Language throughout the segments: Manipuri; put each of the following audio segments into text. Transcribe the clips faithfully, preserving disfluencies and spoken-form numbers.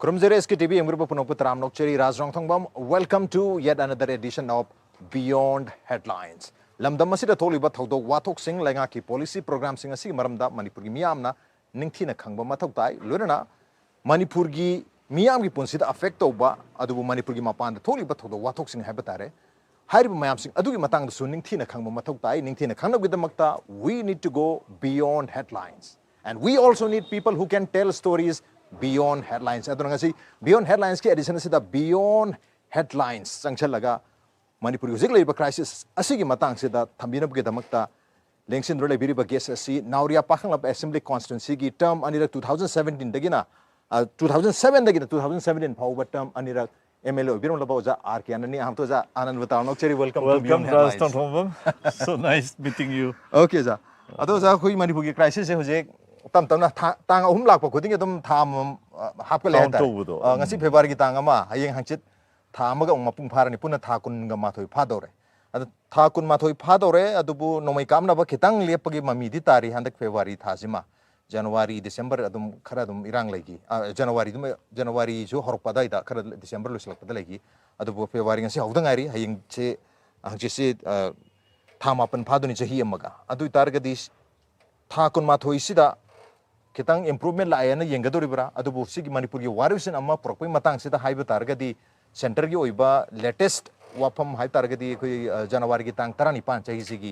ꯈꯨꯔꯨꯝꯖꯔꯤ ꯑꯦꯁ ꯀꯦ ꯇꯤ ꯚꯤ ꯌꯦꯡꯕꯤꯔꯤꯕ ꯄꯨꯝꯅꯃꯛꯄꯨ ꯇꯔꯥꯝꯅ ꯑꯣꯛꯆꯔꯤ꯫ ꯔꯥꯖ ꯔꯣꯡꯊꯣꯡꯕꯝ, welcome to yet another edition of Beyond Headlines. ꯂꯝꯗꯝ ꯑꯁꯤꯗ ꯊꯣꯛꯂꯤꯕ ꯊꯧꯗꯣꯛ ꯋꯥꯊꯣꯛꯁꯤꯡ, ꯂꯩꯉꯥꯛꯀꯤ policy programꯁꯤꯡ ꯑꯁꯤꯒꯤ ꯃꯔꯝꯗ ꯃꯅꯤꯄꯨꯔꯒꯤ ꯃꯤꯌꯥꯝꯅ ꯅꯤꯡꯊꯤꯅ ꯈꯪꯕ ꯃꯊꯧ ꯇꯥꯏ꯫ ꯂꯣꯏꯅꯅ ꯃꯅꯤꯄꯨꯔꯒꯤ ꯃꯤꯌꯥꯝꯒꯤ ꯄꯨꯟꯁꯤꯗ affect ꯇꯧꯕ, ꯑꯗꯨꯕꯨ ꯃꯅꯤꯄꯨꯔꯒꯤ ꯃꯄꯥꯟꯗ ꯊꯣꯛꯂꯤꯕ ꯊꯧꯗꯣꯛ ꯋꯥꯊꯣꯛꯁꯤꯡ ꯍꯥꯏꯕ ꯇꯥꯔꯦ, ꯍꯥꯏꯔꯤꯕ ꯃꯌꯥꯝꯁꯤꯡ ꯑꯗꯨꯒꯤ ꯃꯇꯥꯡꯗꯁꯨ ꯅꯤꯡꯊꯤꯅ ꯈꯪꯕ ꯃꯊꯧ ꯇꯥꯏ꯫ ꯅꯤꯡꯊꯤꯅ ꯈꯪꯅꯕꯒꯤꯗꯃꯛꯇ we need to go beyond headlines. And we also need people who can tell stories beyond headlines. ꯑꯗꯨꯅ ꯉꯁꯤ Beyond Headlinesꯀꯤ edition ꯑꯁꯤꯗ Beyond Headlines ꯆꯪꯁꯤꯜꯂꯒ ꯃꯅꯤꯄꯨꯔꯒꯤ ꯍꯧꯖꯤꯛ ꯂꯩꯔꯤꯕ crisis ꯑꯁꯤꯒꯤ ꯃꯇꯥꯡꯁꯤꯗ ꯊꯝꯕꯤꯅꯕꯒꯤꯗꯃꯛꯇ ꯂꯦꯡꯁꯤꯟꯗꯨꯅ ꯂꯩꯕꯤꯔꯤꯕ guest ꯑꯁꯤ ꯅꯥꯎꯔꯤꯌꯥ ꯄꯥꯈꯪꯂꯥꯛꯄ Assembly Constituencyꯒꯤ term ꯑꯅꯤꯔꯛ two thousand seventeenꯗꯒꯤꯅ, ꯑ, two thousand sevenꯗꯒꯤꯅ two thousand seventeen ꯐꯥꯎꯕ term ꯑꯅꯤꯔꯛ M L A ꯑꯣꯏꯕꯤꯔꯝꯂꯕ ꯑꯣꯖꯥ ꯑꯥꯔ ꯀꯦ ꯑꯥꯅꯟꯅꯤ꯫ ꯑꯍꯥꯟꯕꯗ ꯑꯣꯖꯥ ꯑꯥꯅꯟꯕꯨ ꯇꯔꯥꯝꯅ ꯑꯣꯛꯆꯔꯤ꯫ Welcome to Beyond Headlines. Welcome, Raj Tongthongbam. So nice meeting you. Okay, ꯑꯣꯖꯥ꯫ ꯑꯗꯣ ꯑꯣꯖꯥ, ꯑꯩꯈꯣꯏ ꯃꯅꯤꯄꯨꯔꯒꯤ crisisꯁꯦ ꯍꯧꯖꯤꯛ ꯇꯞ ꯇꯞꯅ ꯊꯥ, ꯇꯥꯡ ꯑꯍꯨꯝ ꯂꯥꯛꯄ ꯈꯨꯗꯤꯡꯒꯤ ꯑꯗꯨꯝ ꯊꯥ ꯑꯃꯃꯝ, ꯑ, ꯍꯥꯞꯀꯠꯂꯦ Count ꯍꯥꯏꯇꯥꯔꯦ꯫ ꯇꯧꯕꯗꯣ, ꯑ, ꯎꯝ꯫ ꯉꯁꯤ Februaryꯒꯤ ꯇꯥꯡ ꯑꯃ, ꯍꯌꯦꯡ ꯍꯪꯆꯤꯠ ꯊꯥ ꯑꯃꯒ ꯑꯃꯨꯛ ꯃꯄꯨꯡ ꯐꯥꯔꯅꯤ, ꯄꯨꯟꯅ ꯊꯥ ꯀꯨꯟꯒ ꯃꯥꯊꯣꯏ ꯐꯥꯗꯧꯔꯦ꯫ ꯑꯗꯣ ꯊꯥ ꯀꯨꯟꯃꯥꯊꯣꯏ ꯐꯥꯗꯧꯔꯦ, ꯑꯗꯨꯕꯨ ꯅꯣꯡꯃꯩ ꯀꯥꯞꯅꯕ ꯈꯤꯇꯪ ꯂꯦꯞꯄꯒꯤ ꯃꯃꯤꯗꯤ ꯇꯥꯔꯤ ꯍꯟꯗꯛ February ꯊꯥꯁꯤꯃ꯫ January, December ꯑꯗꯨꯝ ꯈꯔ ꯑꯗꯨꯝ ꯏꯔꯥꯡ ꯂꯩꯈꯤ꯫ ꯑ, Januaryꯗꯨꯃ, Januaryꯁꯨ ꯍꯧꯔꯛꯄ ꯑꯗꯨꯋꯥꯏꯗ ꯈꯔ December ꯂꯣꯏꯁꯤꯜꯂꯛꯄꯗ ꯂꯩꯈꯤ꯫ ꯑꯗꯨꯕꯨ February ꯉꯁꯤ ꯍꯧꯗ ꯉꯥꯏꯔꯤ, ꯍꯌꯦꯡꯁꯦ, ꯍꯪꯆꯤꯠꯁꯦ, ꯑ, ꯊꯥ ꯃꯥꯄꯟ ꯐꯥꯗꯣꯏꯅꯤ, ꯆꯍꯤ ꯑꯃꯒ꯫ ꯑꯗꯨ ꯑꯣꯏꯇꯥꯔꯒꯗꯤ ꯊꯥ ꯀꯨꯟꯃꯥꯊꯣꯏꯁꯤꯗ ꯈꯤꯇꯪ improvement ꯂꯥꯛꯑꯦꯅ ꯌꯦꯡꯒꯗꯧꯔꯤꯕ꯭ꯔꯥ? ꯑꯗꯨꯕꯨ ꯁꯤꯒꯤ ꯃꯅꯤꯄꯨꯔꯒꯤ ꯋꯥꯔꯣꯏꯁꯤꯟ ꯑꯃ ꯄꯨꯔꯛꯄꯒꯤ ꯃꯇꯥꯡꯁꯤꯗ ꯍꯥꯏꯕ ꯇꯥꯔꯒꯗꯤ, centreꯒꯤ ꯑꯣꯏꯕ latest ꯋꯥꯐꯝ ꯍꯥꯏꯕ ꯇꯥꯔꯒꯗꯤ, ꯑꯩꯈꯣꯏ, ꯑ, Januaryꯒꯤ ꯇꯥꯡ ꯇꯔꯥꯅꯤꯄꯥꯟ ꯆꯍꯤꯁꯤꯒꯤ,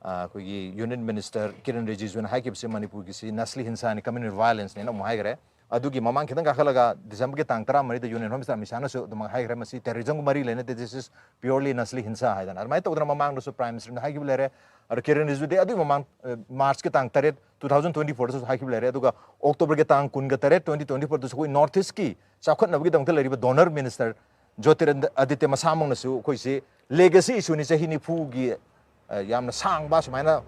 ꯑ, ꯑꯩꯈꯣꯏꯒꯤ Union Minister ꯀꯤꯔꯟ ꯔꯤꯖꯤꯖꯨꯅ ꯍꯥꯏꯈꯤꯕꯁꯤ ꯃꯅꯤꯄꯨꯔꯒꯤꯁꯤ ꯅꯁꯂꯤ ꯍꯤꯡꯁꯥꯅꯤ, communal violenceꯅꯦꯅ ꯑꯃꯨꯛ ꯍꯥꯏꯈ꯭ꯔꯦ꯫ ꯑꯗꯨꯒꯤ ꯃꯃꯥꯡ ꯈꯤꯇꯪ ꯀꯥꯈꯠꯂꯒ Decemberꯒꯤ ꯇꯥꯡ ꯇꯔꯥꯃꯔꯤꯗ Union Home Minister ꯑꯃꯤꯠ ꯁꯥꯍꯅꯁꯨ ꯑꯗꯨꯃꯛ ꯍꯥꯏꯈ꯭ꯔꯦ, ꯃꯁꯤ terrorismꯒ ꯃꯔꯤ ꯂꯩꯅꯗꯦ, this is purely ꯅꯁꯂꯤ ꯍꯤꯡꯁꯥ ꯍꯥꯏꯗꯅ꯫ ꯑꯗꯨꯃꯥꯏꯅ ꯇꯧꯗꯅ ꯃꯃꯥꯡꯗꯁꯨ Prime Ministerꯅ ꯍꯥꯏꯈꯤꯕ ꯂꯩꯔꯦ꯫ ꯑꯗꯣ ꯀꯤꯔꯟ ꯔꯤꯖꯤꯖꯨꯗꯤ ꯑꯗꯨꯒꯤ ꯃꯃꯥꯡ, ꯑ, Marchꯀꯤ ꯇꯥꯡ ꯇꯔꯦꯠ, two thousand twenty fourꯗꯁꯨ ꯍꯥꯏꯈꯤꯕ ꯂꯩꯔꯦ꯫ ꯑꯗꯨꯒ Octoberꯒꯤ ꯇꯥꯡ ꯀꯨꯟꯒ ꯇꯔꯦꯠ, twenty twenty fourꯗꯁꯨ ꯑꯩꯈꯣꯏ North Eastꯀꯤ ꯆꯥꯎꯈꯠꯅꯕꯒꯤꯗꯃꯛꯇ ꯂꯩꯔꯤꯕ Donor Minister ꯖꯣꯇꯤꯔꯥꯗꯤꯇ꯭ꯌ ꯃꯁꯥꯃꯛꯅꯁꯨ ꯑꯩꯈꯣꯏꯁꯤ legacy issueꯅꯤ, ꯆꯍꯤ ꯅꯤꯐꯨꯒꯤ, ꯑ, ꯌꯥꯝꯅ ꯁꯥꯡꯕ ꯁꯨꯃꯥꯏꯅ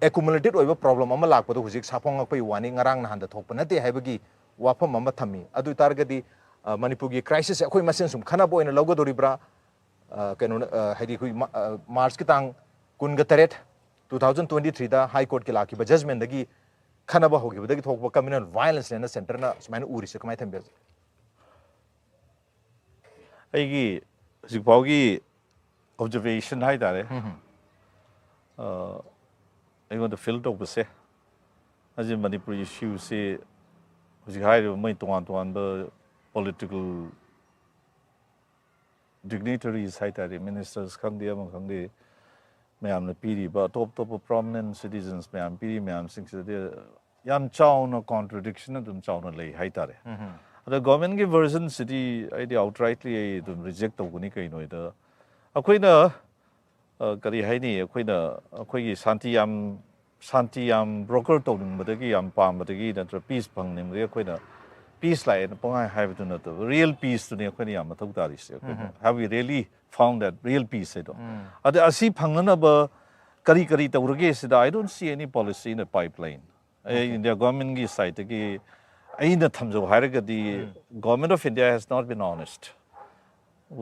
accumulated ꯑꯣꯏꯕ problem ꯑꯃ ꯂꯥꯛꯄꯗꯣ ꯍꯧꯖꯤꯛ ꯁꯥꯐꯣꯡꯉꯛꯄꯒꯤ ꯋꯥꯅꯤ, ꯉꯔꯥꯡ ꯅꯍꯥꯟꯗ ꯊꯣꯛꯄ ꯅꯠꯇꯦ ꯍꯥꯏꯕꯒꯤ ꯋꯥꯐꯝ ꯑꯃ ꯊꯝꯃꯤ꯫ ꯑꯗꯨ ꯑꯣꯏꯇꯥꯔꯒꯗꯤ, ꯑ, ꯃꯅꯤꯄꯨꯔꯒꯤ crisisꯁꯦ ꯑꯩꯈꯣꯏ ꯃꯁꯦꯟ ꯁꯨꯝ ꯈꯟꯅꯕ ꯑꯣꯏꯅ ꯂꯧꯒꯗꯧꯔꯤꯕ꯭ꯔꯥ? ꯑ, ꯀꯩꯅꯣ, ꯑ, ꯍꯥꯏꯗꯤ ꯑꯩꯈꯣꯏ ꯃꯥ-, ꯑ, Marchꯀꯤ ꯇꯥꯡ ꯀꯨꯟꯒ ꯇꯔꯦꯠ, two thousand twenty threeꯗ High Courtꯀꯤ ꯂꯥꯛꯈꯤꯕ judgmentꯗꯒꯤ ꯈꯟꯅꯕ ꯍꯧꯈꯤꯕꯗꯒꯤ ꯊꯣꯛꯄ communal violenceꯅꯦꯅ centreꯅ ꯁꯨꯃꯥꯏꯅ ꯎꯔꯤꯁꯦ ꯀꯃꯥꯏꯅ ꯊꯝꯕꯤꯔꯁꯦ? ꯑꯩꯒꯤ ꯍꯧꯖꯤꯛꯐꯥꯎꯒꯤ ꯑꯣꯕꯖꯔꯕꯦꯁꯟ ꯍꯥꯏꯇꯥꯔꯦ, ꯑ, ꯑꯩꯉꯣꯟꯗ ꯐꯤꯜ ꯇꯧꯕꯁꯦ, ꯍꯧꯖꯤꯛ ꯃꯅꯤꯄꯨꯔ ꯏꯁꯨꯁꯤ ꯍꯧꯖꯤꯛ ꯍꯥꯏꯔꯤꯕ ꯃꯣꯏ ꯇꯣꯉꯥꯟ ꯇꯣꯉꯥꯟꯕ ꯄꯣꯂꯤꯇꯤꯀꯦꯜ ꯗꯤꯒꯅꯤꯇꯔꯤꯁ ꯍꯥꯏꯇꯥꯔꯦ, ꯃꯤꯅꯤꯁꯇꯔꯁ ꯈꯪꯗꯦ, ꯑꯃ ꯈꯪꯗꯦ, ꯃꯌꯥꯝꯅ ꯄꯤꯔꯤꯕ, ꯑꯇꯣꯞ ꯑꯇꯣꯞꯄ ꯄ꯭ꯔꯣꯃꯤꯅꯦꯟ ꯁꯤꯇꯤꯖꯟꯁ ꯃꯌꯥꯝ ꯄꯤꯔꯤ ꯃꯌꯥꯝꯁꯤꯡꯁꯤꯗꯗꯤ ꯌꯥꯝ ꯆꯥꯎꯅ ꯀꯣꯟꯇ꯭ꯔꯗꯤꯛꯁꯟ ꯑꯗꯨꯝ ꯆꯥꯎꯅ ꯂꯩ ꯍꯥꯏꯇꯥꯔꯦ꯫ ꯑꯗ ꯒꯣꯔꯃꯦꯟꯒꯤ ꯚꯔꯖꯟꯁꯤꯗꯤ ꯑꯩꯗꯤ ꯑꯥꯎꯠꯔꯥꯏꯠꯂꯤ ꯑꯩ ꯑꯗꯨꯝ ꯔꯤꯖꯦꯛ ꯇꯧꯒꯅꯤ꯫ ꯀꯩꯅꯣꯗ ꯑꯩꯈꯣꯏꯅ, ꯑ, ꯀꯔꯤ ꯍꯥꯏꯅꯤ, ꯑꯩꯈꯣꯏꯅ ꯑꯩꯈꯣꯏꯒꯤ ꯁꯥꯟꯇꯤ ꯌꯥꯝ, ꯁꯥꯟꯇꯤ ꯌꯥꯝ ꯕ꯭ꯔꯣꯀꯔ ꯇꯧꯅꯤꯡꯕꯗꯒꯤ, ꯌꯥꯝ ꯄꯥꯝꯕꯗꯒꯤ ꯅꯠꯇ꯭ꯔꯒ ꯄꯤꯁ ꯐꯪꯅꯤꯡꯕꯗꯒꯤ ꯑꯩꯈꯣꯏꯅ ꯄꯤꯁ ꯂꯥꯛꯑꯦꯅ ꯄꯪꯍꯥꯏ ꯍꯥꯏꯕꯗꯨ ꯅꯠꯇꯕ, ꯔꯤꯌꯦꯜ ꯄꯤꯁꯇꯨꯅꯤ ꯑꯩꯈꯣꯏꯅ ꯌꯥꯝ ꯃꯊꯧ ꯇꯥꯔꯤꯁꯦ꯫ ꯑꯩꯈꯣꯏꯅ have we really found that real peace ꯍꯥꯏꯗꯣ? ꯑꯗ ꯑꯁꯤ ꯐꯪꯅꯅꯕ ꯀꯔꯤ ꯀꯔꯤ ꯇꯧꯔꯒꯦ ꯁꯤꯗ, I don't see any policy in the pipeline. ꯑꯩ ꯏꯟꯗꯤꯌꯥ ꯒꯣꯔꯃꯦꯟꯒꯤ ꯁꯥꯏꯠꯇꯒꯤ ꯑꯩꯅ ꯊꯝꯖꯧ ꯍꯥꯏꯔꯒꯗꯤ, Government of India has not been honest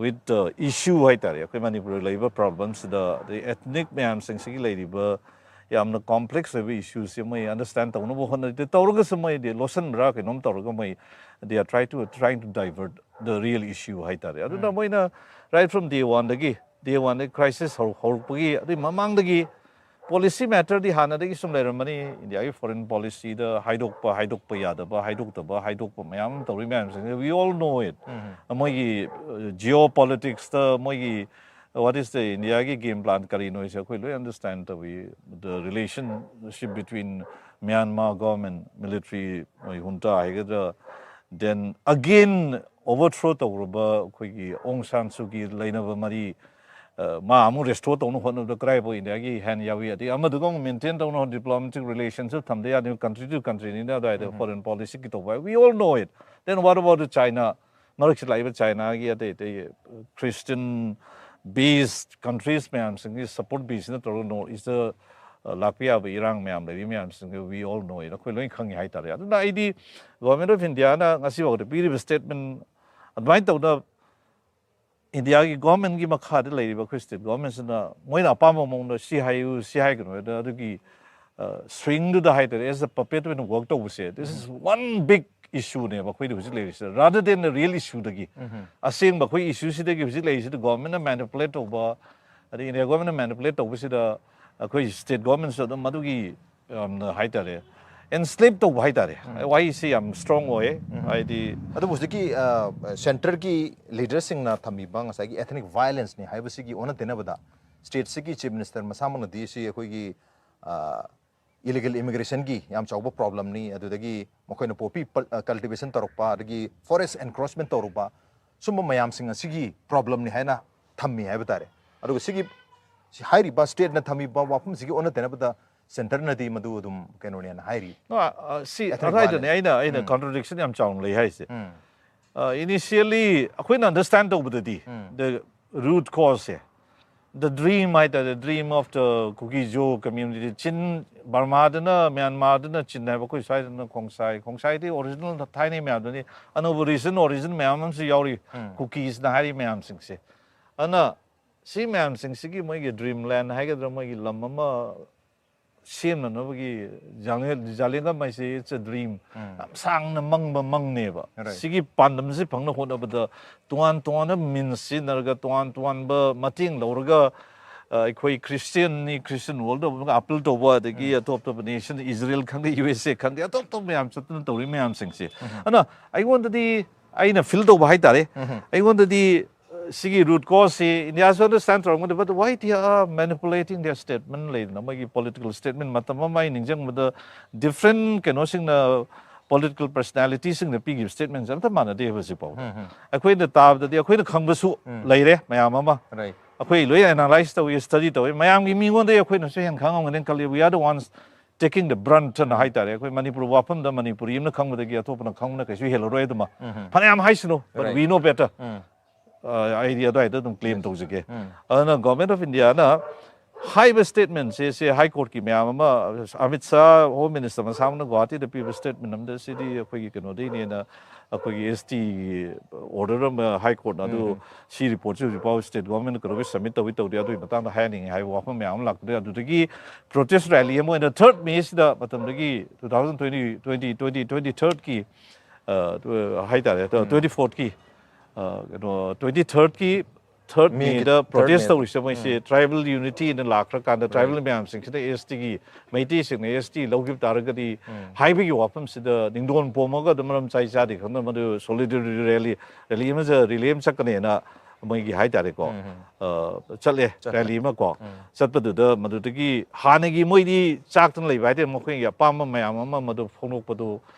with the issue ꯍꯥꯏꯇꯥꯔꯦ꯫ ꯑꯩꯈꯣꯏ ꯃꯅꯤꯄꯨꯔꯗ ꯂꯩꯔꯤꯕ ꯄ꯭ꯔꯣꯕ꯭ꯂꯦꯝꯁꯤꯗ, ꯑꯗꯩ ꯑꯦꯊꯅꯤꯛ ꯃꯌꯥꯝꯁꯤꯡꯁꯤꯒꯤ ꯂꯩꯔꯤꯕ ꯌꯥꯝꯅ ꯀꯣꯝꯄ꯭ꯂꯦꯛꯁ ꯑꯣꯏꯕ ꯏꯁꯨꯁꯤ ꯃꯣꯏ ꯑꯟꯗꯔꯁꯇꯦꯟ ꯇꯧꯅꯕ ꯍꯣꯠꯅꯔꯤꯗꯦ꯫ ꯇꯧꯔꯒꯁꯨ ꯃꯣꯏꯗꯤ ꯂꯣꯠꯁꯤꯟꯕ꯭ꯔꯥ ꯀꯩꯅꯣꯝ ꯇꯧꯔꯒ ꯃꯣꯏ they are try to, trying to divert the real issue ꯍꯥꯏꯇꯥꯔꯦ꯫ ꯑꯗꯨꯅ ꯃꯣꯏꯅ right from day one ꯗꯒꯤ, day one ꯗꯒꯤ ꯀ꯭ꯔꯥꯏꯁꯤꯁ ꯍꯧꯔꯛꯄꯒꯤ, ꯑꯗꯨꯏ ꯃꯃꯥꯡꯗꯒꯤ ꯄꯣꯂꯤꯁꯤ ꯃꯦꯇꯔꯗꯤ ꯍꯥꯟꯅꯗꯒꯤ ꯁꯨꯝ ꯂꯩꯔꯝꯕꯅꯤ꯫ ꯏꯟꯗꯤꯌꯥꯒꯤ ꯐꯣꯔꯦꯟ ꯄꯣꯂꯤꯁꯤꯗ ꯍꯥꯏꯗꯣꯛꯄ, ꯍꯥꯏꯗꯣꯛꯄ ꯌꯥꯗꯕ, ꯍꯥꯏꯗꯣꯛꯇꯕ, ꯍꯥꯏꯗꯣꯛꯄ ꯃꯌꯥꯝ ꯑꯃ ꯇꯧꯔꯤ ꯃꯌꯥꯝꯁꯤꯡꯁꯦ, we all know it. ꯃꯣꯏꯒꯤ ꯖꯤꯑꯣ ꯄꯣꯂꯤꯇꯤꯛꯁꯇ ꯃꯣꯏꯒꯤ what is the ꯏꯟꯗꯤꯌꯥꯒꯤ ꯒꯦꯝ ꯄ꯭ꯂꯥꯟ ꯀꯔꯤꯅꯣ ꯍꯥꯏꯁꯦ ꯑꯩꯈꯣꯏ ꯂꯣꯏ ꯑꯟꯗꯔꯁꯇꯦꯟ ꯇꯧꯏ꯫ The relationship between Myanmar government, military, ꯃꯣꯏ ꯍꯨꯟꯇꯥ ꯍꯥꯏꯒꯗ꯭ꯔꯥ, then again overthrow ꯇꯧꯔꯕ ꯑꯩꯈꯣꯏꯒꯤ ꯑꯣꯡ ꯁꯥꯟ ꯁꯨꯒꯤ ꯂꯩꯅꯕ ꯃꯔꯤ, ꯑ, ꯃꯥ ꯑꯃꯨꯛ ꯔꯦꯁꯇꯣꯔ ꯇꯧꯅ ꯍꯣꯠꯅꯕꯗ ꯀꯗꯥꯏꯐꯥꯎ ꯏꯟꯗꯤꯌꯥꯒꯤ ꯍꯦꯟ ꯌꯥꯎꯏ? ꯑꯗꯩ ꯑꯃꯗꯨꯒ ꯑꯃꯨꯛ ꯃꯦꯟꯇꯦꯟ ꯇꯧꯅ ꯗꯤꯄ꯭ꯂꯣꯃꯦꯇꯤꯛ ꯔꯤꯂꯦꯁꯟꯁꯤꯞ ꯊꯝꯗ ꯌꯥꯗꯦ, ꯀꯟꯇ꯭ꯔꯤ ꯇꯨ ꯀꯟꯇ꯭ꯔꯤꯅꯤꯅ ꯑꯗꯨꯋꯥꯏꯗ ꯐꯣꯔꯦꯟ ꯄꯣꯂꯤꯁꯤꯒꯤ ꯇꯧꯕ ꯍꯥꯏ, we all know it. Then what about China? ꯃꯔꯛꯁꯤ ꯂꯥꯛꯏꯕ ꯆꯥꯏꯅꯥꯒꯤ ꯑꯇꯩ ꯑꯇꯩ ꯈ꯭ꯔꯤꯁꯇꯤꯌꯟ ꯕꯦꯁ ꯀꯟꯇ꯭ꯔꯤꯁ ꯃꯌꯥꯝꯁꯤꯡꯒꯤ ꯁꯄꯣꯔꯠ ꯕꯦꯁꯁꯤꯅ ꯇꯧꯔꯒ ꯅꯣꯔꯠ ꯏꯁꯇ, ꯑ, ꯂꯥꯛꯄ ꯌꯥꯕ ꯏꯔꯥꯡ ꯃꯌꯥꯝ ꯂꯩꯔꯤ ꯃꯌꯥꯝꯁꯤꯡꯁꯦ we all know it, ꯑꯩꯈꯣꯏ ꯂꯣꯏ ꯈꯪꯉꯤ ꯍꯥꯏꯇꯥꯔꯦ꯫ ꯑꯗꯨꯅ ꯑꯩꯗꯤ ꯒꯣꯔꯃꯦꯟ ꯑꯣꯐ ꯏꯟꯗꯤꯌꯥꯅ ꯉꯁꯤꯐꯥꯎꯗ ꯄꯤꯔꯤꯕ ꯁ꯭ꯇꯦꯠꯃꯦꯟ ꯑꯗꯨꯃꯥꯏꯅ ꯇꯧꯗꯅ ꯏꯟꯗꯤꯌꯥꯒꯤ ꯒꯣꯔꯃꯦꯟꯒꯤ ꯃꯈꯥꯗ ꯂꯩꯔꯤꯕ ꯑꯩꯈꯣꯏ ꯁ꯭ꯇꯦꯠ ꯒꯣꯔꯃꯦꯟꯁꯤꯅ ꯃꯣꯏꯅ ꯑꯄꯥꯝꯕ ꯃꯑꯣꯡꯗ ꯁꯤ ꯍꯥꯏꯌꯨ, ꯁꯤ ꯍꯥꯏꯒꯅꯨ ꯍꯥꯏꯗꯅ ꯑꯗꯨꯒꯤ, ꯑ, ꯁ꯭ꯋꯤꯡꯗꯨꯗ ꯍꯥꯏꯇꯥꯔꯦ, as a puppet ꯑꯣꯏꯅ ꯋꯔꯛ ꯇꯧꯕꯁꯦ, this is one big issue ꯅꯦꯕ ꯑꯩꯈꯣꯏꯗ ꯍꯧꯖꯤꯛ ꯂꯩꯔꯤꯁꯦ, rather than the real issue ꯗꯒꯤ꯫ ꯑꯁꯦꯡꯕ ꯑꯩꯈꯣꯏ issue ꯁꯤꯗꯒꯤ ꯍꯧꯖꯤꯛ ꯂꯩꯔꯤꯁꯤꯗ government ꯅ manipulate ꯇꯧꯕ, ꯑꯗꯩ India government ꯅ manipulate ꯇꯧꯕꯁꯤꯗ ꯑꯩꯈꯣꯏ state government ꯁꯨ ꯑꯗꯨꯝ ꯃꯗꯨꯒꯤ ꯌꯥꯝꯅ ꯍꯥꯏꯇꯥꯔꯦ, enslave ꯇꯧꯕ ꯍꯥꯏꯇꯥꯔꯦ꯫ ꯋꯥꯍꯩꯁꯤ ꯌꯥꯝ strong ꯑꯣꯏꯌꯦ꯫ ꯍꯥꯏꯗꯤ ꯑꯗꯨꯕꯨ ꯍꯧꯖꯤꯛꯀꯤ ꯁꯦꯟꯇꯔꯒꯤ ꯂꯤꯗꯔꯁꯤꯡꯅ ꯊꯝꯃꯤꯕ ꯉꯁꯥꯏꯒꯤ ethnic violence ꯅꯤ ꯍꯥꯏꯕꯁꯤꯒꯤ ꯑꯣꯟꯅ ꯇꯩꯅꯕꯗ, ꯁ꯭ꯇꯦꯠꯁꯤꯒꯤ ꯆꯤꯐ ꯃꯤꯅꯤꯁꯇꯔ ꯃꯁꯥꯃꯛꯅꯗꯤ ꯁꯤ ꯑꯩꯈꯣꯏꯒꯤ ꯏꯂꯤꯒꯦꯜ ꯏꯃꯤꯒ꯭ꯔꯦꯁꯟꯒꯤ ꯌꯥꯝ ꯆꯥꯎꯕ ꯄ꯭ꯔꯣꯕ꯭ꯂꯦꯝꯅꯤ, ꯑꯗꯨꯗꯒꯤ ꯃꯈꯣꯏꯅ ꯄꯣꯄꯤ ꯀꯜꯇꯤꯚꯦꯁꯟ ꯇꯧꯔꯛꯄ, ꯑꯗꯒꯤ ꯐꯣꯔꯦꯁ ꯑꯦꯟꯀ꯭ꯔꯣꯆꯃꯦꯟ ꯇꯧꯔꯨꯕ, ꯁꯨꯝꯕ ꯃꯌꯥꯝꯁꯤꯡ ꯑꯁꯤꯒꯤ ꯄ꯭ꯔꯣꯕ꯭ꯂꯦꯝꯅꯤ ꯍꯥꯏꯅ ꯊꯝꯃꯤ ꯍꯥꯏꯕ ꯇꯥꯔꯦ꯫ ꯑꯗꯨꯒ ꯁꯤꯒꯤ ꯁꯤ ꯍꯥꯏꯔꯤꯕ ꯁ꯭ꯇꯦꯠꯅ ꯊꯝꯃꯤꯕ ꯋꯥꯐꯝꯁꯤꯒꯤ ꯑꯣꯟꯅ ꯇꯩꯅꯕꯗ ꯁꯦꯟꯇꯔꯅꯗꯤ ꯃꯗꯨ ꯑꯗꯨꯝ ꯀꯩꯅꯣꯅꯦꯅ ꯍꯥꯏꯔꯤ꯫ ꯑ, ꯑ, ꯁꯤ Ethnic ꯑꯗꯨꯋꯥꯏꯗꯅꯦ violence. ꯑꯩꯅ ꯑꯩꯅ contradiction ꯌꯥꯝ ꯆꯥꯎꯅ ꯂꯩ ꯍꯥꯏꯁꯦ꯫ Initially ꯑꯩꯈꯣꯏꯅ understand ꯇꯧꯕꯗꯗꯤ the root cause say, the dream ꯍꯥꯏꯇꯥꯔꯦ, dream of the Kuki-Zo community, ꯆꯤꯟ, ꯕꯔꯃꯥꯗꯅ, ꯃ꯭ꯌꯥꯟꯃꯥꯔꯗꯅ ꯆꯤꯟ ꯍꯥꯏꯕ, ꯑꯩꯈꯣꯏ ꯁ꯭ꯋꯥꯏꯗꯅ ꯈꯣꯡꯁꯥꯏ, ꯈꯣꯡꯁꯥꯏꯗꯤ original ꯊꯥꯏꯅꯩ ꯃꯌꯥꯝꯗꯨꯅꯤ, ꯑꯅꯧꯕ recent origin ꯃꯌꯥꯝ ꯑꯃꯁꯨ ꯌꯥꯎꯔꯤ, ꯀꯨꯀꯤꯁꯅ ꯍꯥꯏꯔꯤ ꯃꯌꯥꯝꯁꯤꯡꯁꯦ꯫ ꯑꯗꯨꯅ ꯁꯤ ꯃꯌꯥꯝꯁꯤꯡꯁꯤꯒꯤ ꯃꯣꯏꯒꯤ dreamland ꯍꯥꯏꯒꯗ꯭ꯔꯥ, ꯃꯣꯏꯒꯤ ꯂꯝ ꯑꯃ ꯁꯦꯝꯅꯅꯕꯒꯤ ꯖꯥꯂꯦꯟ-, ꯖꯥꯂꯦꯟꯒꯝ ꯍꯥꯏꯁꯦ it's a dream. ꯌꯥꯝ ꯁꯥꯡꯅ ꯃꯪꯕ ꯃꯪꯅꯦꯕ꯫ Right. ꯁꯤꯒꯤ ꯄꯥꯟꯗꯝꯁꯤ ꯐꯪꯅ ꯍꯣꯠꯅꯕꯗ ꯇꯣꯉꯥꯟ ꯇꯣꯉꯥꯟꯕ means ꯁꯤꯖꯤꯟꯅꯔꯒ, ꯇꯣꯉꯥꯟ ꯇꯣꯉꯥꯟꯕ ꯃꯇꯦꯡ ꯂꯧꯔꯒ, ꯑ, ꯑꯩꯈꯣꯏ Christian ꯅꯤ, Christian world ꯑꯃꯒ appeal ꯇꯧꯕ, ꯑꯗꯒꯤ ꯑꯇꯣꯞ ꯑꯇꯣꯞꯄ nation, Israel ꯈꯪꯗꯦ, U S A ꯈꯪꯗꯦ, ꯑꯇꯣꯞ ꯑꯇꯣꯞꯄ ꯃꯌꯥꯝ ꯆꯠꯇꯅ ꯇꯧꯔꯤ ꯃꯌꯥꯝꯁꯤꯡꯁꯦ꯫ ꯑꯗꯨꯅ ꯑꯩꯉꯣꯟꯗꯗꯤ, ꯑꯩꯅ feel ꯇꯧꯕ ꯍꯥꯏꯇꯥꯔꯦ, ꯑꯩꯉꯣꯟꯗꯗꯤ, ꯑ, ꯁꯤꯒꯤ root cause ꯁꯤ India ꯁꯨ understand ꯇꯧꯔꯝꯒꯅꯤ, but why they are manipulating their statement ꯂꯩꯗꯅ, ꯃꯣꯏꯒꯤ political statement ꯃꯇꯝ ꯑꯃ ꯑꯩ ꯅꯤꯡꯁꯤꯡꯕꯗ different ꯀꯩꯅꯣꯁꯤꯡꯅ, political personality ꯁꯤꯡꯅ ꯄꯤꯈꯤꯕ statement ꯁꯦ ꯑꯝꯇ ꯃꯥꯟꯅꯗꯦ ꯍꯧꯖꯤꯛ ꯐꯥꯎꯕ꯫ ꯑꯩꯈꯣꯏꯅ ꯇꯥꯕꯗꯗꯤ ꯑꯩꯈꯣꯏꯅ ꯈꯪꯕꯁꯨ ꯂꯩꯔꯦ ꯃꯌꯥꯝ ꯑꯃ꯫ Right. ꯑꯩꯈꯣꯏ ꯂꯣꯏ analyse ꯇꯧꯏ, study ꯇꯧꯏ꯫ ꯃꯌꯥꯝꯒꯤ ꯃꯤꯉꯣꯟꯗ ꯑꯩꯈꯣꯏꯅꯁꯨ ꯍꯦꯟꯅ ꯈꯪꯉꯝꯒꯅꯤ ꯈꯜꯂꯤ꯫ We are the ones taking the brunt ꯍꯥꯏꯅ ꯍꯥꯏꯇꯥꯔꯦ꯫ ꯑꯩꯈꯣꯏ ꯃꯅꯤꯄꯨꯔ ꯋꯥꯐꯝꯗ ꯃꯅꯤꯄꯨꯔꯤ ꯑꯃꯅ ꯈꯪꯕꯗꯒꯤ ꯑꯇꯣꯞꯄꯅ ꯈꯪꯕꯅ ꯀꯩꯁꯨ ꯍꯦꯜꯂꯔꯣꯏ ꯑꯗꯨꯃ꯫ ꯐꯅꯌꯥꯝ ꯍꯥꯏꯁꯅꯨ, but Right. We know better꯫ ꯑ, ꯑꯩꯗꯤ ꯑꯗꯨꯋꯥꯏꯗ ꯑꯗꯨꯝ claim ꯇꯧꯖꯒꯦ꯫ ꯑꯗꯨꯅ Government of India ꯅ ꯍꯥꯏꯕ statement ꯁꯦ, ꯁꯦ High Court ꯀꯤ ꯃꯌꯥꯝ ꯑꯃ, ꯑꯃꯤꯠ ꯁꯥꯍ Home Minister ꯃꯁꯥꯃꯛꯅ ꯒꯨꯋꯥꯍꯥꯇꯤꯗ ꯄꯤꯕ statement ꯑꯃꯗ ꯁꯤꯗꯤ ꯑꯩꯈꯣꯏꯒꯤ ꯀꯩꯅꯣꯗꯩꯅꯦꯅ, ꯑꯩꯈꯣꯏꯒꯤ S T order ꯑꯃ High Court ꯅ ꯑꯗꯨ ꯁꯤ report ꯁꯤ ꯍꯧꯖꯤꯛ ꯐꯥꯎ state government ꯅ ꯀꯩꯗꯧꯕꯩ submit ꯇꯧꯏ ꯇꯧꯗꯦ, ꯑꯗꯨꯒꯤ ꯃꯇꯥꯡꯗ ꯍꯥꯏꯍꯟꯅꯤꯡꯉꯤ ꯍꯥꯏꯕ ꯋꯥꯐꯝ ꯃꯌꯥꯝ ꯑꯃ ꯂꯥꯛꯄꯗꯒꯤ ꯑꯗꯨꯗꯒꯤ protest rally ꯑꯃ ꯑꯣꯏꯅ third May ꯁꯤꯗ ꯃꯇꯝꯗꯒꯤ two thousand twenty, twenty twenty, twenty third ꯀꯤ ꯑ, ꯇꯨ-, ꯍꯥꯏꯇꯥꯔꯦ, ꯇ꯭ꯋꯦꯟꯇꯤ ꯐꯣꯔꯠꯀꯤ, ꯑ, ꯀꯩꯅꯣ, ꯇ꯭ꯋꯦꯟꯇꯤ ꯊꯥꯔꯠꯀꯤ ꯊꯥꯔꯠ ꯃꯦꯒꯤ ꯃꯦꯗ ꯊꯥꯔꯠ ꯄ꯭ꯔꯣꯇꯦꯁ ꯃꯦꯗ꯫ ꯇꯧꯔꯤꯁꯦ ꯃꯣꯏꯁꯦ ꯎꯝ꯫ ꯇ꯭ꯔꯥꯏꯕꯦꯜ ꯌꯨꯅꯤꯇꯤ ꯑꯅ ꯂꯥꯛꯈ꯭ꯔꯀꯥꯟꯗ ꯔꯥꯏꯠ꯫ ꯇ꯭ꯔꯥꯏꯕꯦꯜ ꯃꯌꯥꯝꯁꯤꯡꯁꯤꯅ ꯑꯦꯁ ꯇꯤꯒꯤ, ꯃꯩꯇꯩꯁꯤꯡꯅ ꯑꯦꯁ ꯇꯤ ꯂꯧꯈꯤꯕ ꯇꯥꯔꯒꯗꯤ ꯎꯝ꯫ ꯍꯥꯏꯕꯒꯤ ꯋꯥꯐꯝꯁꯤꯗ ꯅꯤꯡꯗꯣꯟ ꯄꯣꯝꯃꯒ ꯑꯗꯨꯝ ꯃꯔꯝ ꯆꯥꯏ ꯆꯥꯗꯦ ꯈꯪꯗꯅ ꯃꯗꯨ ꯁꯣꯂꯤꯗꯔꯤꯇꯤ ꯔꯦꯂꯤ, ꯔꯦꯂꯤ ꯑꯃ ꯆ-, ꯔꯤꯂꯤ ꯑꯃ ꯆꯠꯀꯅꯦꯅ ꯃꯣꯏꯒꯤ ꯍꯥꯏꯇꯥꯔꯦꯀꯣ, ꯎꯝ, ꯎꯝ꯫ ꯑ, ꯆꯠꯂꯦ, ꯆꯠꯂꯦ꯫ ꯔꯦꯂꯤ ꯑꯃ ꯀꯣ꯫ ꯎꯝ꯫ ꯆꯠꯄꯗꯨꯗ ꯃꯗꯨꯗꯒꯤ ꯍꯥꯟꯅꯒꯤ ꯃꯣꯏꯗꯤ ꯆꯥꯛꯇꯅ ꯂꯩꯕ ꯍꯥꯏꯇꯥꯔꯦ, ꯃꯈꯣꯏꯒꯤ ꯑꯄꯥꯝꯕ ꯃꯌꯥꯝ ꯑꯃ ꯃꯗꯨ ꯐꯣꯡꯗꯣꯛꯄꯗꯨ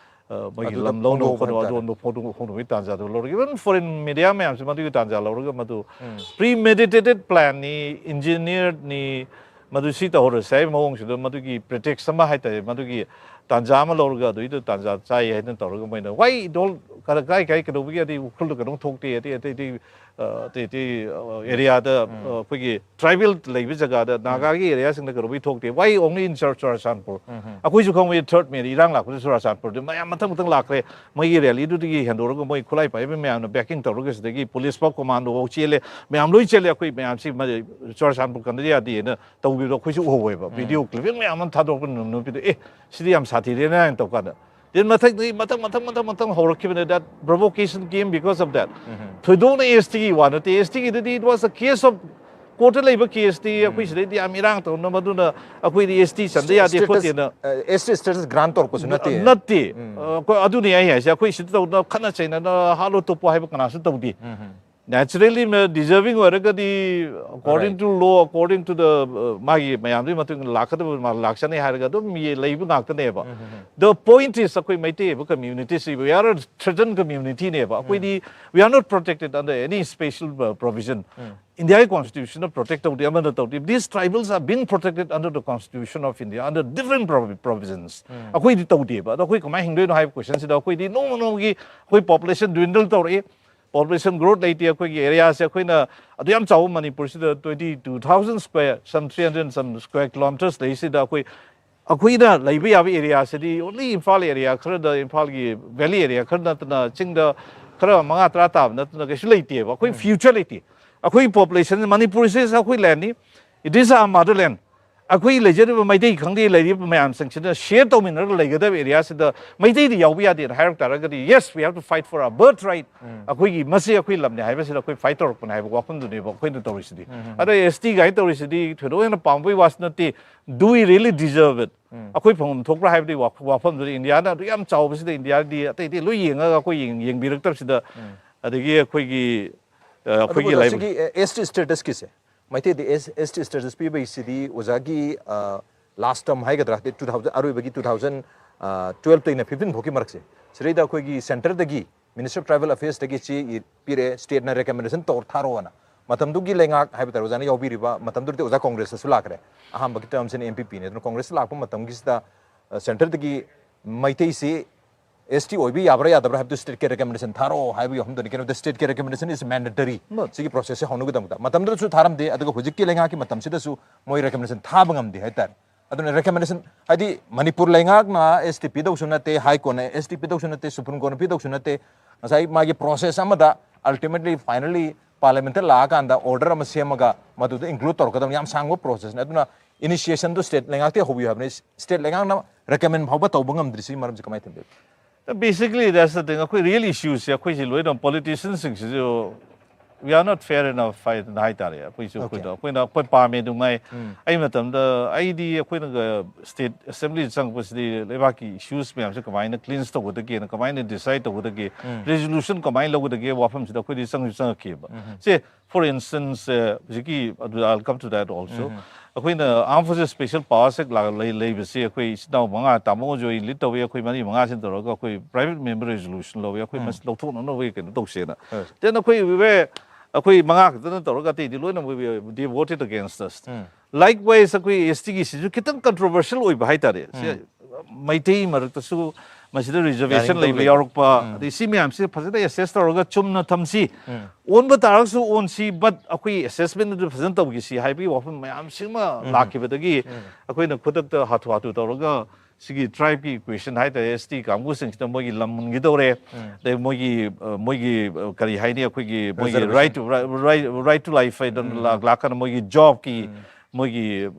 ꯑ, ꯃꯣꯏꯒꯤ ꯑꯗꯨꯗ ꯂꯝ ꯂꯧꯅꯕ ꯐꯣꯡꯗꯣꯛꯄ ꯈꯣꯠꯅꯕ ꯍꯥꯏꯇꯥꯔꯦ꯫ ꯑꯗꯨꯒꯨꯝꯕ ꯐꯣꯡꯗꯣꯛ-, ꯐꯣꯡꯗꯣꯛꯄꯒꯤ ꯇꯥꯟꯖꯥꯗꯨ ꯂꯧꯔꯒ, even foreign media ꯃꯌꯥꯝꯁꯦ ꯃꯗꯨꯒꯤ ꯇꯥꯟꯖꯥ ꯂꯧꯔꯒ ꯃꯗꯨ ꯎꯝ꯫ Premeditated planꯅꯤ, engineeredꯅꯤ, ꯃꯗꯨ ꯁꯤ ꯇꯧꯍꯧꯔꯁꯦ ꯍꯥꯏꯕ ꯃꯑꯣꯡꯁꯤꯗ ꯃꯗꯨꯒꯤ pretext ꯑꯃ ꯍꯥꯏꯇꯥꯔꯦ, ꯃꯗꯨꯒꯤ ꯇꯥꯟꯖꯥ ꯑꯃ ꯂꯧꯔꯒ ꯑꯗꯨꯏꯗꯨ ꯇꯥꯟꯖꯥ ꯆꯥꯏ ꯍꯥꯏꯅ ꯇꯧꯔꯒ ꯃꯣꯏꯅ why don't, ꯀꯔ-, ꯀꯥꯏ ꯀꯥꯏ ꯀꯩꯗꯧꯕꯒꯤ ꯑꯗꯩ ꯎꯈ꯭ꯔꯨꯜꯗ ꯀꯩꯅꯣꯝ ꯊꯣꯛꯇꯦ, ꯑꯇꯩ ꯑꯇꯩ ꯑꯇꯩ, ꯑ, ꯑꯇꯩ ꯑꯇꯩ, ꯑ, areaꯗ, ꯎꯝ꯫ ꯑ, ꯑꯩꯈꯣꯏꯒꯤ tribal ꯂꯩꯕ ꯖꯒꯥꯗ ꯎꯝ꯫ ꯅꯥꯒꯥꯒꯤ areaꯁꯤꯡꯗ ꯀꯩꯗꯧꯕꯩ ꯊꯣꯛꯇꯦ? Why only in Chur-, Churachandpur? ꯎꯝ ꯍꯝ꯫ ꯑꯩꯈꯣꯏꯁꯨ ꯈꯪꯕ ꯊꯥꯔꯠ ꯃꯦꯗ ꯏꯔꯥꯡ ꯂꯥꯛꯄꯗ ꯆꯨꯔꯥꯆꯥꯟꯄꯨꯔꯗ ꯃꯌꯥꯝ ꯃꯊꯪ ꯃꯊꯪ ꯂꯥꯛꯈ꯭ꯔꯦ꯫ ꯃꯣꯏꯒꯤ ꯔꯦꯂꯤꯗꯨꯗꯒꯤ ꯍꯦꯟꯗꯣꯔꯒ ꯃꯣꯏ ꯈꯨꯠꯂꯥꯏ ꯄꯥꯏꯕ ꯃꯌꯥꯝꯅ backing ꯇꯧꯔꯒ ꯁꯤꯗꯒꯤ ꯄꯨꯂꯤꯁ ꯐꯥꯎ ꯀꯣꯃꯥꯟꯗꯣ ꯐꯥꯎ ꯆꯦꯜꯂꯦ꯫ ꯃꯌꯥꯝ ꯂꯣꯏ ꯆꯦꯜꯂꯦ꯫ ꯑꯩꯈꯣꯏ ꯃꯌꯥꯝꯁꯤ ꯃ-, ꯆꯨꯔꯥꯆꯥꯟꯄꯨꯔ ꯀꯟꯗ ꯌꯥꯗꯦꯅ ꯇꯧꯈꯤꯕꯗꯣ ꯑꯩꯈꯣꯏꯁꯨ ꯎꯍꯧꯋꯦꯕ꯫ ꯎꯝ꯫ Video clipping ꯃꯌꯥꯝ ꯑꯃ ꯊꯥꯗꯣꯔꯛꯄ ꯅꯨ-, ꯅꯨꯄꯤꯗꯣ, "ꯑꯦ, ꯁꯤꯗꯤ ꯌꯥꯝ ꯁꯥꯊꯤꯔꯦꯅ" ꯍꯥꯏꯅ ꯇꯧꯀꯥꯟꯗ꯫ Then ꯃꯊꯪꯗꯒꯤ ꯃꯊꯪ, ꯃꯊꯪ, ꯃꯊꯪ, ꯃꯊꯪ ꯍꯧꯔꯛꯈꯤꯕꯅꯦ꯫ That provocation came because of that. ꯎꯝ꯫ ꯊꯣꯏꯗꯣꯛꯅ ꯑꯦꯁ ꯇꯤꯒꯤ ꯋꯥ ꯅꯠꯇꯦ꯫ ꯑꯦꯁ ꯇꯤꯒꯤꯗꯨꯗꯤ it was a case of courtꯇ ꯂꯩꯕ case ꯇꯤ ꯎꯝ꯫ ꯑꯩꯈꯣꯏ ꯁꯤꯗꯩꯗꯤ ꯌꯥꯝ ꯏꯔꯥꯡ ꯇꯧꯅꯕ, ꯑꯗꯨꯅ ꯑꯩꯈꯣꯏꯗꯤ ꯑꯦꯁ ꯇꯤ ꯆꯟꯗ ꯌꯥꯗꯦ status, ꯈꯣꯠꯇꯦꯅ꯫ ꯑ, ꯑꯦꯁ ꯇꯤ status grant ꯇꯧꯔꯛꯄꯁꯨ ꯅꯠꯇꯦ꯫ ꯅꯠꯇꯦ꯫ ꯎꯝ꯫ ꯑ, ꯑꯩꯈꯣꯏ ꯑꯗꯨꯅꯤ ꯑꯩ ꯍꯥꯏꯁꯦ꯫ ꯑꯩꯈꯣꯏ ꯁꯤꯗ ꯇꯧꯗꯅ ꯈꯠꯅ ꯆꯩꯅꯅ ꯍꯥꯠꯂꯣ ꯇꯨꯞꯄꯣ ꯍꯥꯏꯕ ꯀꯅꯥꯁꯨ ꯇꯧꯗꯦ꯫ ꯎꯝ ꯍꯝ꯫ Naturally, ꯃ-, deserving ꯑꯣꯏꯔꯒꯗꯤ, according right. To law, according to the, uh, ꯃꯥꯒꯤ ꯃꯌꯥꯝꯗꯨꯒꯤ ꯃꯇꯨꯡ ꯏꯟꯅ ꯂꯥꯛꯀꯗꯕ ꯃꯥ ꯂꯥꯛꯆꯅꯤ ꯍꯥꯏꯔꯒ ꯑꯗꯨꯝ ꯌꯦ-, ꯂꯩꯕ ꯉꯥꯛꯇꯅꯦꯕ꯫ ꯎꯝ, ꯎꯝ, ꯎꯝ꯫ The point is, ꯑꯩꯈꯣꯏ ꯃꯩꯇꯩ ꯑꯣꯏꯕ community ꯁꯤ, we are a threatened community ꯅꯦꯕ꯫ ꯎꯝ꯫ ꯑꯩꯈꯣꯏꯗꯤ, we are not protected under any special, uh, provision. Um. India ꯒꯤ constitution ꯅ protect ꯇꯧꯗꯦ, ꯑꯃꯅ ꯇꯧꯗꯦ꯫ These tribals are being protected under the constitution of India, under different provi-, provisions. ꯎꯝ꯫ ꯑꯩꯈꯣꯏꯗꯤ ꯇꯧꯗꯦꯕ꯫ ꯑꯗꯣ ꯑꯩꯈꯣꯏ ꯀꯃꯥꯏꯅ ꯍꯤꯡꯗꯣꯏꯅꯣ ꯍꯥꯏꯕ question ꯁꯤꯗ ꯑꯩꯈꯣꯏꯗꯤ ꯅꯣꯡꯃ ꯅꯣꯡꯃꯒꯤ ꯑꯩꯈꯣꯏ population dwindle ꯇꯧꯔꯛꯏ꯫ Population growth ꯂꯩꯇꯦ ꯑꯩꯈꯣꯏꯒꯤ area ꯁꯦ꯫ ꯑꯩꯈꯣꯏꯅ ꯑꯗꯨ ꯌꯥꯝ ꯆꯥꯎꯕ ꯃꯅꯤꯄꯨꯔꯁꯤꯗ twenty two thousand square, some three hundred some square kilometers ꯂꯩꯁꯤꯗ ꯑꯩꯈꯣꯏ, ꯑꯩꯈꯣꯏꯅ ꯂꯩꯕ ꯌꯥꯕ area ꯁꯤꯗꯤ only ꯏꯝꯐꯥꯜ area ꯈꯔꯗ, ꯏꯝꯐꯥꯜꯒꯤ valley area ꯈꯔ ꯅꯠꯇꯅ ꯆꯤꯡꯗ ꯈꯔ ꯃꯉꯥ ꯇꯔꯥ ꯇꯥꯕ ꯅꯠꯇꯅ ꯀꯩꯁꯨ ꯂꯩꯇꯦꯕ꯫ ꯑꯩꯈꯣꯏ ꯎꯝ꯫ Future ꯂꯩꯇꯦ꯫ ꯑꯩꯈꯣꯏ population, ꯃꯅꯤꯄꯨꯔꯁꯦ ꯑꯩꯈꯣꯏ land ꯅꯤ, it is our motherland꯫ ꯑꯩꯈꯣꯏ ꯂꯩꯖꯔꯤꯕ ꯃꯩꯇꯩ ꯈꯪꯗꯦ, ꯂꯩꯔꯤꯕ ꯃꯌꯥꯝꯁꯤꯡꯁꯤꯅ ꯁꯤꯌꯔ ꯇꯧꯃꯤꯟꯅꯔꯒ ꯂꯩꯒꯗꯕ ꯑꯦꯔꯤꯌꯥꯁꯤꯗ ꯃꯩꯇꯩꯗꯤ ꯌꯥꯎꯕ ꯌꯥꯗꯦꯅ ꯍꯥꯏꯔꯛ ꯇꯥꯔꯒꯗꯤ, yes, we have to fight for our birthright, ꯑꯩꯈꯣꯏꯒꯤ, ꯃꯁꯤ ꯑꯩꯈꯣꯏ ꯂꯝꯅꯦ ꯍꯥꯏꯕꯁꯤꯗ ꯑꯩꯈꯣꯏ ꯐꯥꯏꯠ ꯇꯧꯔꯛꯄꯅꯦ ꯍꯥꯏꯕ ꯋꯥꯐꯝꯗꯨꯅꯦꯕ ꯑꯩꯈꯣꯏꯅ ꯇꯧꯔꯤꯁꯤꯗꯤ꯫ ꯑꯗꯣ ꯑꯦꯁ ꯇꯤ ꯀꯥꯏꯅ ꯇꯧꯔꯤꯁꯤꯗꯤ ꯊꯣꯏꯗꯣꯛ ꯍꯦꯟꯅ ꯄꯥꯝꯕꯒꯤ ꯋꯥꯁꯨ ꯅꯠꯇꯦ, do we really deserve it? ꯑꯩꯈꯣꯏ ꯐꯪꯐꯝ ꯊꯣꯛꯄ꯭ꯔꯥ ꯍꯥꯏꯕꯗꯤ ꯋꯥ- ꯋꯥꯐꯝꯗꯨꯗꯤ ꯏꯟꯗꯤꯌꯥꯅ ꯑꯗꯨ ꯌꯥꯝ ꯆꯥꯎꯕꯁꯤꯗ ꯏꯟꯗꯤꯌꯥꯗꯤ ꯑꯇꯩ ꯑꯇꯩ ꯂꯣꯏ ꯌꯦꯡꯉꯒ ꯑꯩꯈꯣꯏ ꯌꯦꯡ- ꯌꯦꯡꯕꯤꯔꯛꯇꯕꯁꯤꯗ, ꯑꯗꯒꯤ ꯑꯩꯈꯣꯏꯒꯤ, ꯑ, ꯑꯩꯈꯣꯏꯒꯤ ꯑꯗꯨꯕꯨ ꯂꯥꯏꯕꯛ ꯁꯤꯒꯤ ꯑꯦꯁ ꯇꯤ ꯁ꯭ꯇꯦꯇꯁꯀꯤꯁꯦ, ꯃꯩꯇꯩꯗꯤ ꯑꯦꯁ ꯇꯤ ꯁ꯭ꯇꯦꯇꯁ ꯄꯤꯕꯒꯤꯁꯤꯗꯤ ꯑꯣꯖꯥꯒꯤ ꯂꯥꯁ ꯇꯔꯝ ꯍꯥꯏꯒꯗ꯭ꯔꯥ, ꯇꯨ ꯊꯥꯎꯖꯟ, ꯑꯔꯣꯏꯕꯒꯤ ꯇꯨ ꯊꯥꯎꯖꯟ ꯇꯨꯋꯦꯜꯞꯇꯩꯅ ꯐꯤꯐꯇꯤꯟ ꯐꯥꯎꯒꯤ ꯃꯔꯛꯁꯦ, ꯁꯤꯗꯩꯗ ꯑꯩꯈꯣꯏꯒꯤ ꯁꯦꯟꯇꯔꯗꯒꯤ, ꯃꯤꯅꯤꯁꯇꯔ ꯑꯣꯐ ꯇ꯭ꯔꯥꯏꯕꯦꯜ ꯑꯐꯦꯌꯔꯁꯇꯒꯤ ꯆꯦ ꯏ- ꯄꯤꯔꯛꯑꯦ, ꯁ꯭ꯇꯦꯠꯅ ꯔꯦꯀꯃꯦꯟꯗꯦꯁꯟ ꯇꯧꯔ ꯊꯥꯔꯛꯑꯣꯅ꯫ ꯃꯇꯝꯗꯨꯒꯤ ꯂꯩꯉꯥꯛ ꯍꯥꯏꯕ ꯇꯥꯔꯦ, ꯑꯣꯖꯥꯅ ꯌꯥꯎꯕꯤꯔꯤꯕ ꯃꯇꯝꯗꯨꯗꯗꯤ ꯑꯣꯖꯥ ꯀꯣꯡꯒ꯭ꯔꯦꯁꯇꯁꯨ ꯂꯥꯛꯈ꯭ꯔꯦ, ꯑꯍꯥꯟꯕꯒꯤ ꯇꯔꯝꯁꯤꯅ ꯑꯦꯝ ꯄꯤ ꯄꯤꯅꯦ꯫ ꯑꯗꯨꯅ ꯀꯣꯡꯒ꯭ꯔꯦꯁꯇ ꯂꯥꯛꯄ ꯃꯇꯝꯒꯤꯁꯤꯗ, ꯑ, ꯁꯦꯟꯇꯔꯗꯒꯤ ꯃꯩꯇꯩꯁꯤ ꯑꯦꯁ ꯇꯤ ꯑꯣꯏꯕ ꯌꯥꯕ꯭ꯔꯥ ꯌꯥꯗꯕ꯭ꯔꯥ ꯍꯥꯏꯕꯗꯨ ꯁ꯭ꯇꯦꯠꯀꯤ ꯔꯦꯀꯃꯦꯟꯗꯦꯁꯟ ꯊꯥꯔꯛꯑꯣ ꯍꯥꯏꯕꯒꯤ ꯋꯥꯐꯝꯗꯨꯅꯤ꯫ ꯀꯩꯅꯣꯗ ꯁ꯭ꯇꯦꯠꯀꯤ ꯔꯦꯀꯃꯦꯟꯗꯦꯁꯟ is mandatory꯫ ꯁꯤꯒꯤ ꯄ꯭ꯔꯣꯁꯦꯁꯁꯦ ꯍꯧꯅꯕꯒꯤꯗꯃꯛꯇ ꯃꯇꯝꯗꯨꯗꯁꯨ ꯊꯥꯔꯝꯗꯦ, ꯑꯗꯨꯒ ꯍꯧꯖꯤꯛꯀꯤ ꯂꯩꯉꯥꯛꯀꯤ ꯃꯇꯝꯁꯤꯗꯁꯨ ꯃꯣꯏ ꯔꯦꯀꯃꯦꯟꯗꯦꯁꯟ ꯊꯥꯕ ꯉꯝꯗꯦ ꯍꯥꯏꯇꯥꯔꯦ꯫ ꯑꯗꯨꯅ ꯔꯦꯀꯃꯦꯟꯗꯦꯁꯟ ꯍꯥꯏꯗꯤ ꯃꯅꯤꯄꯨꯔ ꯂꯩꯉꯥꯛꯅ ꯑꯦꯁ ꯇꯤ ꯄꯤꯗꯧꯁꯨ ꯅꯠꯇꯦ, ꯍꯥꯏ ꯀꯣꯔꯠꯅ ꯑꯦꯁ ꯇꯤ ꯄꯤꯗꯧꯁꯨ ꯅꯠꯇꯦ, ꯁꯨꯄ꯭ꯔꯤꯝ ꯀꯣꯔꯠꯅ ꯄꯤꯗꯧꯁꯨ ꯅꯠꯇꯦ꯫ ꯉꯁꯥꯏ ꯃꯥꯒꯤ ꯄ꯭ꯔꯣꯁꯦꯁ ꯑꯃꯗ ꯑꯜꯇꯤꯃꯦꯠꯂꯤ ꯐꯥꯏꯅꯦꯜꯂꯤ ꯄꯥꯔꯂꯤꯌꯥꯃꯦꯟꯠꯇ ꯂꯥꯛꯑꯀꯥꯟꯗ ꯑꯣꯔꯗꯔ ꯑꯃ ꯁꯦꯝꯃꯒ ꯃꯗꯨꯗ ꯏꯟꯀ꯭ꯂꯨꯗ ꯇꯧꯔꯛꯀꯗꯕꯅꯤ꯫ ꯌꯥꯝ ꯁꯥꯡꯕ ꯄ꯭ꯔꯣꯁꯦꯁꯅꯤ꯫ ꯑꯗꯨꯅ ꯏꯅꯤꯁꯤꯌꯦꯁꯟꯗꯨ ꯁ꯭ꯇꯦꯠ ꯂꯩꯉꯥꯛꯇꯒꯤ ꯍꯧꯕꯤꯌꯨ ꯍꯥꯏꯕꯅꯤ꯫ ꯁ꯭ꯇꯦꯠ ꯂꯩꯉꯥꯛꯅ ꯔꯦꯀꯃꯦꯟ ꯐꯥꯎꯕ ꯇꯧꯕ ꯉꯝꯗ꯭ꯔꯤꯁꯤꯒꯤ ꯃꯔꯝꯁꯦ ꯀꯃꯥꯏꯅ ꯊꯝꯕꯤꯕ? Basically, that's the thing. ꯑꯩꯈꯣꯏ ꯔꯤꯌꯦꯜ ꯏꯁꯨꯁꯦ ꯑꯩꯈꯣꯏꯁꯤ ꯂꯣꯏꯅ ꯄꯣꯂꯤꯇꯤꯁꯤꯌꯟꯁꯤꯡꯁꯤꯁꯨ we are not fair enough ꯍꯥꯏꯗꯅ ꯍꯥꯏꯇꯥꯔꯦ꯫ ꯑꯩꯈꯣꯏꯁꯨ ꯑꯩꯈꯣꯏꯗ ꯑꯩꯈꯣꯏꯅ ꯑꯩꯈꯣꯏ ꯄꯥꯝꯃꯦ ꯑꯗꯨꯉꯥꯏ꯫ ꯑꯩ ꯃꯇꯝꯗ ꯑꯩꯗꯤ ꯑꯩꯈꯣꯏꯅꯒ ꯁ꯭ꯇꯦꯠ ꯑꯦꯁꯦꯝꯕ꯭ꯂꯤꯗ ꯆꯪꯉꯛꯄꯁꯤꯗꯤ ꯂꯩꯕꯥꯛꯀꯤ ꯏꯁꯨꯁ ꯃꯌꯥꯝꯁꯦ ꯀꯃꯥꯏꯅ ꯀ꯭ꯂꯤꯟꯁ ꯇꯧꯒꯗꯒꯦꯅ, ꯀꯃꯥꯏꯅ ꯗꯤꯁꯥꯏꯗ ꯇꯧꯒꯗꯒꯦ, ꯔꯤꯖꯣꯂꯨꯁꯟ ꯀꯃꯥꯏꯅ ꯂꯧꯒꯗꯒꯦ ꯋꯥꯐꯝꯁꯤꯗ ꯑꯩꯈꯣꯏꯗꯤ ꯆꯪꯁꯨ ꯆꯪꯉꯛꯈꯤꯕ꯫ ꯁꯦ, for instance, ꯍꯧꯖꯤꯛꯀꯤ ꯑꯗꯨ I'll come to that also. ꯑꯩꯈꯣꯏꯅ Armed Forces Special Powers Act ꯂꯩꯕꯁꯤ ꯑꯩꯈꯣꯏ ꯏꯆꯤꯟ ꯏꯅꯥꯎ ꯃꯉꯥ, ꯇꯥꯃꯣꯁꯨ ꯑꯩ ꯂꯤꯗ ꯇꯧꯋꯤ, ꯑꯩꯈꯣꯏ ꯃꯔꯤ ꯃꯉꯥꯁꯤꯅ ꯇꯧꯔꯒ ꯑꯩꯈꯣꯏ ꯄ꯭ꯔꯥꯏꯚꯦꯠ ꯃꯦꯝꯕꯔ ꯔꯤꯖꯣꯂꯨꯁꯟ ꯂꯧꯋꯤ, ꯑꯩꯈꯣꯏ ꯃꯁꯤ ꯂꯧꯊꯣꯛꯅꯅꯕꯒꯤ ꯀꯩꯅꯣ ꯇꯧꯁꯦꯅ꯫ Then ꯑꯩꯈꯣꯏ ꯑꯩꯈꯣꯏ ꯃꯉꯥ ꯈꯛꯇꯅ ꯇꯧꯔꯒ ꯑꯇꯩꯗꯤ ꯂꯣꯏꯅ they voted against us. Likewise, ꯑꯩꯈꯣꯏ ꯑꯦꯁ ꯇꯤꯒꯤꯁꯤꯁꯨ ꯈꯤꯇꯪ ꯀꯟꯇ꯭ꯔꯣꯚꯔꯁꯤꯌꯦꯜ ꯑꯣꯏꯕ ꯍꯥꯏꯇꯥꯔꯦ꯫ ꯁꯤ ꯃꯩꯇꯩ ꯃꯔꯛꯇꯁꯨ ꯃꯁꯤꯗ ꯔꯤꯖꯔꯕꯦꯁꯟ ꯂꯩꯕ ꯌꯥꯎꯔꯛꯄ, ꯑꯗꯩ ꯁꯤ ꯃꯌꯥꯝꯁꯦ ꯐꯖꯅ ꯑꯦꯁꯦꯁ ꯇꯧꯔꯒ ꯆꯨꯝꯅ ꯊꯝꯁꯤ꯫ ꯑꯣꯟꯕ ꯇꯥꯔꯒꯁꯨ ꯑꯣꯟꯁꯤ, ꯕꯠ ꯑꯩꯈꯣꯏ ꯑꯦꯁꯦꯁꯃꯦꯟ ꯑꯗꯨ ꯐꯖꯅ ꯇꯧꯈꯤꯁꯤ ꯍꯥꯏꯕꯒꯤ ꯋꯥꯐꯝ ꯃꯌꯥꯝꯁꯤꯃ ꯂꯥꯛꯈꯤꯕꯗꯒꯤ ꯑꯩꯈꯣꯏꯅ ꯈꯨꯗꯛꯇ ꯍꯥꯊꯨ ꯍꯥꯊꯨ ꯇꯧꯔꯒ ꯁꯤꯒꯤ ꯇ꯭ꯔꯥꯏꯕꯀꯤ ꯏꯀ꯭ꯋꯦꯁꯟ ꯍꯥꯏꯇꯥꯔꯦ, ꯑꯦꯁ ꯇꯤ ꯀꯥꯡꯕꯨꯁꯤꯡꯁꯤꯗ ꯃꯣꯏꯒꯤ ꯂꯝ ꯃꯨꯟꯈꯤꯗꯧꯔꯦ, ꯑꯗꯩ ꯃꯣꯏꯒꯤ, ꯑ, ꯃꯣꯏꯒꯤ, ꯑ, ꯀꯔꯤ ꯍꯥꯏꯅꯤ, ꯑꯩꯈꯣꯏꯒꯤ ꯃꯣꯏꯒꯤ right to, right, right to life ꯍꯥꯏꯗꯅ ꯂꯥꯛ- ꯂꯥꯛꯀꯥꯟꯗ ꯃꯣꯏꯒꯤ ꯖꯣꯕꯀꯤ ꯃꯣꯏꯒꯤ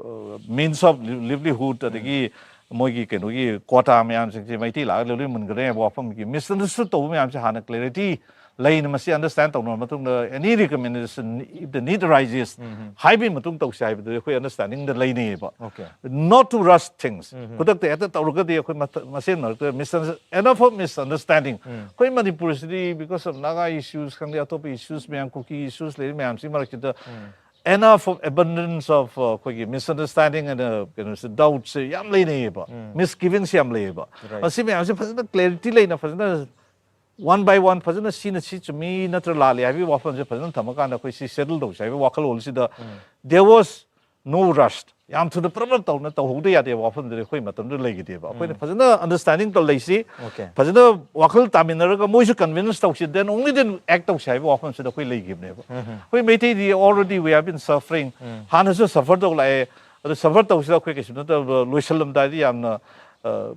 means of livelihood ꯑꯗꯒꯤ ꯃꯣꯏꯒꯤ ꯀꯩꯅꯣꯒꯤ quota ꯃꯌꯥꯝꯁꯤꯡꯁꯦ ꯃꯩꯇꯩ ꯂꯥꯛꯑꯒ ꯂꯣꯏ ꯃꯨꯟꯒꯅꯤ ꯍꯥꯏꯕ ꯋꯥꯐꯝꯒꯤ misunderstood ꯇꯧꯕ ꯃꯌꯥꯝꯁꯦ ꯍꯥꯟꯅ clarity ꯂꯩꯅ ꯃꯁꯤ understand ꯇꯧꯅꯔ ꯃꯇꯨꯡꯗ any recommendation if the need arises ꯍꯥꯏꯕꯒꯤ ꯃꯇꯨꯡ ꯇꯧꯁꯤ ꯍꯥꯏꯕꯗꯨꯗꯤ ꯑꯩꯈꯣꯏ understandingꯗ ꯂꯩꯅꯩꯌꯦꯕ꯫ Okay. Not to rush things. ꯈꯨꯗꯛꯇ ꯍꯦꯛꯇ ꯇꯧꯔꯒꯗꯤ ꯑꯩꯈꯣꯏ ꯃꯁꯦꯟ ꯃꯔꯛꯇ misunderstanding, enough of misunderstanding. ꯑꯩꯈꯣꯏ ꯃꯅꯤꯄꯨꯔꯁꯤꯗꯤ because of Naga issues ꯈꯪꯗꯦ, ꯑꯇꯣꯞꯄ issues ꯃꯌꯥꯝ, ꯀꯨꯀꯤ issues ꯂꯩꯔꯤ ꯃꯌꯥꯝꯁꯤ ꯃꯔꯛꯁꯤꯗ enough of abundance of ꯑꯩꯈꯣꯏꯒꯤ misunderstanding and ꯀꯩꯅꯣꯁꯦ, doubtꯁꯦ ꯌꯥꯝ ꯂꯩꯅꯩꯌꯦꯕ, misgivingꯁꯦ ꯌꯥꯝ ꯂꯩꯌꯦꯕ꯫ ꯃꯁꯤ ꯃꯌꯥꯝꯁꯦ ꯐꯖꯅ clarity ꯂꯩꯅ ꯐꯖꯅ one by one ꯐꯖꯅ ꯁꯤꯅ ꯁꯤ ꯆꯨꯝꯃꯤ ꯅꯠꯇ꯭ꯔ ꯂꯥꯜꯂꯤ ꯍꯥꯏꯕꯒꯤ ꯋꯥꯐꯝꯁꯦ ꯐꯖꯅ ꯊꯝꯃꯀꯥꯟꯗ ꯑꯩꯈꯣꯏ ꯁꯤ settle ꯇꯧꯁꯦ ꯍꯥꯏꯕꯒꯤ ꯋꯥꯈꯜꯂꯣꯟꯁꯤꯗ there was no rush. ꯌꯥꯝ ꯊꯨꯅ ꯄ꯭ꯔꯞ ꯄ꯭ꯔꯞ ꯇꯧꯅ ꯇꯧꯍꯧꯗ ꯌꯥꯗꯦꯕ ꯋꯥꯐꯝꯗꯨꯗꯤ ꯑꯩꯈꯣꯏ ꯃꯇꯝꯗꯨꯗ ꯂꯩꯈꯤꯗꯦꯕ꯫ ꯑꯩꯈꯣꯏꯅ ꯐꯖꯅ understanding ꯇꯧ ꯂꯩꯁꯤ, Okay. ꯐꯖꯅ ꯋꯥꯈꯜ ꯇꯥꯃꯤꯟꯅꯔꯒ ꯃꯣꯏꯁꯨ convince ꯇꯧꯁꯤ, then only then act ꯇꯧꯁꯤ ꯍꯥꯏꯕ ꯋꯥꯐꯝꯁꯤꯗ ꯑꯩꯈꯣꯏ ꯂꯩꯈꯤꯕꯅꯦꯕ꯫ ꯑꯩꯈꯣꯏ ꯃꯩꯇꯩꯗꯤ already we have been suffering. ꯍꯥꯟꯅꯁꯨ suffer ꯇꯧ ꯂꯥꯛꯑꯦ꯫ ꯑꯗꯨ suffer ꯇꯧꯁꯤꯗ ꯑꯩꯈꯣꯏ ꯀꯩꯁꯨ ꯅꯠꯇꯕ ꯂꯣꯏꯁꯤꯜꯂꯝꯗꯥꯏꯗ ꯌꯥꯝꯅ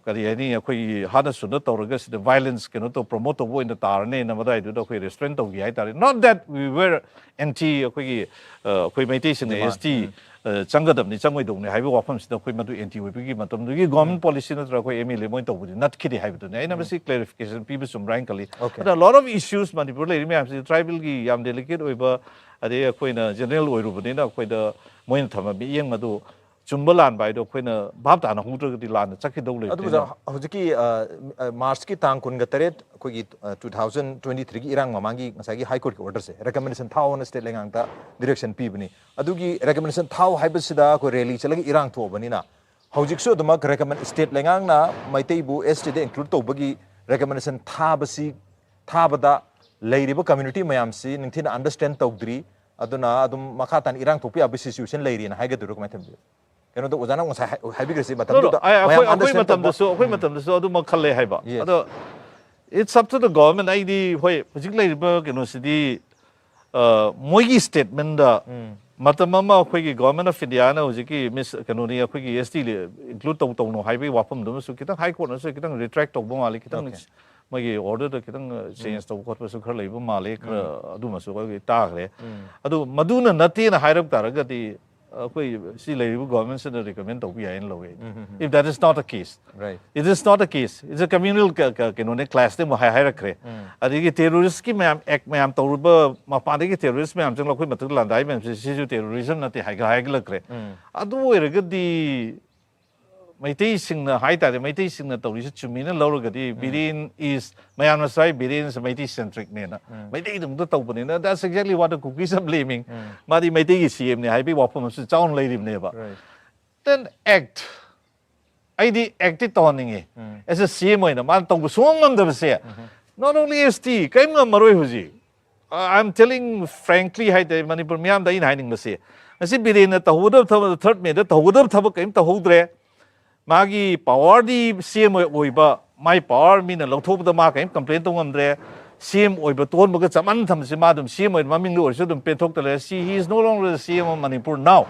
ꯀꯔꯤ ꯍꯥꯏꯅꯤ, ꯑꯩꯈꯣꯏꯒꯤ ꯍꯥꯟꯅ ꯁꯨꯅ ꯇꯧꯔꯒ ꯁꯤꯗ violence ꯀꯩꯅꯣ ꯇꯧ promote ꯇꯧꯕ ꯑꯣꯏꯅ ꯇꯥꯔꯅꯦꯅ ꯃꯗꯥꯏꯗꯨꯗ ꯑꯩꯈꯣꯏ restrain ꯇꯧꯈꯤ ꯍꯥꯏꯇꯥꯔꯦ꯫ Not that we were anti ꯑꯩꯈꯣꯏꯒꯤ ꯑꯩꯈꯣꯏ ꯃꯩꯇꯩꯁꯤꯡꯅ S T ꯆꯪꯒꯗꯕꯅꯤ ꯆꯪꯉꯣꯏꯗꯧꯕꯅꯤ ꯍꯥꯏꯕ ꯋꯥꯐꯝꯁꯤꯗ ꯑꯩꯈꯣꯏ ꯃꯗꯨ anti ꯑꯣꯏꯕꯒꯤ ꯃꯇꯝꯗꯨꯒꯤ government policy ꯅꯠꯇ꯭ꯔꯒ ꯑꯩꯈꯣꯏ M L A ꯃꯣꯏꯅ ꯇꯧꯕꯗꯤ ꯅꯠꯈꯤꯗꯦ ꯍꯥꯏꯕꯗꯨꯅꯤ꯫ ꯑꯩꯅ ꯃꯁꯤ clarification ꯄꯤꯕ ꯆꯨꯝꯕ꯭ꯔꯥ ꯍꯥꯏꯅ ꯈꯜꯂꯤ꯫ Okay. ꯑꯗ lot of issues ꯃꯅꯤꯄꯨꯔ ꯂꯩꯔꯤ ꯃꯌꯥꯝꯁꯤ tribalꯒꯤ ꯌꯥꯝ delicate ꯑꯣꯏꯕ, ꯑꯗꯩ ꯑꯩꯈꯣꯏꯅ general ꯑꯣꯏꯔꯨꯕꯅꯤꯅ ꯑꯩꯈꯣꯏꯗ ꯃꯣꯏꯅ ꯊꯝꯕ ꯃꯤꯠꯌꯦꯡ ꯃꯗꯨ ꯆꯨꯝꯕ ꯂꯥꯟꯕ ꯍꯥꯏꯗꯣ ꯑꯩꯈꯣꯏꯅ ꯚꯥꯞ ꯇꯥꯅꯍꯧꯗ꯭ꯔꯒꯗꯤ ꯂꯥꯟꯅ ꯆꯠꯈꯤꯗꯧ ꯑꯗꯨꯕꯨ ꯂꯩꯕꯅꯤꯅ꯫ ꯍꯧꯖꯤꯛꯀꯤ ꯃꯥꯔꯆꯀꯤ ꯇꯥꯡ ꯀꯨꯟꯒ ꯇꯔꯦꯠ ꯑꯩꯈꯣꯏꯒꯤ two thousand twenty threeꯒꯤ ꯏꯔꯥꯡ ꯃꯃꯥꯡꯒꯤ ꯉꯁꯥꯏꯒꯤ High Courtꯀꯤ orderꯁꯦ recommendation ꯊꯥꯎꯅ state ꯂꯩꯉꯥꯛꯇ direction ꯄꯤꯕꯅꯤ꯫ ꯑꯗꯨꯒꯤ recommendation ꯊꯥꯎ ꯍꯥꯏꯕꯁꯤꯗ ꯑꯩꯈꯣꯏ rally ꯆꯠꯂꯒ ꯏꯔꯥꯡ ꯊꯣꯛꯑꯕꯅꯤꯅ ꯍꯧꯖꯤꯛꯁꯨ ꯑꯗꯨꯃꯛ recommend state ꯂꯩꯉꯥꯛꯅ ꯃꯩꯇꯩꯕꯨ S Tꯗ include ꯇꯧꯕꯒꯤ recommendation ꯊꯥꯕꯁꯤ ꯊꯥꯕꯗ ꯂꯩꯔꯤꯕ community ꯃꯌꯥꯝꯁꯤ ꯅꯤꯡꯊꯤꯅ understand ꯇꯧꯗ꯭ꯔꯤ꯫ ꯑꯗꯨꯅ ꯑꯗꯨꯝ ꯃꯈꯥ ꯇꯥꯅ ꯏꯔꯥꯡ ꯊꯣꯛꯄ ꯌꯥꯕꯒꯤ situation ꯂꯩꯔꯤꯅ ꯍꯥꯏꯒꯗꯣꯏꯔꯣ ꯀꯃꯥꯏꯅ ꯊꯝꯕꯤꯒꯦ? ꯀꯩꯅꯣꯗ ꯑꯣꯖꯥꯅ ꯉꯁꯥꯏ ꯍꯥꯏ- ꯍꯥꯏꯕꯤꯈ꯭ꯔꯁꯤ No, no, ꯃꯇꯝꯗꯨꯗ ꯑꯩ- ꯑꯩꯈꯣꯏ ꯃꯌꯥꯝ ꯑꯩꯈꯣꯏ understand ꯇꯧꯕ- ꯃꯇꯝꯗꯁꯨ ꯑꯩꯈꯣꯏ ꯃꯇꯝꯗꯁꯨ ꯑꯗꯨꯃꯛ ꯈꯜꯂꯦ ꯍꯥꯏꯕ꯫ Yes. ꯑꯗꯣ it's up to the government. ꯑꯩꯗꯤ ꯍꯣꯏ ꯍꯧꯖꯤꯛ ꯂꯩꯔꯤꯕ ꯀꯩꯅꯣꯁꯤꯗꯤ ꯑ, ꯃꯣꯏꯒꯤ statementꯗ ꯃꯇꯝ ꯑꯃ ꯑꯩꯈꯣꯏꯒꯤ Government of Indiaꯅ ꯍꯧꯖꯤꯛꯀꯤ ꯃꯤꯁ ꯀꯩꯅꯣꯅꯤ ꯑꯩꯈꯣꯏꯒꯤ S T include ꯇꯧ ꯇꯧꯅꯣ ꯍꯥꯏꯕꯒꯤ ꯋꯥꯐꯝꯗꯨꯃꯁꯨ ꯈꯤꯇꯪ High Courtꯅꯁꯨ ꯈꯤꯇꯪ retract ꯇꯧꯕ ꯃꯥꯜꯂꯤ, ꯈꯤꯇꯪ Okay. ꯃꯣꯏꯒꯤ orderꯗ ꯈꯤꯇꯪ change ꯇꯧꯕ ꯈꯣꯠꯄꯁꯨ ꯈꯔ ꯂꯩꯕ ꯃꯥꯜꯂꯤ, ꯈꯔ ꯑꯗꯨꯃꯁꯨ ꯑꯩꯈꯣꯏ ꯇꯥꯈ꯭ꯔꯦ꯫ ꯑꯗꯨ ꯃꯗꯨꯅ ꯅꯠꯇꯦꯅ ꯍꯥꯏꯔꯛ ꯇꯥꯔꯒꯗꯤ ꯑꯩꯈꯣꯏ ꯁꯤ ꯂꯩꯔꯤꯕ ꯒꯣꯔꯃꯦꯟꯁꯤꯅ ꯔꯤꯀꯃꯦꯟ ꯇꯧꯕ ꯌꯥꯏꯅ ꯂꯧꯋꯦ꯫ If that is not a case, Right. It is not a case. It's a communal ꯀ- ꯀ- ꯀꯩꯅꯣꯅꯦ, ꯀ꯭ꯂꯥꯁꯅꯦ ꯑꯃꯨꯛ ꯍꯥꯏ- ꯍꯥꯏꯔꯛꯈ꯭ꯔꯦ꯫ ꯑꯗꯒꯤ ꯇꯦꯔꯣꯔꯤꯁꯀꯤ ꯃꯌꯥꯝ ꯑꯦꯛ ꯃꯌꯥꯝ ꯇꯧꯔꯨꯕ, ꯃꯄꯥꯟꯗꯒꯤ ꯇꯦꯔꯣꯔꯤꯁ ꯃꯌꯥꯝ ꯆꯪꯂꯛꯄ, ꯑꯩꯈꯣꯏ ꯃꯊꯛꯇ ꯂꯥꯟꯗꯥꯔꯤ ꯃꯌꯥꯝꯁꯦ, ꯁꯤꯁꯨ ꯇꯦꯔꯣꯔꯤꯖꯝ ꯅꯠꯇꯦ ꯍꯥꯏꯒ- ꯍꯥꯏꯒꯠꯂꯛꯈ꯭ꯔꯦ꯫ ꯑꯗꯨ ꯑꯣꯏꯔꯒꯗꯤ ꯃꯩꯇꯩꯁꯤꯡꯅ ꯍꯥꯏꯇꯥꯔꯦ, ꯃꯩꯇꯩꯁꯤꯡꯅ ꯇꯧꯔꯤꯁꯦ ꯆꯨꯝꯃꯤꯅ ꯂꯧꯔꯒꯗꯤ, ꯕꯤꯔꯦꯟ is, ꯃꯌꯥꯝꯅꯁꯨ ꯍꯥꯏ ꯕꯤꯔꯦꯟꯁꯦ ꯃꯩꯇꯩ ꯁꯦꯟꯇ꯭ꯔꯤꯛꯅꯦꯅ, ꯃꯩꯇꯩꯗꯃꯛꯇ ꯇꯧꯕꯅꯤꯅ, that's exactly what the Kukis are blaming. ꯃꯥꯗꯤ ꯃꯩꯇꯩꯒꯤ ꯁꯤ ꯑꯦꯝꯅꯦ ꯍꯥꯏꯕꯒꯤ ꯋꯥꯐꯝ ꯑꯃꯁꯨ ꯆꯥꯎꯅ ꯂꯩꯔꯤꯕꯅꯦꯕ꯫ Right. Then act, ꯑꯩꯗꯤ ꯑꯦꯛꯇꯤ ꯇꯧꯍꯟꯅꯤꯡꯉꯤ꯫ ꯑꯦꯁ ꯑꯦ ꯁꯤ ꯑꯦꯝ ꯑꯣꯏꯅ ꯃꯥꯅ ꯇꯧꯕ ꯁꯨꯡꯉꯝ ꯉꯝꯗꯕꯁꯦ, not only S T, ꯀꯔꯤꯝ ꯉꯝꯃꯔꯣꯏ ꯍꯧꯖꯤꯛ꯫ I am telling frankly ꯍꯥꯏꯇꯥꯔꯦ, ꯃꯅꯤꯄꯨꯔ ꯃꯤꯌꯥꯝꯗ ꯑꯩꯅ ꯍꯥꯏꯅꯤꯡꯕꯁꯦ, ꯉꯁꯤ ꯕꯤꯔꯦꯟꯅ ꯇꯧꯍꯧꯒꯗꯕ ꯊꯕꯛ, ꯊꯥꯔꯠ ꯃꯦꯗ ꯇꯧꯍꯧꯒꯗꯕ ꯊꯕꯛ ꯀꯔꯤꯝ ꯇꯧꯍꯧꯗ꯭ꯔꯦ꯫ ꯃꯥꯒꯤ ꯄꯋꯥꯔꯗꯤ ꯁꯤ ꯑꯦꯝ ꯑꯣꯏꯕ, ꯃꯥꯏ ꯄꯋꯥꯔ ꯃꯤꯅ ꯂꯧꯊꯣꯛꯄꯗ ꯃꯥ ꯀꯔꯤꯝ ꯀꯝꯄ꯭ꯂꯦꯟ ꯇꯧ ꯉꯝꯗ꯭ꯔꯦ꯫ ꯁꯤ ꯑꯦꯝ ꯑꯣꯏꯕ ꯇꯣꯟꯕꯒ ꯆꯞ ꯃꯥꯟꯅ ꯊꯝꯕꯁꯤ, ꯃꯥ ꯑꯗꯨꯝ ꯁꯤ ꯑꯦꯝ ꯑꯣꯏꯅ ꯃꯃꯤꯡꯗ ꯑꯣꯏꯔꯁꯨ ꯑꯗꯨꯝ ꯄꯦꯟꯊꯣꯛꯇ ꯂꯩꯔꯦ꯫ See, he is no longer the C M of Manipur now.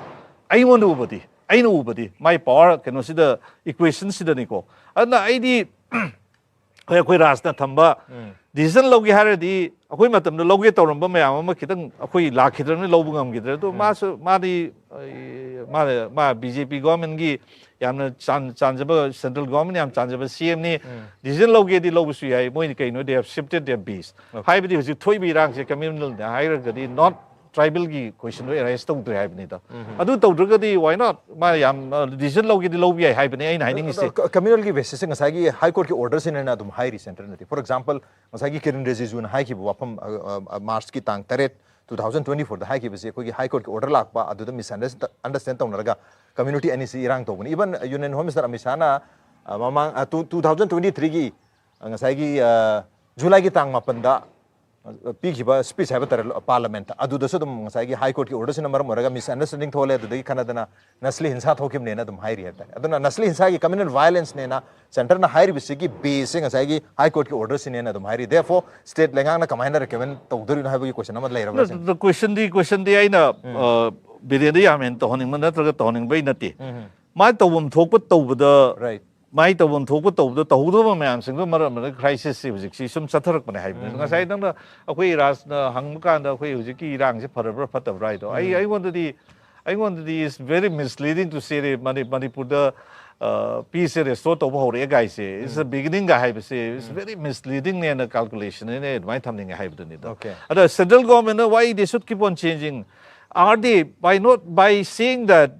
ꯑꯩꯉꯣꯟꯗ ꯎꯕꯗꯤ, ꯑꯩꯅ ꯎꯕꯗꯤ ꯃꯥꯏ ꯄꯋꯥꯔ ꯀꯩꯅꯣꯁꯤꯗ, ꯏꯀ꯭ꯋꯦꯁꯟꯁꯤꯗꯅꯤꯀꯣ꯫ ꯑꯗꯨꯅ ꯑꯩꯗꯤ ꯑꯩꯈꯣꯏ, ꯑꯩꯈꯣꯏ ꯔꯥꯖꯅ ꯊꯝꯕ ꯗꯤꯁꯤꯖꯟ ꯂꯧꯒꯦ ꯍꯥꯏꯔꯗꯤ, ꯑꯩꯈꯣꯏ ꯃꯇꯝꯗ ꯂꯧꯒꯦ ꯇꯧꯔꯝꯕ ꯃꯌꯥꯝ ꯑꯃ ꯈꯤꯇꯪ ꯑꯩꯈꯣꯏ ꯂꯥꯛꯈꯤꯗ꯭ꯔꯕꯅꯤꯅ ꯂꯧꯕ ꯉꯝꯈꯤꯗ꯭ꯔꯦ꯫ ꯑꯗꯣ ꯃꯥꯁꯨ, ꯃꯥꯗꯤ, ꯑꯩ, ꯃꯥ, ꯃꯥ ꯕꯤ ꯖꯦ ꯄꯤ ꯒꯣꯔꯃꯦꯟꯒꯤ ꯌꯥꯝꯅ ꯆꯥꯟ- ꯆꯥꯟꯖꯕ, ꯁꯦꯟꯇ꯭ꯔꯦꯜ ꯒꯣꯔꯃꯦꯟ ꯌꯥꯝ ꯆꯥꯟꯖꯕ ꯁꯤ ꯑꯦꯝꯅꯤ꯫ ꯗꯤꯁꯤꯖꯟ ꯂꯧꯒꯦꯗꯤ ꯂꯧꯕꯁꯨ ꯌꯥꯏ꯫ ꯃꯣꯏꯅ ꯀꯩꯅꯣꯗꯤ have shifted their base. ꯍꯥꯏꯕꯗꯤ ꯍꯧꯖꯤꯛ ꯊꯣꯛꯏꯕ ꯏꯔꯥꯡꯁꯦ ꯀꯝꯃ꯭ꯌꯨꯅꯦꯜꯅꯤ ꯍꯥꯏꯔꯒꯗꯤ, ꯅꯣꯠ ꯇ꯭ꯔꯥꯏꯕꯦꯜꯒꯤ ꯀꯣꯏꯁꯟꯗꯣ ꯑꯦꯔꯥꯏꯁ ꯇꯧꯗ꯭ꯔꯦ ꯍꯥꯏꯕꯅꯤꯗ꯫ ꯑꯗꯨ ꯇꯧꯗ꯭ꯔꯒꯗꯤ why not? ꯃꯥ ꯌꯥꯝ ꯗꯤꯁꯤꯖꯟ ꯂꯧꯒꯦꯗꯤ ꯂꯧꯕ ꯌꯥꯏ ꯍꯥꯏꯕꯅꯤ ꯑꯩꯅ ꯍꯥꯏꯅꯤꯡꯉꯤꯁꯦ꯫ ꯀꯝꯃ꯭ꯌꯨꯅꯦꯜꯒꯤ ꯕꯦꯁꯤꯁꯁꯦ ꯉꯁꯥꯏꯒꯤ ꯍꯥꯏ ꯀꯣꯔꯠꯀꯤ ꯑꯣꯔꯗꯔꯁꯤꯅ ꯑꯗꯨꯝ ꯍꯥꯏꯔꯤ ꯁꯦꯟꯇꯔꯅꯗꯤ꯫ For example, ꯉꯁꯥꯏꯒꯤ ꯀꯤꯔꯟ ꯔꯤꯖꯤꯖꯨꯅ ꯍꯥꯏꯈꯤꯕ ꯋꯥꯐꯝ, ꯃꯥꯔꯆꯀꯤ ꯇꯥꯡ ꯇꯔꯦꯠ, two thousand twenty fourꯗ ꯍꯥꯏꯈꯤꯕꯁꯦ, ꯑꯩꯈꯣꯏꯒꯤ ꯍꯥꯏ ꯀꯣꯔꯠꯀꯤ ꯑꯣꯔꯗꯔ ꯂꯥꯛꯄ, ꯑꯗꯨꯗ ꯃꯤꯁꯑꯟꯗꯔꯁꯇꯦꯟ ꯇꯧꯅꯔꯒ ꯀꯝꯃ꯭ꯌꯨꯅꯤꯇꯤ ꯑꯅꯤꯁꯤ ꯏꯔꯥꯡ ꯇꯧꯕꯅꯤ꯫ Even Union Home Minister Amit ꯁꯥꯍꯅ, ꯑ, ꯃꯃꯥꯡ, ꯑ, two- two thousand twenty threeꯒꯤ, ꯑ, ꯉꯁꯥꯏꯒꯤ, ꯑ, ꯖꯨꯂꯥꯏꯒꯤ ꯇꯥꯡ ꯃꯥꯄꯟꯗ, ꯑ, ꯄꯤꯈꯤꯕ ꯁ꯭ꯄꯤꯆ ꯍꯥꯏꯕ ꯇꯥꯔꯦ, ꯄꯥꯔꯂꯥꯃꯦꯟꯠꯇ, ꯑꯗꯨꯗꯁꯨ ꯑꯗꯨꯝ ꯉꯁꯥꯏꯒꯤ ꯍꯥꯏ ꯀꯣꯔꯠꯀꯤ ꯑꯣꯔꯗꯔꯁꯤꯅ ꯃꯔꯝ ꯑꯣꯏꯔꯒ ꯃꯤꯁꯑꯟꯗꯔꯁꯇꯦꯟꯗꯤꯡ ꯊꯣꯛꯍꯜꯂꯦ, ꯑꯗꯨꯗꯒꯤ ꯈꯟꯅꯗꯅ ꯅꯁꯂꯤ ꯍꯤꯟꯁꯥ ꯊꯣꯛꯈꯤꯕꯅꯦꯅ ꯑꯗꯨꯝ ꯍꯥꯏꯔꯤ ꯍꯥꯏꯕ ꯇꯥꯔꯦ꯫ ꯑꯗꯨꯅ ꯅꯁꯂꯤ ꯍꯤꯟꯁꯥꯒꯤ ꯀꯝꯃ꯭ꯌꯨꯅꯦꯜ ꯚꯥꯏꯑꯣꯂꯦꯟꯁꯅꯦꯅ ꯁꯦꯟꯇꯔꯅ ꯍꯥꯏꯔꯤꯕꯁꯤꯒꯤ ꯕꯦꯁꯁꯦ ꯉꯁꯥꯏꯒꯤ ꯍꯥꯏ ꯀꯣꯔꯠꯀꯤ ꯑꯣꯔꯗꯔꯁꯤꯅꯦꯅ ꯑꯗꯨꯝ ꯍꯥꯏꯔꯤ꯫ Therefore, ꯁ꯭ꯇꯦꯠ ꯂꯩꯉꯥꯛꯅ ꯀꯃꯥꯏꯅ ꯔꯤꯀꯃꯦꯟ ꯇꯧꯗꯣꯔꯤꯅꯣ ꯍꯥꯏꯕꯒꯤ ꯀꯣꯏꯁꯟ ꯑꯃ ꯂꯩꯔꯕ꯭ꯔꯥ ꯁꯤꯅꯤ? ꯀꯣꯏꯁꯟꯗꯤ, ꯀꯣꯏꯁꯟꯗꯤ ꯑꯩꯅ, ꯑ, ꯕꯤꯔꯦꯟꯗ ꯌꯥꯝ ꯍꯦꯟꯅ ꯇꯧꯍꯟꯅꯤꯡꯕ ꯅꯠꯇ꯭ꯔꯒ ꯇꯧꯍꯟꯅꯤꯡꯕꯩ ꯅꯠꯇꯦ꯫ ꯎꯝ. ꯃꯥꯏ ꯇꯧꯐꯝ ꯊꯣꯛꯄ ꯇꯧꯕꯗ, Right. ꯃꯥꯏ ꯇꯧꯐꯝ ꯊꯣꯛꯄ ꯇꯧꯕꯗ ꯇꯧꯍꯧꯗꯕ ꯃꯌꯥꯝꯁꯤꯡꯗꯣ ꯃꯔꯝ ꯑꯣꯏꯔꯒ ꯀ꯭ꯔꯥꯏꯁꯤꯁꯁꯤ ꯍꯧꯖꯤꯛꯁꯤ ꯁꯨꯝ ꯆꯠꯊꯔꯛꯄꯅꯦ ꯍꯥꯏꯕꯅꯤ꯫ ꯉꯁꯥꯏ ꯅꯪꯅ ꯑꯩꯈꯣꯏ ꯔꯥꯖꯅ ꯍꯪꯕ ꯀꯥꯟꯗ ꯑꯩꯈꯣꯏ ꯍꯧꯖꯤꯛꯀꯤ ꯏꯔꯥꯡꯁꯤ ꯐꯔꯕ꯭ꯔꯥ ꯐꯠꯇꯕ꯭ꯔꯥ ꯍꯥꯏꯗꯣ, ꯑꯩ, ꯑꯩꯉꯣꯟꯗꯗꯤ ꯑꯩꯉꯣꯟꯗꯗꯤ is very misleading to say ꯃꯅꯤꯄꯨꯔꯗ ꯄꯤꯁꯁꯦ ꯔꯦꯁꯇꯣꯔ ꯇꯧꯕ ꯍꯧꯔꯛꯑꯦ ꯒꯥꯏꯁꯦ, it's a beginning ꯒ ꯍꯥꯏꯕꯁꯦ it's very misleading ꯅꯦꯅ ꯀꯥꯜꯀꯨꯂꯦꯁꯟ ꯑꯩꯅ ꯑꯗꯨꯃꯥꯏꯅ ꯊꯝꯅꯤꯡꯉꯦ ꯍꯥꯏꯕꯗꯨꯅꯤꯗ꯫ Okay. ꯑꯗ central government ꯅ why they should keep on changing? Are they by not by saying that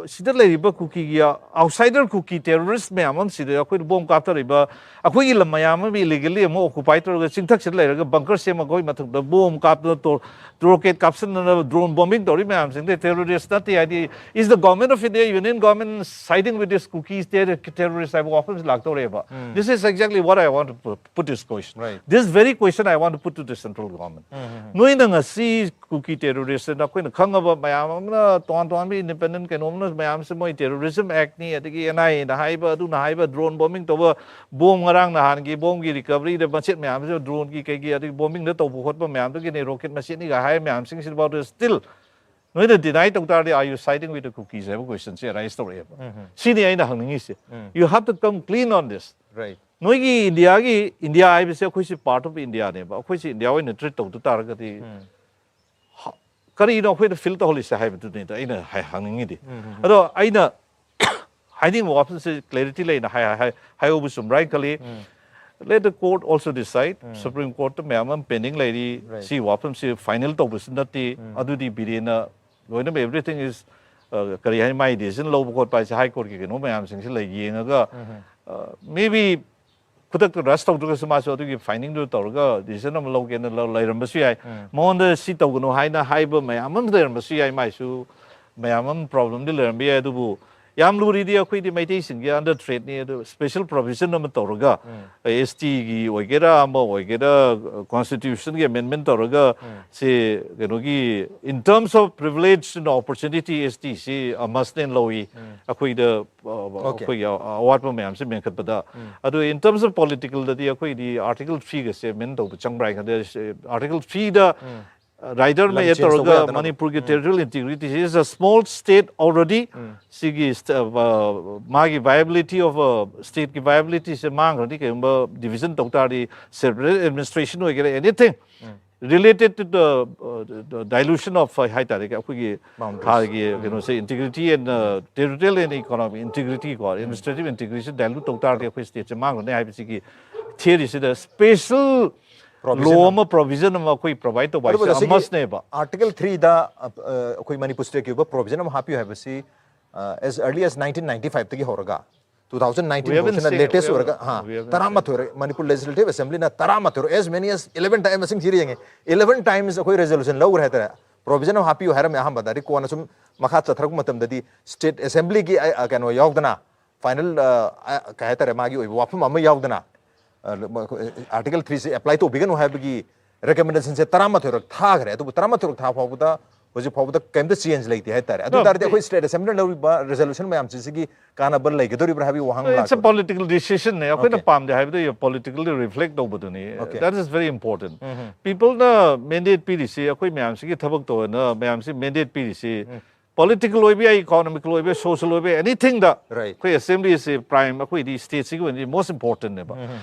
ꯁꯤꯗ ꯂꯩꯔꯤꯕ ꯀꯨꯀꯤꯒꯤ outsider ꯀꯨꯀꯤ terrorist ꯃꯌꯥꯝ ꯑꯃ ꯁꯤꯗ ꯑꯩꯈꯣꯏꯅ ꯕꯣꯝ ꯀꯥꯞꯊꯔꯛꯏꯕ, ꯑꯩꯈꯣꯏꯒꯤ ꯂꯝ ꯃꯌꯥꯝ ꯑꯃ illegally ꯑꯃꯨꯛ occupy ꯇꯧꯔꯒ ꯆꯤꯡꯊꯛꯁꯤꯗ ꯂꯩꯔꯒ bunker ꯁꯦꯝꯃꯒ ꯑꯩꯈꯣꯏ ꯃꯊꯛꯇ ꯕꯣꯝ ꯀꯥꯞꯇꯅ rocket ꯀꯥꯞꯁꯤꯟꯗꯅ drone bombing ꯇꯧꯔꯤ ꯃꯌꯥꯝꯁꯤꯡꯗ terrorist ꯅꯠꯇꯦ ꯍꯥꯏꯗꯤ, is the government of India, union government siding with this Kuki terrorist ꯍꯥꯏꯕ ꯋꯥꯐꯝꯁꯤ ꯂꯥꯛꯇꯧꯔꯦꯕ꯫ This is exactly what I want to put this question. Right. This very question I want to put to the central government. ꯅꯣꯏꯅ ꯉꯁꯤ ꯀꯨꯀꯤ terrorist ꯅꯈꯣꯏꯅ ꯈꯪꯉꯕ ꯃꯌꯥꯝ ꯑꯃꯅ ꯇꯣꯉꯥꯟ ꯇꯣꯉꯥꯟꯕ independent ꯀꯩꯅꯣꯝꯅ ꯃꯌꯥꯝꯁꯦ ꯃꯣꯏ terrorism act ꯅꯤ, ꯑꯗꯒꯤ N I A ꯅ ꯍꯥꯏꯕ, ꯑꯗꯨꯅ ꯍꯥꯏꯕ, drone bombing ꯇꯧꯕ, ꯕꯣꯝ ꯉꯔꯥꯡ ꯅꯍꯥꯟꯒꯤ ꯕꯣꯝꯒꯤ recovery ꯗ ꯃꯆꯦꯠ ꯃꯌꯥꯝꯁꯦ drone ꯒꯤ ꯀꯩꯒꯤ ꯑꯗꯒꯤ bombing ꯗ ꯇꯧꯕ ꯈꯣꯠꯄ ꯃꯌꯥꯝꯗꯨꯒꯤꯅꯤ, rocket ꯃꯆꯦꯠꯅꯤꯒ ꯍꯥꯏ ꯃꯌꯥꯝꯁꯤꯡꯁꯤꯐꯥꯎꯗ still ꯅꯣꯏꯅ deny ꯇꯧ ꯇꯥꯔꯗꯤ are you siding with the Kukis ꯍꯥꯏꯕ question ꯁꯦ raise ꯇꯧꯔꯛꯑꯦꯕ꯫ ꯁꯤꯅꯤ ꯑꯩꯅ ꯍꯪꯅꯤꯡꯉꯤꯁꯦ꯫ You have to come clean on this. Right. ꯅꯣꯏꯒꯤ ꯏꯟꯗꯤꯌꯥꯒꯤ, ꯏꯟꯗꯤꯌꯥ ꯍꯥꯏꯕꯁꯦ ꯑꯩꯈꯣꯏꯁꯤ part of India ꯅꯦꯕ, ꯑꯩꯈꯣꯏꯁꯤ ꯏꯟꯗꯤꯌꯥ ꯑꯣꯏꯅ treat ꯇꯧꯗ ꯇꯥꯔꯒꯗꯤ ꯍ- ꯀꯔꯤꯅꯣ ꯑꯩꯈꯣꯏꯗ feel ꯇꯧꯍꯜꯂꯤꯁꯦ ꯍꯥꯏꯕꯗꯨꯅꯤꯗ ꯑꯩꯅ ꯍꯥꯏ- ꯍꯪꯅꯤꯡꯉꯤꯗꯤ꯫ ꯑꯗꯣ ꯑꯩꯅ ꯍꯥꯏꯅꯤꯡꯕ ꯋꯥꯐꯝꯁꯦ clarity ꯂꯩꯅ ꯍꯥꯏ- ꯍꯥꯏ- ꯍꯥꯏꯍꯧꯕ ꯆꯨꯝꯕ꯭ꯔꯥ ꯍꯥꯏꯅ ꯈꯜꯂꯤ꯫ Let the court also decide. Supreme Court ꯇ ꯃꯌꯥꯝ ꯑꯃ pending ꯂꯩꯔꯤ꯫ Right. ꯁꯤ ꯋꯥꯐꯝꯁꯤ final ꯇꯧꯕꯁꯨ ꯅꯠꯇꯦ꯫ ꯑꯗꯨꯗꯤ ꯕꯤꯔꯦꯟꯅ ꯂꯣꯏꯅꯃꯛ everything is, uh, ꯀꯔꯤ ꯍꯥꯏꯅꯤ, ꯃꯥꯒꯤ decision ꯂꯧꯕ ꯈꯣꯠꯄ ꯍꯥꯏꯁꯦ High Court ꯀꯤ ꯀꯩꯅꯣ ꯃꯌꯥꯝꯁꯤꯡꯁꯤ ꯂꯩ ꯌꯦꯡꯉꯒ, uh, maybe ꯈꯨꯗꯛꯇ rush ꯇꯧꯗ꯭ꯔꯒꯁꯨ ꯃꯥꯁꯨ ꯑꯗꯨꯒꯤ finding ꯗꯨ ꯇꯧꯔꯒ decision ꯑꯃ ꯂꯧꯒꯦꯅ ꯂꯧ- ꯂꯩꯔꯝꯕꯁꯨ ꯌꯥꯏ꯫ ꯃꯉꯣꯟꯗ ꯁꯤ ꯇꯧꯒꯅꯨ ꯍꯥꯏꯅ ꯍꯥꯏꯕ ꯃꯌꯥꯝ ꯑꯃ ꯂꯩꯔꯝꯕꯁꯨ ꯌꯥꯏ, ꯃꯥꯏꯁꯨ ꯃꯌꯥꯝ ꯑꯃ problem ꯗꯤ ꯂꯩꯔꯝꯕ ꯌꯥꯏ꯫ ꯑꯗꯨꯕꯨ ꯌꯥꯝ ꯂꯨꯔꯤꯗꯤ ꯑꯩꯈꯣꯏꯗꯤ ꯃꯩꯇꯩꯁꯤꯡꯒꯤ under threat ꯅꯤ, ꯑꯗꯨ special provision ꯑꯃ ꯇꯧꯔꯒ, S T ꯒꯤ ꯑꯣꯏꯒꯦꯔꯥ ꯑꯃ ꯑꯣꯏꯒꯦꯔꯥ, constitution ꯒꯤ amendment ꯇꯧꯔꯒ ꯁꯤ ꯀꯩꯅꯣꯒꯤ in terms of privilege and opportunity S T ꯁꯤ a must ꯅꯦꯅ ꯂꯧꯏ꯫ ꯑꯩꯈꯣꯏꯗ ꯑ, ꯑꯩꯈꯣꯏꯒꯤ ꯑ- ꯑꯋꯥꯠꯄ ꯃꯌꯥꯝꯁꯦ ꯃꯦꯟꯈꯠꯄꯗ꯫ ꯑꯗꯨ in terms of political ꯗꯗꯤ ꯑꯩꯈꯣꯏꯗꯤ article three ꯒꯁꯦ amend ꯇꯧꯕ ꯆꯪꯕ꯭ꯔꯥ ꯍꯥꯏ ꯈꯟꯗꯦ꯫ Article three ꯗ rider ꯑꯃ ꯂꯝ add change ꯇꯧꯕ ꯇꯧꯔꯒ ꯌꯥꯗꯅꯕ꯫ ꯃꯅꯤꯄꯨꯔꯒꯤ territorial integrity is a small state already꯫ ꯁꯤꯒꯤ st- ꯑ, ꯃꯥꯒꯤ viability of a state ꯀꯤ viability ꯁꯦ ꯃꯥꯡꯈ꯭ꯔꯅꯤ ꯀꯩꯒꯨꯝꯕ division ꯇꯧ ꯇꯥꯔꯗꯤ, separate administration ꯑꯣꯏꯒꯦꯔꯥ anything꯫ related to the, uh, the dilution of, uh, ꯍꯥꯏꯇꯥꯔꯦ, ꯑꯩꯈꯣꯏꯒꯤ Boundaries. ꯊꯥꯒꯤ ꯀꯩꯅꯣꯁꯦ, integrity and, uh, territorial and economic integrity ꯀꯣ, administrative integrity dilute ꯇꯧ ꯇꯥꯔꯗꯤ ꯑꯩꯈꯣꯏ stateꯁꯦ ꯃꯥꯡꯒꯅꯤ ꯍꯥꯏꯕꯁꯤꯒꯤ theoryꯁꯤꯗ special Provision law ꯑꯃ. ꯑꯃ, provision ꯑꯃ ꯑꯩꯈꯣꯏ provide ꯇꯧꯕ ꯍꯥꯏꯁꯦ mustꯅꯦꯕ. Article threeꯗ ꯑꯩꯈꯣꯏ ꯃꯅꯤꯄꯨꯔ stateꯀꯤ ꯑꯣꯏꯕ provision ꯑꯃ ꯍꯥꯞꯄꯤꯌꯨ ꯍꯥꯏꯕꯁꯤ, uh, as early as nineteen ninety fiveꯇꯒꯤ ꯍꯧꯔꯒ two thousand nineteen We haven't ꯐꯥꯎꯁꯤꯅ seen- latest we ꯑꯣꯏꯔꯒ haven't- ꯍꯥ, we haven't ꯇꯔꯥꯃꯥꯊꯣꯏ ꯃꯅꯤꯄꯨꯔ Legislative Assemblyꯅ ꯇꯔꯥꯃꯥꯊꯣꯏ, as many as eleven time ꯃꯁꯤꯡ ꯊꯤꯔ ꯌꯦꯡꯉꯦ, eleven times ꯑꯩꯈꯣꯏ resolution ꯂꯧꯈ꯭ꯔꯦ ꯍꯥꯏꯇꯥꯔꯦ. Provision ꯑꯃ ꯍꯥꯞꯄꯤꯌꯨ ꯍꯥꯏꯔꯝꯃꯦ ꯑꯍꯥꯟꯕꯗ, ꯑꯗꯩ ꯀꯣꯟꯅ ꯁꯨꯝ ꯃꯈꯥ ꯆꯠꯊꯔꯛꯄ ꯃꯇꯝꯗꯗꯤ state assemblyꯒꯤ ꯑ, ꯀꯩꯅꯣ ꯌꯥꯎꯗꯅ, final, ꯑ, ꯑ, ꯀꯩ ꯍꯥꯏꯇꯥꯔꯦ, ꯃꯥꯒꯤ ꯑꯣꯏꯕ ꯋꯥꯐꯝ ꯑꯃ ꯌꯥꯎꯗꯅ, ꯑ, article threeꯁꯦ apply ꯇꯧꯕꯤꯒꯅꯨ ꯍꯥꯏꯕꯒꯤ recommendationꯁꯦ ꯇꯔꯥꯃꯥꯊꯣꯏꯔꯛ ꯊꯥꯈ꯭ꯔꯦ꯫ ꯑꯗꯨꯕꯨ ꯇꯔꯥꯃꯥꯊꯣꯏꯔꯛ ꯊꯥ ꯐꯥꯎꯕꯗ, ꯍꯧꯖꯤꯛ ꯐꯥꯎꯕꯗ ꯀꯩꯝꯇ change ꯂꯩꯇꯦ ꯍꯥꯏꯇꯥꯔꯦ꯫ ꯑꯗꯨ No, ꯇꯥꯔꯗꯤ the- ꯑꯩꯈꯣꯏ state assemblyꯅ ꯂꯧꯔꯤꯕ resolution ꯃꯌꯥꯝꯁꯤꯡꯁꯤꯒꯤ ꯀꯥꯟꯅꯕ ꯂꯩꯒꯗꯧꯔꯤꯕ꯭ꯔꯥ ꯍꯥꯏꯕꯒꯤ ꯋꯥꯍꯪ It's a ꯂꯥꯛꯄ꯫ Political decisionꯅꯦ꯫ ꯑꯩꯈꯣꯏꯅ Okay. ꯄꯥꯝꯗꯦ ꯍꯥꯏꯕꯗꯣ politically reflect ꯇꯧꯕꯗꯨꯅꯤ. Okay. That is very important. Peopleꯅ mandate ꯄꯤꯔꯤꯁꯤ, ꯑꯩꯈꯣꯏ ꯃꯌꯥꯝꯁꯤꯒꯤ ꯊꯕꯛ ꯇꯧꯅ ꯃꯌꯥꯝꯁꯤ mandate ꯄꯤꯔꯤꯁꯤ, political ꯑꯣꯏꯕ ꯌꯥꯏ, economical ꯑꯣꯏꯕ ꯌꯥꯏ, social ꯑꯣꯏꯕ ꯌꯥꯏ, anythingꯗ Right. ꯑꯩꯈꯣꯏ assemblyꯁꯤ prime, ꯑꯩꯈꯣꯏꯗꯤ stateꯁꯤꯒꯤ ꯑꯣꯏꯅꯗꯤ most importantꯅꯦꯕ.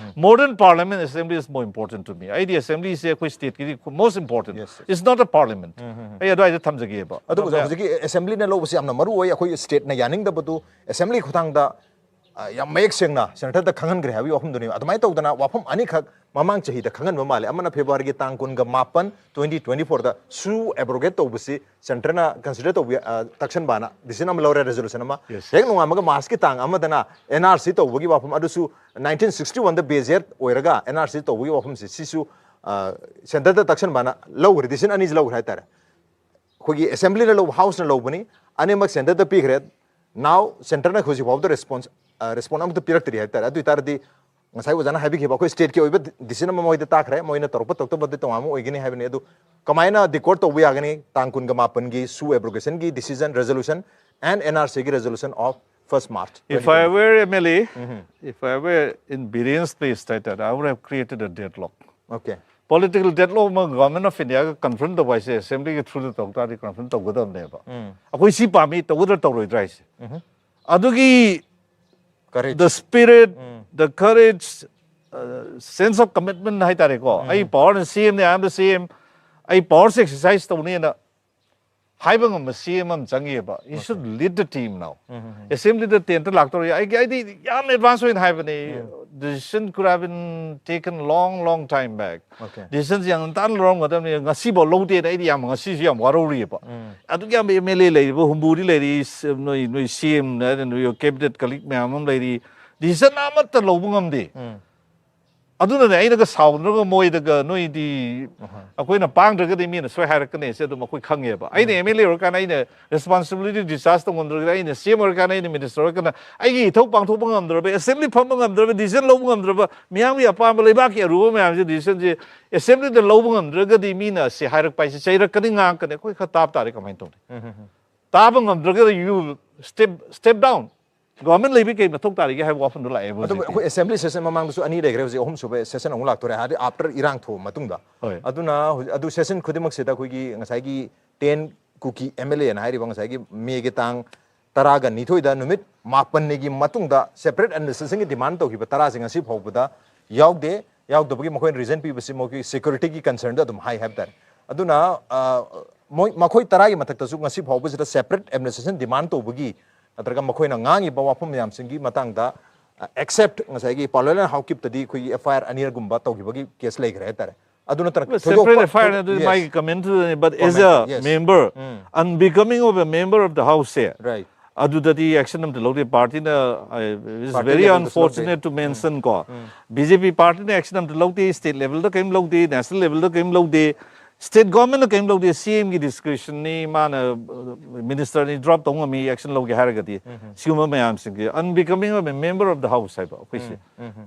Modern parliament, assembly is more important to me. ꯑꯩꯗꯤ assemblyꯁꯦ ꯑꯩꯈꯣꯏ stateꯀꯤꯗꯤ most important. Yes, yes. It's not a parliament. ꯑꯩ ꯑꯗꯨꯋꯥꯏꯗ ꯊꯝꯖꯒꯦꯕ꯫ ꯑꯗꯨꯕꯨ ꯑꯗꯨꯒ ꯍꯧꯖꯤꯛꯀꯤ assemblyꯅ ꯂꯧꯕꯁꯤ ꯌꯥꯝ ꯃꯔꯨ ꯑꯣꯏ꯫ ꯑꯩꯈꯣꯏ stateꯅ ꯌꯥꯅꯤꯡꯗꯕꯗꯨ assembly ꯈꯨꯊꯥꯡꯗ, ꯑ, ꯌꯥꯝ ꯃꯌꯦꯛ ꯁꯦꯡꯅ centreꯗ ꯈꯪꯍꯟꯈ꯭ꯔꯦ ꯍꯥꯏꯕꯒꯤ ꯋꯥꯐꯝꯗꯨꯅꯤ꯫ ꯑꯗꯨꯃꯥꯏꯅ ꯇꯧꯗꯅ ꯋꯥꯐꯝ ꯑꯅꯤꯈꯛ ꯃꯃꯥꯡ ꯆꯍꯤꯗ ꯈꯪꯍꯟꯕ ꯃꯥꯜꯂꯦ꯫ ꯑꯃꯅ Februaryꯒꯤ ꯇꯥꯡ ꯀꯨꯟꯒ ꯃꯥꯄꯟ, twenty twenty fourꯗ sue abrogate ꯇꯧꯕꯁꯤ centreꯅ consider ꯇꯧꯕ, ꯑ, ꯇꯛꯁꯟꯕꯅ decision ꯑꯃ ꯂꯧꯔꯦ, resolution ꯑꯃ꯫ Yes. ꯍꯦꯛ ꯅꯣꯡꯉꯥꯟꯕꯒ Marchꯀꯤ ꯇꯥꯡ ꯑꯃꯗꯅ NRC ꯇꯧꯕꯒꯤ ꯋꯥꯐꯝ ꯑꯗꯨꯁꯨ nineteen sixty oneꯗ base year ꯑꯣꯏꯔꯒ NRC ꯇꯧꯕꯒꯤ ꯋꯥꯐꯝꯁꯤ ꯁꯤꯁꯨ, ꯑ, centreꯗ ꯇꯛꯁꯟꯕꯅ ꯂꯧꯈ꯭ꯔꯦ, decision ꯑꯅꯤꯁꯤ ꯂꯧꯈ꯭ꯔꯦ ꯍꯥꯏꯇꯥꯔꯦ꯫ ꯑꯩꯈꯣꯏꯒꯤ assemblyꯅ ꯂꯧꯕ, houseꯅ ꯂꯧꯕꯅꯤ꯫ ꯑꯅꯤꯃꯛ centreꯗ ꯄꯤꯈ꯭ꯔꯦ꯫ Now centreꯅ ꯍꯧꯖꯤꯛ ꯐꯥꯎꯕꯗ response, ꯑ, response ꯑꯃꯠꯇ ꯄꯤꯔꯛꯇ꯭ꯔꯤ ꯍꯥꯏꯇꯥꯔꯦ꯫ ꯑꯗꯨ ꯑꯣꯏꯇꯥꯔꯗꯤ ꯉꯁꯥꯏ ꯑꯣꯖꯥꯅ ꯍꯥꯏꯕꯤꯈꯤꯕ ꯑꯩꯈꯣꯏ stateꯀꯤ ꯑꯣꯏꯕ decision ꯑꯃ ꯃꯣꯏꯗ ꯇꯥꯈ꯭ꯔꯦ꯫ ꯃꯣꯏꯅ ꯇꯧꯔꯛꯄ ꯇꯧꯔꯛꯇꯕꯗꯤ ꯇꯣꯉꯥꯟꯕ ꯑꯣꯏꯒꯅꯤ ꯍꯥꯏꯕꯅꯤ꯫ ꯑꯗꯨ ꯀꯃꯥꯏꯅ decode ꯇꯧꯕ ꯌꯥꯒꯅꯤ? ꯇꯥꯡ ꯀꯨꯟꯒ ꯃꯥꯄꯟꯒꯤ sue abrogationꯒꯤ decision, resolution and NRCꯒꯤ resolution of first March If I were MLA, if I were in Biren's place ꯍꯥꯏꯇꯥꯔꯦ, I would have created a deadlock. Okay. Political deadlock ꯑꯃ Government of Indiaꯒ confront ꯇꯧꯕ ꯍꯥꯏꯁꯦ assemblyꯒꯤ throughꯗ ꯇꯧ ꯇꯥꯔꯗꯤ confront ꯇꯧꯒꯗꯕꯅꯦꯕ꯫ ꯑꯩꯈꯣꯏ ꯁꯤ ꯄꯥꯝꯃꯤ, ꯇꯧꯒꯗ꯭ꯔꯥ ꯇꯧꯔꯣꯏꯗ꯭ꯔꯥ ꯍꯥꯏꯁꯦ꯫ ꯑꯗꯨꯒꯤ Courage. The spirit, the courage, Sense of commitment ꯍꯥꯏꯇꯥꯔꯦꯀꯣ, ꯑꯩ power ꯅ C M ꯅꯤ, I am the C M, ꯑꯩ power ꯁꯦ exercise ꯇꯧꯅꯦꯅ ꯍꯥꯏꯕ ꯉꯝꯕ C M ꯑꯃ ꯆꯪꯉꯦꯕ. He should lead the team now. Assembly the tenth ꯂꯥꯛꯇꯧꯔꯤ. ꯑꯩꯒꯤ ꯑꯩꯗꯤ ꯌꯥꯝ advance ꯑꯣꯏꯅ ꯍꯥꯏꯕꯅꯦ. Decision could have been taken long long time back. Okay. Decision ꯁꯦ ꯌꯥꯝ ꯉꯟꯇꯥꯅ ꯂꯧꯔꯝꯒꯗꯕꯅꯤ, ꯉꯁꯤꯐꯥꯎ ꯂꯧꯗꯦꯅ ꯑꯩꯗꯤ ꯌꯥꯝ, ꯉꯁꯤꯁꯨ ꯌꯥꯝ ꯋꯥꯔꯧꯔꯤꯑꯕ. ꯑꯗꯨꯛ ꯌꯥꯝꯕ M L A ꯂꯩꯔꯤꯕ, ꯍꯨꯝꯐꯨꯗꯤ ꯂꯩꯔꯤ, ꯅꯣꯏ ꯅꯣꯏ C M ꯅ, ꯅꯣꯏ cabinet colleague ꯃꯌꯥꯝ ꯑꯃ ꯂꯩꯔꯤ, decision ꯑꯃꯠꯇ ꯂꯧꯕ ꯉꯝꯗꯦ. ꯑꯗꯨꯅꯅꯦ ꯑꯩꯅꯒ ꯁꯥꯎꯅꯔꯒ ꯃꯣꯏꯗꯒ, ꯅꯣꯏꯗꯤ ꯑꯩꯈꯣꯏꯅ ꯄꯥꯡꯗ꯭ꯔꯒꯗꯤ ꯃꯤꯅ ꯁꯣꯏ ꯍꯥꯏꯔꯛꯀꯅꯤ ꯁꯦ ꯑꯗꯨꯝ ꯑꯩꯈꯣꯏ ꯈꯪꯉꯦꯕ. ꯑꯩꯅ M L A ꯑꯣꯏꯔꯀꯥꯟꯗ ꯑꯩꯅ responsibility discharge ꯇꯧ ꯉꯝꯗ꯭ꯔꯒꯗꯤ, ꯑꯩꯅ C M ꯑꯣꯏꯔꯀꯥꯟꯗ, ꯑꯩꯅ minister ꯑꯣꯏꯔꯀꯥꯟꯗ ꯑꯩꯒꯤ ꯏꯊꯧ ꯄꯥꯡꯊꯣꯛꯄ ꯉꯝꯗ꯭ꯔꯕ, assembly ꯐꯝꯕ ꯉꯝꯗ꯭ꯔꯕ, decision ꯂꯧꯕ ꯉꯝꯗ꯭ꯔꯕ, ꯃꯤꯌꯥꯝꯒꯤ ꯑꯄꯥꯝꯕ, ꯂꯩꯕꯥꯛꯀꯤ ꯑꯔꯨꯕ ꯃꯌꯥꯝꯁꯦ decision ꯁꯦ assembly ꯗ ꯂꯧꯕ ꯉꯝꯗ꯭ꯔꯒꯗꯤ ꯃꯤꯅ ꯁꯤ ꯍꯥꯏꯔꯛꯄ ꯍꯥꯏꯁꯦ ꯆꯩꯔꯛꯀꯅꯤ, ꯉꯥꯡꯉꯛꯀꯅꯤ, ꯑꯩꯈꯣꯏ ꯈꯔ ꯇꯥꯕ ꯇꯥꯔꯦ ꯀꯃꯥꯏꯅ ꯇꯧꯅꯤ? ꯇꯥꯕ ꯉꯝꯗ꯭ꯔꯒꯗꯤ you step step down. Government ꯂꯩꯕ ꯀꯩ ꯃꯊꯧ ꯇꯥꯔꯤꯒꯦ ꯍꯥꯏꯕ ꯋꯥꯐꯝꯗꯣ ꯂꯥꯛꯑꯦꯕ ꯑꯗꯨꯕꯨ ꯍꯧꯖꯤꯛꯇꯤ꯫ ꯑꯩꯈꯣꯏ assembly session ꯃꯃꯥꯡꯗꯁꯨ ꯑꯅꯤ ꯂꯩꯈ꯭ꯔꯦ, ꯍꯧꯖꯤꯛ ꯑꯍꯨꯝ ꯁꯨꯕ session ꯑꯃꯨꯛ ꯂꯥꯛꯇꯣꯔꯦ, ꯍꯥꯏꯗꯤ after ꯏꯔꯥꯡ ꯊꯣꯛꯑ ꯃꯇꯨꯡꯗ꯫ ꯍꯣꯏ꯫ ꯑꯗꯨꯅ ꯍꯧꯖꯤꯛ, ꯑꯗꯨ session ꯈꯨꯗꯤꯡꯃꯛꯁꯤꯗ ꯑꯩꯈꯣꯏꯒꯤ ꯉꯁꯥꯏꯒꯤ ten Kuki M L A ꯅ ꯍꯥꯏꯔꯤꯕ ꯉꯁꯥꯏꯒꯤ May ꯒꯤ ꯇꯥꯡ ꯇꯔꯥꯒ ꯅꯤꯊꯣꯏꯗ ꯅꯨꯃꯤꯠ ꯃꯥꯄꯟꯅꯤꯒꯤ ꯃꯇꯨꯡꯗ separate administration ꯒꯤ demand ꯇꯧꯈꯤꯕ ꯇꯔꯥꯁꯦ ꯉꯁꯤ ꯐꯥꯎꯕꯗ ꯌꯥꯎꯗꯦ꯫ ꯌꯥꯎꯗꯕꯒꯤ ꯃꯈꯣꯏꯅ reason ꯄꯤꯕꯁꯤ ꯃꯈꯣꯏꯒꯤ security ꯒꯤ concern ꯗ ꯑꯗꯨꯝ ꯍꯥꯏ ꯍꯥꯏꯕ ꯇꯥꯔꯦ꯫ ꯑꯗꯨꯅ ꯑ, ꯃꯣꯏ, ꯃꯈꯣꯏ ꯇꯔꯥꯒꯤ ꯃꯊꯛꯇꯁꯨ ꯉꯁꯤ ꯐꯥꯎꯕꯁꯤꯗ separate administration demand ꯇꯧꯕꯒꯤ ꯅꯠꯇ꯭ꯔꯒ ꯃꯈꯣꯏꯅ ꯉꯥꯡꯉꯤꯕ ꯋꯥꯐꯝ ꯃꯌꯥꯝꯁꯤꯡꯒꯤ ꯃꯇꯥꯡꯗ, ꯑ, except ꯉꯁꯥꯏꯒꯤ ꯄꯥꯂꯣꯂꯦꯟ ꯍꯥꯎꯀꯤꯞꯇꯗꯤ ꯑꯩꯈꯣꯏꯒꯤ F I R ꯑꯅꯤꯔꯒꯨꯝꯕ ꯇꯧꯈꯤꯕꯒꯤ case ꯂꯩꯈ꯭ꯔꯦ ꯍꯥꯏꯇꯥꯔꯦ꯫ ꯑꯗꯨ ꯅꯠꯇꯅ Separate F I R ꯅ ꯑꯗꯨꯗꯤ Yes. ꯃꯥꯒꯤ comment ꯇꯨꯗꯅꯤ, but as a Comment, yes. member, unbecoming of a member of the house say, Right. ꯑꯗꯨꯗꯗꯤ action ꯑꯝꯇ ꯂꯧꯗꯦ꯫ Party ꯅ, uh, it's Party very level ꯗꯁꯨ unfortunate ꯂꯧꯗꯦ꯫ To mention ꯀꯣ, B J P party ꯅ action ꯑꯝꯇ ꯂꯧꯗꯦ, state level ꯗ ꯀꯔꯤꯝ ꯂꯧꯗꯦ, national level ꯗ ꯀꯔꯤꯝ ꯂꯧꯗꯦ, state government ꯅ ꯀꯔꯤꯝ ꯂꯧꯗꯦ꯫ C M ꯒꯤ discretion ꯅꯤ, ꯃꯥꯅ, uh, minister ꯅꯤ, drop ꯇꯧ ꯉꯝꯃꯤ action ꯂꯧꯒꯦ ꯍꯥꯏꯔꯒꯗꯤ꯫ ꯁꯤꯒꯨꯝꯕ ꯃꯌꯥꯝꯁꯤꯡꯁꯦ unbecoming of a member of the house ꯍꯥꯏꯕ ꯑꯩꯈꯣꯏꯁꯦ꯫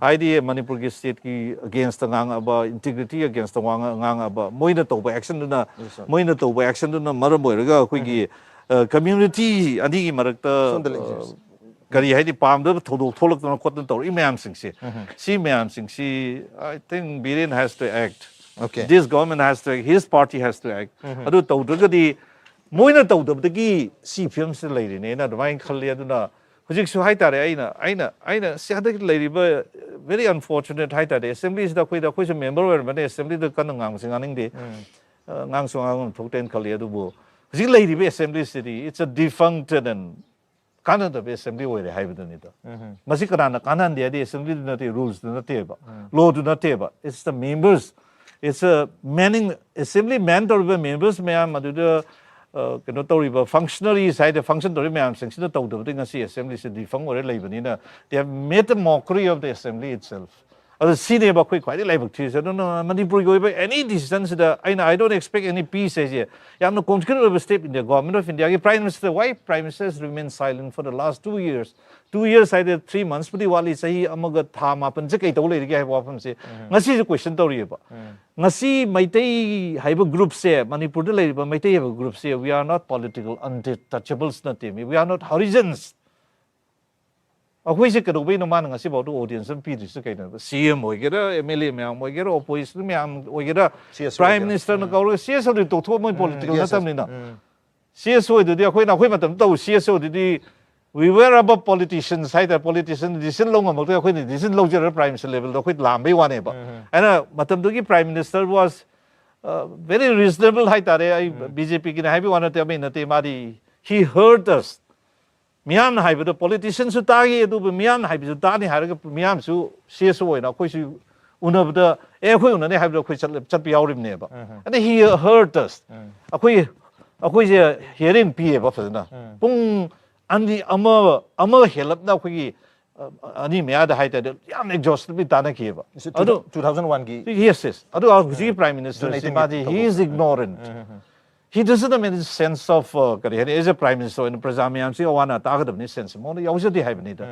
ꯍꯥꯏꯗꯤ ꯃꯅꯤꯄꯨꯔꯒꯤ state ꯀꯤ against ꯇ ꯉꯥꯡꯉꯛꯑꯕ, integrity against ꯇ ꯋꯥ ꯉꯥꯡ-, ꯉꯥꯡꯉꯛꯑꯕ, ꯃꯣꯏꯅ ꯇꯧꯕ action ꯗꯨꯅ, Yes, sir. ꯃꯣꯏꯅ ꯇꯧꯕ action ꯗꯨꯅ ꯃꯔꯝ ꯑꯣꯏꯔꯒ ꯑꯩꯈꯣꯏꯒꯤ, ꯑ, community ꯑꯅꯤꯒꯤ ꯃꯔꯛꯇ, ꯁꯣꯝꯗ ꯂꯩ, ꯑ, yes. ꯀꯔꯤ ꯍꯥꯏꯅꯤ, ꯄꯥꯝꯗꯕ ꯊꯧꯗꯣꯛ ꯊꯣꯛꯂꯛꯇꯅ ꯈꯣꯠꯇꯅ ꯇꯧꯔꯛꯏ ꯃꯌꯥꯝꯁꯤꯡꯁꯦ, ꯁꯤ ꯃꯌꯥꯝꯁꯤꯡꯁꯤ, I think Biren has to act. Okay. This government has to act. His party has to act. ꯑꯗꯨ ꯇꯧꯗ꯭ꯔꯒꯗꯤ, ꯃꯣꯏꯅ ꯇꯧꯗꯕꯗꯒꯤ ꯁꯤ ꯐꯤꯕꯝꯁꯤꯗ ꯂꯩꯔꯤꯅꯦꯅ ꯑꯗꯨꯃꯥꯏꯅ ꯈꯜꯂꯤ꯫ ꯑꯗꯨꯅ ꯍꯧꯖꯤꯛꯁꯨ ꯍꯥꯏꯇꯥꯔꯦ, ꯑꯩꯅ ꯑꯩꯅ ꯑꯩꯅ ꯁꯤ ꯍꯟꯗꯛ ꯂꯩꯔꯤꯕ very unfortunate ꯍꯥꯏꯇꯥꯔꯦ, ꯑꯦꯁꯦꯝꯕ꯭ꯂꯤꯁꯤꯗ ꯑꯩꯈꯣꯏꯗ, ꯑꯩꯈꯣꯏꯁꯨ ꯃꯦꯝꯕꯔ ꯑꯣꯏꯔꯝꯕꯅꯦ, ꯑꯦꯁꯦꯝꯕ꯭ꯂꯤꯗ ꯀꯟꯅ ꯉꯥꯡꯕꯁꯤ ꯉꯥꯡꯅꯤꯡꯗꯦ꯫ ꯑ, ꯉꯥꯡꯁꯨ ꯉꯥꯡꯐꯝ ꯊꯣꯛꯇꯦꯅ ꯈꯜꯂꯤ꯫ ꯑꯗꯨꯕꯨ ꯍꯧꯖꯤꯛ ꯂꯩꯔꯤꯕ ꯑꯦꯁꯦꯝꯕ꯭ꯂꯤꯁꯤꯗꯤ it's a defunct and ꯀꯥꯟꯅꯗꯕ ꯑꯦꯁꯦꯝꯕ꯭ꯂꯤ ꯑꯣꯏꯔꯦ ꯍꯥꯏꯕꯗꯨꯅꯤꯗ꯫ ꯃꯁꯤ ꯀꯅꯥꯅ ꯀꯥꯟꯅꯍꯟꯗꯦ ꯍꯥꯏꯗꯤ ꯑꯦꯁꯦꯝꯕ꯭ꯂꯤꯗꯨ ꯅꯠꯇꯦ, ꯔꯨꯜꯁꯇꯨ ꯅꯠꯇꯦꯕ, ꯂꯣꯗꯨ ꯅꯠꯇꯦꯕ꯫ It's the members, it's a manning, assembly man ꯇꯧꯔꯤꯕ ꯃꯦꯝꯕꯔꯁ ꯃꯌꯥꯝ, ꯑꯗꯨꯗ ꯑ, ꯀꯩꯅꯣ ꯇꯧꯔꯤꯕ ꯐꯪꯁꯅꯔꯤꯁ ꯍꯥꯏꯗꯤ ꯐꯪꯁꯟ ꯇꯧꯔꯤꯕ ꯃꯌꯥꯝꯁꯤꯡꯁꯤꯅ ꯇꯧꯗꯕꯗꯤ ꯉꯁꯤ ꯑꯦꯁꯦꯝꯕ꯭ꯂꯤꯁꯤ ꯗꯤꯐꯪ ꯑꯣꯏꯔ ꯂꯩꯕꯅꯤꯅ, they have made a mockery of the assembly itself. ꯑꯗꯨ ꯁꯤꯅꯦꯕ ꯑꯩꯈꯣꯏ ꯈ꯭ꯋꯥꯏꯗꯒꯤ ꯂꯥꯏꯕꯛ ꯊꯤꯔꯤꯁꯦ꯫ ꯑꯗꯨꯅ ꯃꯅꯤꯄꯨꯔꯒꯤ ꯑꯣꯏꯕ any decision ꯁꯤꯗ ꯑꯩꯅ, "I don't expect any peace" ꯍꯥꯏꯁꯦ ꯌꯥꯝꯅ ꯀꯣꯟꯀ꯭ꯔꯤꯠ ꯑꯣꯏꯕ ꯁ꯭ꯇꯦꯞ ꯏꯟꯗꯤꯌꯥ ꯒꯣꯔꯃꯦꯟ ꯑꯣꯐ ꯏꯟꯗꯤꯌꯥꯒꯤ prime minister, why prime minister has remained silent for the last two years? Two years ꯍꯥꯏꯗꯤ three months ꯄꯨꯗꯤ ꯋꯥꯠꯂꯤ, ꯆꯍꯤ ꯑꯃꯒ ꯊꯥ ꯃꯥꯄꯟꯁꯦ ꯀꯩ ꯇꯧ ꯂꯩꯔꯤꯒꯦ ꯍꯥꯏꯕ ꯋꯥꯐꯝꯁꯦ ꯉꯁꯤꯁꯨ ꯀꯣꯏꯁꯟ ꯇꯧꯔꯤꯑꯕ꯫ ꯉꯁꯤ ꯃꯩꯇꯩ ꯍꯥꯏꯕ ꯒ꯭ꯔꯨꯞꯁꯦ, ꯃꯅꯤꯄꯨꯔꯗ ꯂꯩꯔꯤꯕ ꯃꯩꯇꯩ ꯍꯥꯏꯕ ꯒ꯭ꯔꯨꯞꯁꯦ, we are not political untouchables ꯅꯠꯇꯦ, we are not Harijans꯫ ꯑꯩꯈꯣꯏꯁꯦ ꯀꯩꯗꯧꯕꯩꯅꯣ ꯃꯥꯅ ꯉꯁꯤꯐꯥꯎꯗ ꯑꯣꯗꯤꯌꯦꯟꯁ ꯑꯃ ꯄꯤꯗ꯭ꯔꯤꯁꯦ ꯀꯩꯅꯣꯕ? ꯁꯤ ꯑꯦꯝ ꯑꯣꯏꯒꯦꯔꯥ, ꯑꯦꯝ ꯑꯦꯜ ꯑꯦ ꯃꯌꯥꯝ ꯑꯣꯏꯒꯦꯔꯥ, ꯑꯣꯄꯣꯖꯤꯁꯟ ꯃꯌꯥꯝ ꯑꯣꯏꯒꯦꯔꯥ, ꯁꯤ ꯑꯦꯁ ꯑꯣ ꯄ꯭ꯔꯥꯏꯝ ꯑꯣꯏꯒꯦꯔꯥ꯫ ꯃꯤꯅꯤꯁꯇꯔꯅ ꯀꯧꯔꯒ ꯁꯤ ꯑꯦꯁ ꯑꯣꯗꯤ ꯇꯣꯛꯊꯣꯛꯑꯣ, ꯃꯣꯏ ꯄꯣꯂꯤꯇꯤꯀꯦꯜ ꯌꯦꯁ, ꯌꯦꯁ꯫ ꯅꯠꯇꯕꯅꯤꯅ꯫ ꯁꯤ ꯑꯦꯁ ꯑꯣꯏꯗꯨꯗꯤ ꯑꯩꯈꯣꯏꯅ, ꯑꯩꯈꯣꯏ ꯃꯇꯝꯗ ꯇꯧ, ꯁꯤ ꯑꯦꯁ ꯑꯣꯏꯗꯨꯗꯤ we were above politicians ꯍꯥꯏꯇꯥꯔꯦ, ꯄꯣꯂꯤꯇꯤꯁꯤꯌꯟ ꯗꯤꯁꯤꯖꯟ ꯂꯧ ꯉꯝꯃꯛꯇ꯭ꯔꯦ, ꯑꯩꯈꯣꯏꯅ ꯗꯤꯁꯤꯖꯟ ꯂꯧꯖꯔꯒ ꯄ꯭ꯔꯥꯏꯝ ꯃꯤꯅꯤꯁꯇꯔ ꯂꯦꯚꯦꯜꯗ ꯑꯩꯈꯣꯏ ꯂꯥꯝꯕꯩ ꯋꯥꯅꯦꯕ꯫ ꯑꯩꯅ ꯃꯇꯝꯗꯨꯒꯤ ꯄ꯭ꯔꯥꯏꯝ ꯃꯤꯅꯤꯁꯇꯔ ꯋꯥꯁ ꯚꯦꯔꯤ ꯔꯤꯖꯅꯦꯕꯜ ꯍꯥꯏꯇꯥꯔꯦ, ꯑꯩ ꯕꯤ ꯖꯦ ꯄꯤꯒꯤꯅꯦ ꯍꯥꯏꯕꯒꯤ ꯋꯥ ꯅꯠꯇꯦ, ꯑꯃꯒꯤ ꯅꯠꯇꯦ, ꯃꯥꯗꯤ he heard us꯫ ꯃꯤꯌꯥꯝꯅ ꯍꯥꯏꯕꯗꯣ ꯄꯣꯂꯤꯇꯤꯁꯤꯌꯟꯁꯨ ꯇꯥꯈꯤ, ꯑꯗꯨꯕꯨ ꯃꯤꯌꯥꯝꯅ ꯍꯥꯏꯕꯁꯨ ꯇꯥꯅꯤ ꯍꯥꯏꯔꯒ ꯃꯤꯌꯥꯝꯁꯨ ꯁꯤ ꯑꯦꯁ ꯑꯣꯏꯅ ꯑꯩꯈꯣꯏꯁꯨ ꯎꯅꯕꯗ, "ꯑꯦ, ꯑꯩꯈꯣꯏ ꯎꯅꯅꯤ" ꯍꯥꯏꯕꯗꯣ ꯑꯩꯈꯣꯏ ꯆꯠꯂ-, ꯆꯠꯄ ꯌꯥꯎꯔꯤꯕꯅꯦꯕ꯫ ꯑꯗ he heard us꯫ ꯑꯩꯈꯣꯏ, ꯑꯩꯈꯣꯏꯁꯦ ꯍꯤꯌꯔꯤꯡ ꯄꯤꯌꯦꯕ ꯐꯖꯅ꯫ ꯄꯨꯡ ꯑꯅꯤ, ꯑꯃ, ꯑꯃ ꯍꯦꯜꯂꯞꯅ ꯑꯩꯈꯣꯏꯒꯤ, ꯑ, ꯑꯅꯤ ꯃꯌꯥꯗ ꯍꯥꯏꯇꯥꯔꯦ, ꯌꯥꯝ ꯑꯦꯛꯖꯣꯁꯇꯤꯚꯂꯤ ꯇꯥꯟꯅꯈꯤꯑꯕ꯫ ꯑꯗꯨ two thousand one ꯒꯤ꯫ Yes, yes꯫ ꯑꯗꯨ ꯍꯧꯖꯤꯛꯀꯤ ꯄ꯭ꯔꯥꯏꯝ ꯃꯤꯅꯤꯁꯇꯔꯁꯤ ꯃꯥꯗꯤ he is ignorant꯫ He doesn't have any sense of, uh, ꯀꯔꯤ ꯍꯥꯏꯅꯤ, as a prime minister ꯑꯣꯏꯅ ꯄ꯭ꯔꯖꯥ ꯃꯌꯥꯝꯁꯤ ꯑꯋꯥ ꯑꯅꯥ ꯇꯥꯒꯗꯕꯅꯤ ꯁꯦꯟꯁ ꯃꯉꯣꯟꯗ ꯌꯥꯎꯖꯗꯦ ꯍꯥꯏꯕꯅꯤꯗ꯫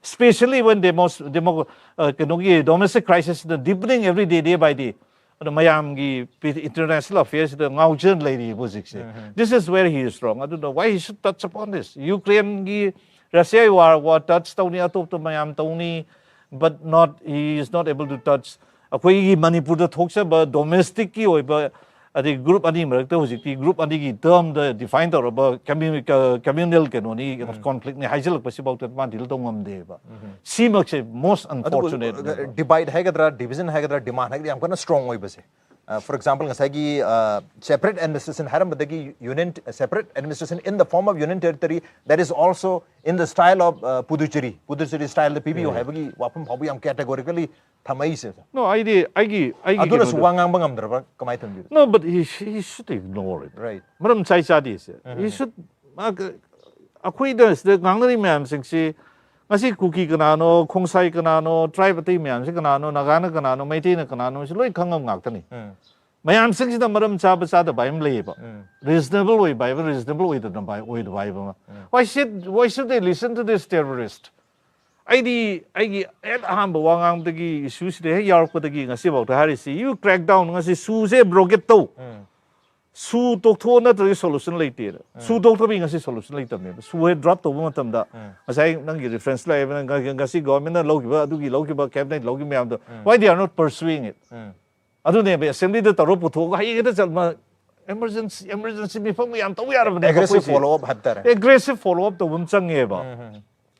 Especially when demos-, demo-, uh, ꯀꯩꯅꯣꯒꯤ domestic crisis is deepening every day, day by day꯫ ꯑꯗꯣ ꯃꯌꯥꯝꯒꯤ ꯏꯟꯇꯔꯅꯦꯁꯅꯦꯜ ꯑꯐꯦꯌꯔꯁꯤꯗ ꯉꯥꯎꯖꯅ ꯂꯩꯔꯤꯕ ꯍꯧꯖꯤꯛꯁꯦ꯫ This is where he is wrong꯫ ꯑꯗꯨꯅ why he should touch upon this? ꯌꯨꯀ꯭ꯔꯦꯟꯒꯤ, ꯔꯁꯤꯌꯥꯒꯤ ꯋꯥꯔ, ꯋꯥꯔ ꯇꯆ ꯇꯧꯅꯤ, ꯑꯇꯣꯞꯄ ꯃꯌꯥꯝ ꯇꯧꯅꯤ, but not, he is not able to touch ꯑꯩꯈꯣꯏꯒꯤ ꯃꯅꯤꯄꯨꯔꯗ ꯊꯣꯛꯆꯕ ꯗꯣꯃꯦꯁꯇꯤꯛꯀꯤ ꯑꯣꯏꯕ, ꯑꯗꯩ ꯒ꯭ꯔꯨꯞ ꯑꯅꯤ ꯃꯔꯛꯇ ꯍꯧꯖꯤꯛꯇꯤ ꯒ꯭ꯔꯨꯞ ꯑꯅꯤꯒꯤ ꯇꯔꯝꯗ ꯗꯤꯐꯥꯏꯟ ꯇꯧꯔꯕ ꯀꯝꯃ꯭ꯌꯨꯅꯦꯜ ꯀꯩꯅꯣꯅꯤ, ꯀꯣꯟꯐ꯭ꯂꯤꯛꯅꯤ ꯍꯥꯏꯖꯤꯜꯂꯛꯄꯁꯤꯐꯥꯎꯗ ꯃꯥ ꯗꯤꯜ ꯇꯧ ꯉꯝꯗꯦꯕ꯫ ꯁꯤꯃꯛꯁꯦ most unfortunate꯫ ꯗꯤꯚꯥꯏꯠ ꯍꯥꯏꯒꯗ꯭ꯔꯥ, ꯗꯤꯚꯤꯖꯟ ꯍꯥꯏꯒꯗ꯭ꯔꯥ, ꯗꯤꯃꯥꯟ ꯍꯥꯏꯒꯗ꯭ꯔꯥ, ꯌꯥꯝ ꯀꯟꯅ ꯁ꯭ꯇꯔꯣꯡ ꯑꯣꯏꯕꯁꯦ꯫ ꯐꯣꯔ ꯑꯦꯛꯖꯥꯝꯄꯜ, ꯉꯁꯥꯏꯒꯤ ꯁꯦꯄꯔꯦꯠ ꯑꯦꯗꯃꯤꯅꯤꯁꯇ꯭ꯔꯦꯁꯟ ꯍꯥꯏꯔꯝꯕꯗꯒꯤ union, separate administration in the form of union territory that is also in the style of Puducherry, Puducherry style ꯗ ꯄꯤꯕꯤꯌꯨ ꯍꯥꯏꯕꯒꯤ ꯋꯥꯐꯝ ꯐꯥꯎꯕ ꯌꯥꯝ ꯀꯦꯇꯦꯒꯣꯔꯤꯀꯦꯜꯂꯤ ꯊꯝꯃꯛꯏꯁꯦ꯫ No, ꯑꯩꯗꯤ ꯑꯩꯒꯤ ꯑꯩꯒꯤ ꯑꯗꯨꯅꯁꯨ ꯀꯩꯅꯣꯗꯣ- ꯋꯥ ꯉꯥꯡꯕ ꯉꯝꯗ꯭ꯔꯕ ꯀꯃꯥꯏꯅ ꯇꯧꯅꯤ? No, but he, he should ignore it. Right. ꯃꯔꯝ ꯆꯥꯏ ꯆꯥꯗꯦ ꯁꯦ꯫ He should, ꯃꯥ ꯀ- ꯑꯩꯈꯣꯏꯗ ꯁꯤꯗ ꯉꯥꯡꯅꯔꯤ ꯃꯌꯥꯝꯁꯤꯡꯁꯤ, ꯉꯁꯤ ꯀꯨꯀꯤ ꯀꯅꯥꯅꯣ, ꯈꯣꯡꯁꯥꯏ ꯀꯅꯥꯅꯣ, ꯇ꯭ꯔꯥꯏꯕ ꯑꯇꯩ ꯃꯌꯥꯝꯁꯤ ꯀꯅꯥꯅꯣ, ꯅꯥꯒꯥꯅ ꯀꯅꯥꯅꯣ, ꯃꯩꯇꯩꯅ ꯀꯅꯥꯅꯣ, ꯁꯤ ꯂꯣꯏ ꯈꯪꯉꯕ ꯉꯥꯛꯇꯅꯤ꯫ ꯃꯌꯥꯝꯁꯤꯡꯁꯤꯗ ꯃꯔꯝ ꯆꯥꯕ ꯆꯥꯗꯕ ꯍꯥꯏꯕ ꯑꯃ ꯂꯩꯌꯦꯕ꯫ ꯔꯤꯖꯅꯦꯕꯜ ꯑꯣꯏꯕ ꯍꯥꯏꯕ, ꯔꯤꯖꯅꯦꯕꯜ ꯑꯣꯏꯗꯕ ꯍꯥꯏꯕ, ꯑꯣꯏꯗꯕ ꯍꯥꯏꯕ ꯑꯃ꯫ Why should, why should they listen to this terrorist? ꯑꯩꯗꯤ ꯑꯩꯒꯤ ꯍꯦꯛ ꯑꯍꯥꯟꯕ ꯋꯥ ꯉꯥꯡꯕꯗꯒꯤ, ꯏꯁꯨꯁꯤꯗ ꯍꯦꯛ ꯌꯥꯎꯔꯛꯄꯗꯒꯤ ꯉꯁꯤꯐꯥꯎꯗ ꯍꯥꯏꯔꯤꯁꯤ, you crack down, ꯉꯁꯤ ꯁꯨꯁꯦ ꯑꯦꯕ꯭ꯔꯣꯒꯦꯠ ꯇꯧ꯫ ꯁꯨ ꯇꯣꯛꯊꯣꯛꯑꯣ, ꯅꯠꯇ꯭ꯔꯗꯤ ꯁꯣꯂꯨꯁꯟ ꯂꯩꯇꯦꯅ꯫ ꯁꯨ ꯇꯣꯛꯊꯕꯤ ꯉꯁꯤ ꯁꯣꯂꯨꯁꯟ ꯂꯩꯇꯕꯅꯦꯕ꯫ ꯁꯨ ꯍꯦꯛ ꯗ꯭ꯔꯣꯞ ꯇꯧꯕ ꯃꯇꯝꯗ ꯉꯁꯥꯏ ꯅꯪꯒꯤ ꯔꯤꯐꯔꯦꯟꯁ ꯂꯥꯛꯑꯦꯕ, ꯅꯪ ꯉ- ꯉꯁꯤ ꯒꯣꯔꯃꯦꯟꯅ ꯂꯧꯈꯤꯕ, ꯑꯗꯨꯒꯤ ꯂꯧꯈꯤꯕ, ꯀꯦꯕꯤꯅꯦꯠ ꯂꯧꯈꯤꯕ ꯃꯌꯥꯝꯗꯣ, why they are not pursuing it? ꯑꯗꯨꯅꯦꯕ, ꯑꯦꯁꯦꯝꯕ꯭ꯂꯤꯗ ꯇꯧꯔ ꯄꯨꯊꯣꯛꯑꯒ ꯍꯌꯦꯡ ꯍꯦꯛꯇ ꯆꯠ-, ꯃ-, emergency, emergency ꯃꯤꯐꯝꯒ ꯌꯥꯝ ꯇꯧ ꯌꯥꯔꯕꯅꯦ Aggressive ꯑꯩꯈꯣꯏꯁꯦ꯫ Follow up ꯍꯥꯏꯕ ꯇꯥꯔꯦ꯫ Aggressive follow up ꯇꯧꯕ ꯑꯃ ꯆꯪꯉꯦꯕ꯫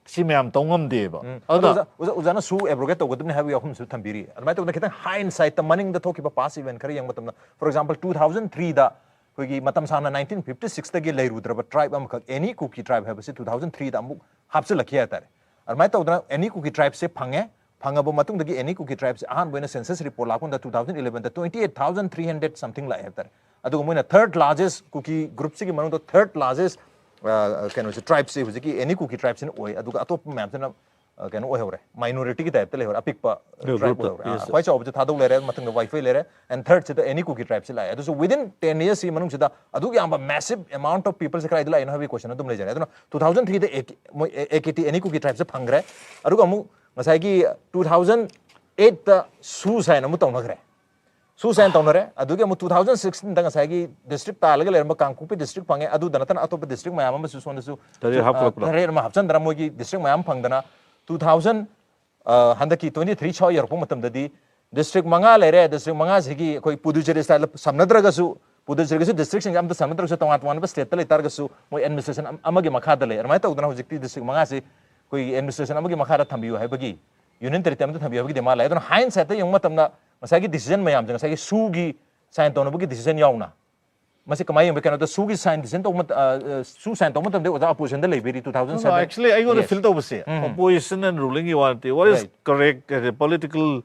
ꯁꯤ ꯃꯌꯥꯝ ꯇꯧ ꯉꯝꯗꯦꯕ꯫ ꯑꯗꯣ ꯑꯗꯨꯅ ꯑꯣꯖꯥ, ꯑꯣꯖꯥ, ꯑꯣꯖꯥꯅ ꯁꯨ ꯑꯦꯕ꯭ꯔꯣꯒꯦꯠ ꯇꯧꯒꯗꯕꯅꯤ ꯍꯥꯏꯕꯒꯤ ꯋꯥꯐꯝꯁꯨ ꯊꯝꯕꯤꯔꯤ꯫ ꯑꯗꯨꯃꯥꯏꯅ ꯇꯧꯗꯅ ꯈꯤꯇꯪ ꯍꯥꯏꯟ ꯁꯥꯏꯠꯇ ꯃꯅꯤꯡꯗ ꯊꯣꯛꯈꯤꯕ ꯄꯥꯁ ꯏꯚꯦꯟ ꯈꯔ ꯌꯦꯡꯕ ꯃꯇꯝꯗ, ꯐꯣꯔ ꯑꯦꯛꯖꯥꯝꯄꯜ, ꯇꯨ ꯊꯥꯎꯖꯟ ꯊ꯭ꯔꯤꯗ ꯑꯩꯈꯣꯏꯒꯤ ꯃꯇꯝ ꯁꯥꯡꯅ ꯅꯥꯏꯟꯇꯤꯟ ꯐꯤꯐꯇꯤ ꯁꯤꯛꯁꯇꯒꯤ ꯂꯩꯔꯨꯗ꯭ꯔꯕ ꯇ꯭ꯔꯥꯏꯕ ꯑꯃꯈꯛ, ꯑꯦꯅꯤ ꯀꯨꯀꯤ ꯇ꯭ꯔꯥꯏꯕ ꯍꯥꯏꯕꯁꯤ ꯇꯨ ꯊꯥꯎꯖꯟ ꯊ꯭ꯔꯤꯗ ꯑꯃꯨꯛ ꯍꯥꯞꯆꯤꯜꯂꯛꯈꯤ ꯍꯥꯏꯇꯥꯔꯦ꯫ ꯑꯗꯨꯃꯥꯏꯅ ꯇꯧꯗꯅ ꯑꯦꯅꯤ ꯀꯨꯀꯤ ꯇ꯭ꯔꯥꯏꯕꯁꯦ ꯐꯪꯉꯦ꯫ ꯐꯪꯉꯕ ꯃꯇꯨꯡꯗꯒꯤ ꯑꯦꯅꯤ ꯀꯨꯀꯤ ꯇ꯭ꯔꯥꯏꯕꯁꯦ ꯑꯍꯥꯟꯕ ꯑꯣꯏꯅ ꯁꯦꯟꯁꯁ ꯔꯤꯄꯣꯔꯠ ꯂꯥꯛꯄ ꯃꯇꯝꯗ ꯇꯨ ꯊꯥꯎꯖꯟ ꯏꯂꯦꯚꯦꯟꯗ twenty eight thousand three hundred something ꯂꯥꯛꯑꯦ ꯍꯥꯏꯇꯥꯔꯦ꯫ ꯑꯗꯨꯒ ꯃꯣꯏꯅ ꯊꯔꯗ ꯂꯥꯔꯖꯦꯁ, ꯀꯨꯀꯤ ꯒ꯭ꯔꯨꯞꯁꯤꯒꯤ ꯃꯅꯨꯡꯗ ꯊꯔꯗ ꯂꯥꯔꯖꯦꯁ ꯀꯩꯅꯣꯁꯦ, ꯇ꯭ꯔꯥꯏꯕꯁꯦ ꯍꯧꯖꯤꯛꯀꯤ ꯑꯦꯅꯤ ꯀꯨꯀꯤ ꯇ꯭ꯔꯥꯏꯕꯁꯤꯅ ꯑꯣꯏ꯫ ꯑꯗꯨꯒ ꯑꯇꯣꯞꯄ ꯃꯌꯥꯝꯁꯤꯅ ꯑ, ꯀꯩꯅꯣ ꯑꯣꯏꯍꯧꯔꯦ, ꯃꯥꯏꯅꯣꯔꯤꯇꯤꯒꯤ ꯇꯥꯏꯞꯇ ꯂꯩꯍꯧꯔꯦ, ꯑꯄꯤꯛꯄ ꯇ꯭ꯔꯥꯏꯕ group ꯇ, ꯑꯣꯏꯍꯧꯔꯦ꯫ ꯑ, yes, sir. ꯈ꯭ꯋꯥꯏ ꯆꯥꯎꯕꯁꯦ ꯊꯥꯗꯧ ꯂꯩꯔꯦ, ꯃꯊꯪꯗ ꯋꯥꯏꯐꯩ ꯂꯩꯔꯦ, ꯑꯦꯟ ꯊꯔꯗꯁꯤꯗ ꯑꯦꯅꯤ ꯀꯨꯀꯤ ꯇ꯭ꯔꯥꯏꯕꯁꯤ ꯂꯥꯛꯑꯦ꯫ ꯑꯗꯨꯁꯨ within ten years ꯁꯤ ꯃꯅꯨꯡꯁꯤꯗ ꯑꯗꯨꯛ ꯌꯥꯝꯕ massive amount of people ꯁꯦ ꯀꯗꯥꯏꯗ ꯂꯥꯛꯏꯅꯣ ꯍꯥꯏꯕꯒꯤ ꯀꯣꯏꯁꯟ ꯑꯗꯨꯝ ꯂꯩꯖꯔꯦ꯫ ꯑꯗꯨꯅ ꯇꯨ ꯊꯥꯎꯖꯟ ꯊ꯭ꯔꯤꯗ ꯃꯣꯏ ꯑꯦ ꯀꯦ ꯇꯤ ꯑꯦꯅꯤ ꯀꯨꯀꯤ ꯇ꯭ꯔꯥꯏꯕꯁꯦ ꯐꯪꯈ꯭ꯔꯦ꯫ ꯑꯗꯨꯒ ꯑꯃꯨꯛ ꯉꯁꯥꯏꯒꯤ ꯇꯨ ꯊꯥꯎꯖꯟ ꯑꯩꯠꯇ ꯁꯨꯁ ꯍꯥꯏꯅ ꯑꯃꯨꯛ ꯇꯧꯅꯈ꯭ꯔꯦ꯫ ꯁꯨꯁ ꯍꯥꯏꯅ ꯇꯧꯅꯔꯦ꯫ ꯑꯗꯨꯒꯤ ꯑꯃꯨꯛ ꯇꯨ ꯊꯥꯎꯖꯟ ꯁꯤꯛꯁꯇꯤꯟꯗ ꯉꯁꯥꯏꯒꯤ ꯗꯤꯁꯇ꯭ꯔꯤꯛ ꯇꯥꯜꯂꯒ ꯂꯩꯔꯝꯕ ꯀꯥꯡꯄꯣꯛꯄꯤ ꯗꯤꯁꯇ꯭ꯔꯤꯛ ꯐꯪꯉꯦ꯫ ꯑꯗꯨꯗ ꯅꯠꯇꯅ ꯑꯇꯣꯞꯄ ꯗꯤꯁꯇ꯭ꯔꯤꯛ ꯃꯌꯥꯝ ꯑꯃꯁꯨ ꯁꯣꯝꯗꯁꯨ ꯇꯔꯦꯠ ꯑ, ꯍꯥꯞꯀꯠꯂꯛꯄꯗꯣ꯫ ꯇꯔꯦꯠ ꯑꯃ ꯍꯥꯞꯆꯤꯟꯗꯅ ꯃꯣꯏꯒꯤ ꯗꯤꯁꯇ꯭ꯔꯤꯛ ꯃꯌꯥꯝ ꯐꯪꯗꯅ ꯇꯨ ꯊꯥꯎꯖꯟ ꯍꯟꯗꯛꯀꯤ ꯇ꯭ꯋꯦꯟꯇꯤ ꯊ꯭ꯔꯤ ꯁ꯭ꯋꯥꯏ ꯌꯧꯔꯛꯄ ꯃꯇꯝꯗꯗꯤ ꯗꯤꯁꯇ꯭ꯔꯤꯛ ꯃꯉꯥ ꯂꯩꯔꯦ꯫ ꯗꯤꯁꯇ꯭ꯔꯤꯛ ꯃꯉꯥꯁꯤꯒꯤ ꯑꯩꯈꯣꯏ ꯄꯨꯗꯨꯆꯦꯔꯤ ꯁ꯭ꯇꯥꯏꯜꯗ ꯁꯝꯅꯗ꯭ꯔꯒꯁꯨ, ꯄꯨꯗꯨꯆꯦꯔꯤꯒꯁꯨ ꯗꯤꯁꯇ꯭ꯔꯤꯛꯁꯤꯡꯁꯦ ꯑꯝꯇ ꯁꯝꯅꯗ꯭ꯔꯒꯁꯨ, ꯇꯣꯉꯥꯟ ꯇꯣꯉꯥꯟꯕ ꯁ꯭ꯇꯦꯠꯇ ꯂꯩꯇꯥꯔꯒꯁꯨ, ꯃꯣꯏ ꯑꯦꯗꯃꯤꯅꯤꯁꯇ꯭ꯔꯦꯁꯟ ꯑꯃꯒꯤ ꯃꯈꯥꯗ ꯂꯩ꯫ ꯑꯗꯨꯃꯥꯏꯅ ꯇꯧꯗꯅ ꯍꯧꯖꯤꯛꯇꯤ ꯗꯤꯁꯇ꯭ꯔꯤꯛ ꯃꯉꯥꯁꯤ ꯑꯩꯈꯣꯏꯒꯤ ꯑꯦꯗꯃꯤꯅꯤꯁꯇ꯭ꯔꯦꯁꯟ ꯑꯃꯒꯤ ꯃꯈꯥꯗ ꯊꯝꯕꯤꯌꯨ ꯍꯥꯏꯕꯒꯤ, ꯌꯨꯅꯤꯌꯟ ꯇꯦꯔꯤꯇꯣꯔꯤ ꯑꯃꯗ ꯊꯝꯕꯤꯌꯨ ꯍꯥꯏꯕꯒꯤ ꯗꯤꯃꯥꯟ ꯂꯩ꯫ ꯑꯗꯨꯅ ꯍꯥꯏꯟꯁꯥꯏꯠꯇ ꯌꯦꯡꯕ ꯃꯇꯝꯗ ꯉꯁꯥꯏꯒꯤ ꯗꯤꯁꯤꯖꯟ ꯃꯌꯥꯝꯁꯦ, ꯉꯁꯥꯏꯒꯤ ꯁꯨꯒꯤ ꯁꯥꯏꯟ ꯇꯧꯅꯕꯒꯤ ꯗꯤꯁꯤꯖꯟ ꯌꯥꯎꯅ, ꯃꯁꯤ ꯀꯃꯥꯏꯅ ꯌꯦꯡꯕ? ꯀꯩꯅꯣꯗ ꯁꯨꯒꯤ ꯁꯥꯏꯟ ꯗꯤꯁꯤꯖꯟ ꯇꯧꯕ ꯃꯇ-, ꯑ, ꯑ, ꯁꯨ ꯁꯥꯏꯟ ꯇꯧꯕ ꯃꯇꯝꯗ ꯑꯣꯖꯥ ꯑꯣꯄꯣꯖꯤꯁꯟꯗ ꯂꯩꯕꯤꯔꯤ, two thousand seven? ꯑꯦꯛꯆꯨꯂꯤ ꯑꯩꯉꯣꯟꯗ Yes. ꯐꯤꯜ ꯇꯧꯕꯁꯦ, ꯎꯝ. ꯑꯣꯄꯣꯖꯤꯁꯟ ꯑꯦꯟ ꯔꯨꯂꯤꯡꯒꯤ ꯋꯥ ꯅꯠꯇꯦ꯫ What is Right. correct, political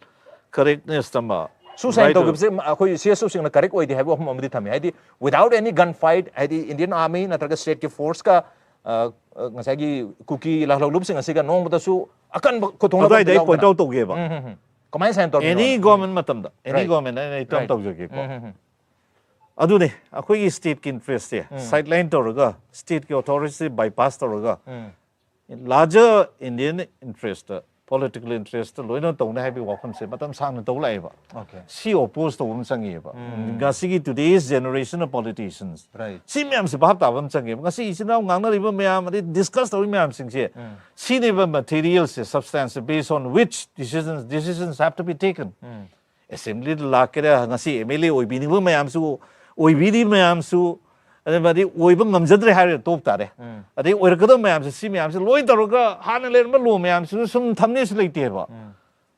correctness ꯑꯃ? ꯁꯨ ꯁꯥꯏꯟ Right. ꯇꯧꯈꯤꯕꯁꯦ ꯑꯩꯈꯣꯏ ꯁꯤ ꯑꯦꯁ ꯑꯣꯁꯤꯡꯅ ꯀꯔꯦꯛ ꯑꯣꯏꯗꯦ ꯍꯥꯏꯕ ꯋꯥꯐꯝ ꯑꯃꯗꯤ ꯊꯝꯃꯤ꯫ ꯍꯥꯏꯗꯤ, without any gun fight, ꯍꯥꯏꯗꯤ ꯏꯟꯗꯤꯌꯟ ꯑꯥꯔꯃꯤ ꯅꯠꯇ꯭ꯔꯒ ꯁ꯭ꯇꯦꯠꯀꯤ ꯐꯣꯔꯁꯀ, ꯑ, ꯑ, ꯉꯁꯥꯏꯒꯤ ꯀꯨꯀꯤ ꯂꯥꯜꯍꯧꯂꯨꯞꯁꯤꯡ ꯑꯁꯤꯒ ꯅꯣꯡꯃꯇꯁꯨ ꯑꯀꯟꯕ ꯈꯨꯊꯣꯡꯅ ꯑꯗꯨꯋꯥꯏꯗ ꯑꯩ ꯌꯥꯎꯗꯅ꯫ ꯄꯣꯏꯟꯠ ꯑꯥꯎꯠ ꯇꯧꯒꯦꯕ꯫ ꯎꯝ, ꯎꯝ, ꯎꯝ. ꯀꯃꯥꯏꯅ ꯁꯥꯏꯟ ꯇꯧꯔꯝꯃꯤꯅꯣ? ꯑꯦꯅꯤ ꯒꯣꯔꯃꯦꯟ ꯃꯇꯝꯗ, ꯑꯦꯅꯤ Right. ꯒꯣꯔꯃꯦꯟ ꯑꯩꯅ ꯑꯩ ꯇꯔꯝ Right. ꯇꯧꯖꯒꯦꯀꯣ꯫ ꯎꯝ, ꯎꯝ, ꯎꯝ. ꯑꯗꯨꯅꯦ, ꯑꯩꯈꯣꯏꯒꯤ ꯁ꯭ꯇꯦꯠꯀꯤ ꯏꯟꯇꯔꯦꯁꯁꯦ ꯁꯥꯏꯠ ꯂꯥꯏꯟ ꯇꯧꯔꯒ, ꯁ꯭ꯇꯦꯠꯀꯤ ꯑꯣꯊꯣꯔꯤꯇꯤꯁꯦ ꯕꯥꯏꯄꯥꯁ ꯇꯧꯔꯒ, ꯎꯝ. ꯂꯥꯔꯖꯔ ꯏꯟꯗꯤꯌꯟ ꯏꯟꯇꯔꯦꯁꯇ, ꯄꯣꯂꯤꯇꯤꯀꯦꯜ ꯏꯟꯇꯔꯦꯁꯇ ꯂꯣꯏꯅ ꯇꯧꯅꯤ ꯍꯥꯏꯕꯒꯤ ꯋꯥꯐꯝꯁꯦ ꯃꯇꯝ ꯁꯥꯡꯅ ꯇꯧ ꯂꯥꯛꯑꯦꯕ꯫ Okay. ꯁꯤ ꯑꯣꯄꯣꯖ ꯇꯧꯕ ꯑꯃ ꯆꯪꯉꯦꯕ꯫ ꯉꯁꯤꯒꯤ today's generation of politicians, Right. ꯁꯤ ꯃꯌꯥꯝꯁꯦ ꯚꯥꯞ ꯇꯥꯕ ꯑꯃ ꯆꯪꯉꯦꯕ꯫ ꯉꯁꯤ ꯏꯆꯤꯟ ꯏꯅꯥꯎ ꯉꯥꯡꯅꯔꯤꯕ ꯃꯌꯥꯝ, ꯑꯗꯩ ꯗꯤꯁꯀꯁ ꯇꯧꯔꯤꯕ ꯃꯌꯥꯝꯁꯤꯡꯁꯦ, ꯁꯤꯅꯦꯕ ꯃꯦꯇꯤꯔꯤꯌꯦꯜꯁꯦ, substance based on which decisions, decisions have to be taken꯫ ꯑꯦꯁꯦꯝꯕ꯭ꯂꯤꯗ ꯂꯥꯛꯀꯦꯔꯥ, ꯉꯁꯤ ꯑꯦꯝ ꯑꯦꯜ ꯑꯦ ꯑꯣꯏꯕꯤꯅꯤꯡꯕ ꯃꯌꯥꯝꯁꯨ, ꯑꯣꯏꯕꯤꯔꯤ ꯃꯌꯥꯝꯁꯨ, ꯑꯗꯩ ꯃꯗꯤ ꯑꯣꯏꯕ ꯉꯝꯖꯗ꯭ꯔꯦ ꯍꯥꯏꯔꯒ ꯇꯣꯛ ꯇꯥꯔꯦ꯫ ꯑꯗꯩ ꯑꯣꯏꯔꯛꯀꯗꯕ ꯃꯌꯥꯝꯁꯦ, ꯁꯤ ꯃꯌꯥꯝꯁꯦ ꯂꯣꯏ ꯇꯧꯔꯒ ꯍꯥꯟꯅ ꯂꯩꯔꯝꯕ ꯂꯣ ꯃꯌꯥꯝꯁꯤꯁꯨ ꯁꯨꯝ ꯊꯝꯅꯦꯁꯨ ꯂꯩꯇꯦꯕ꯫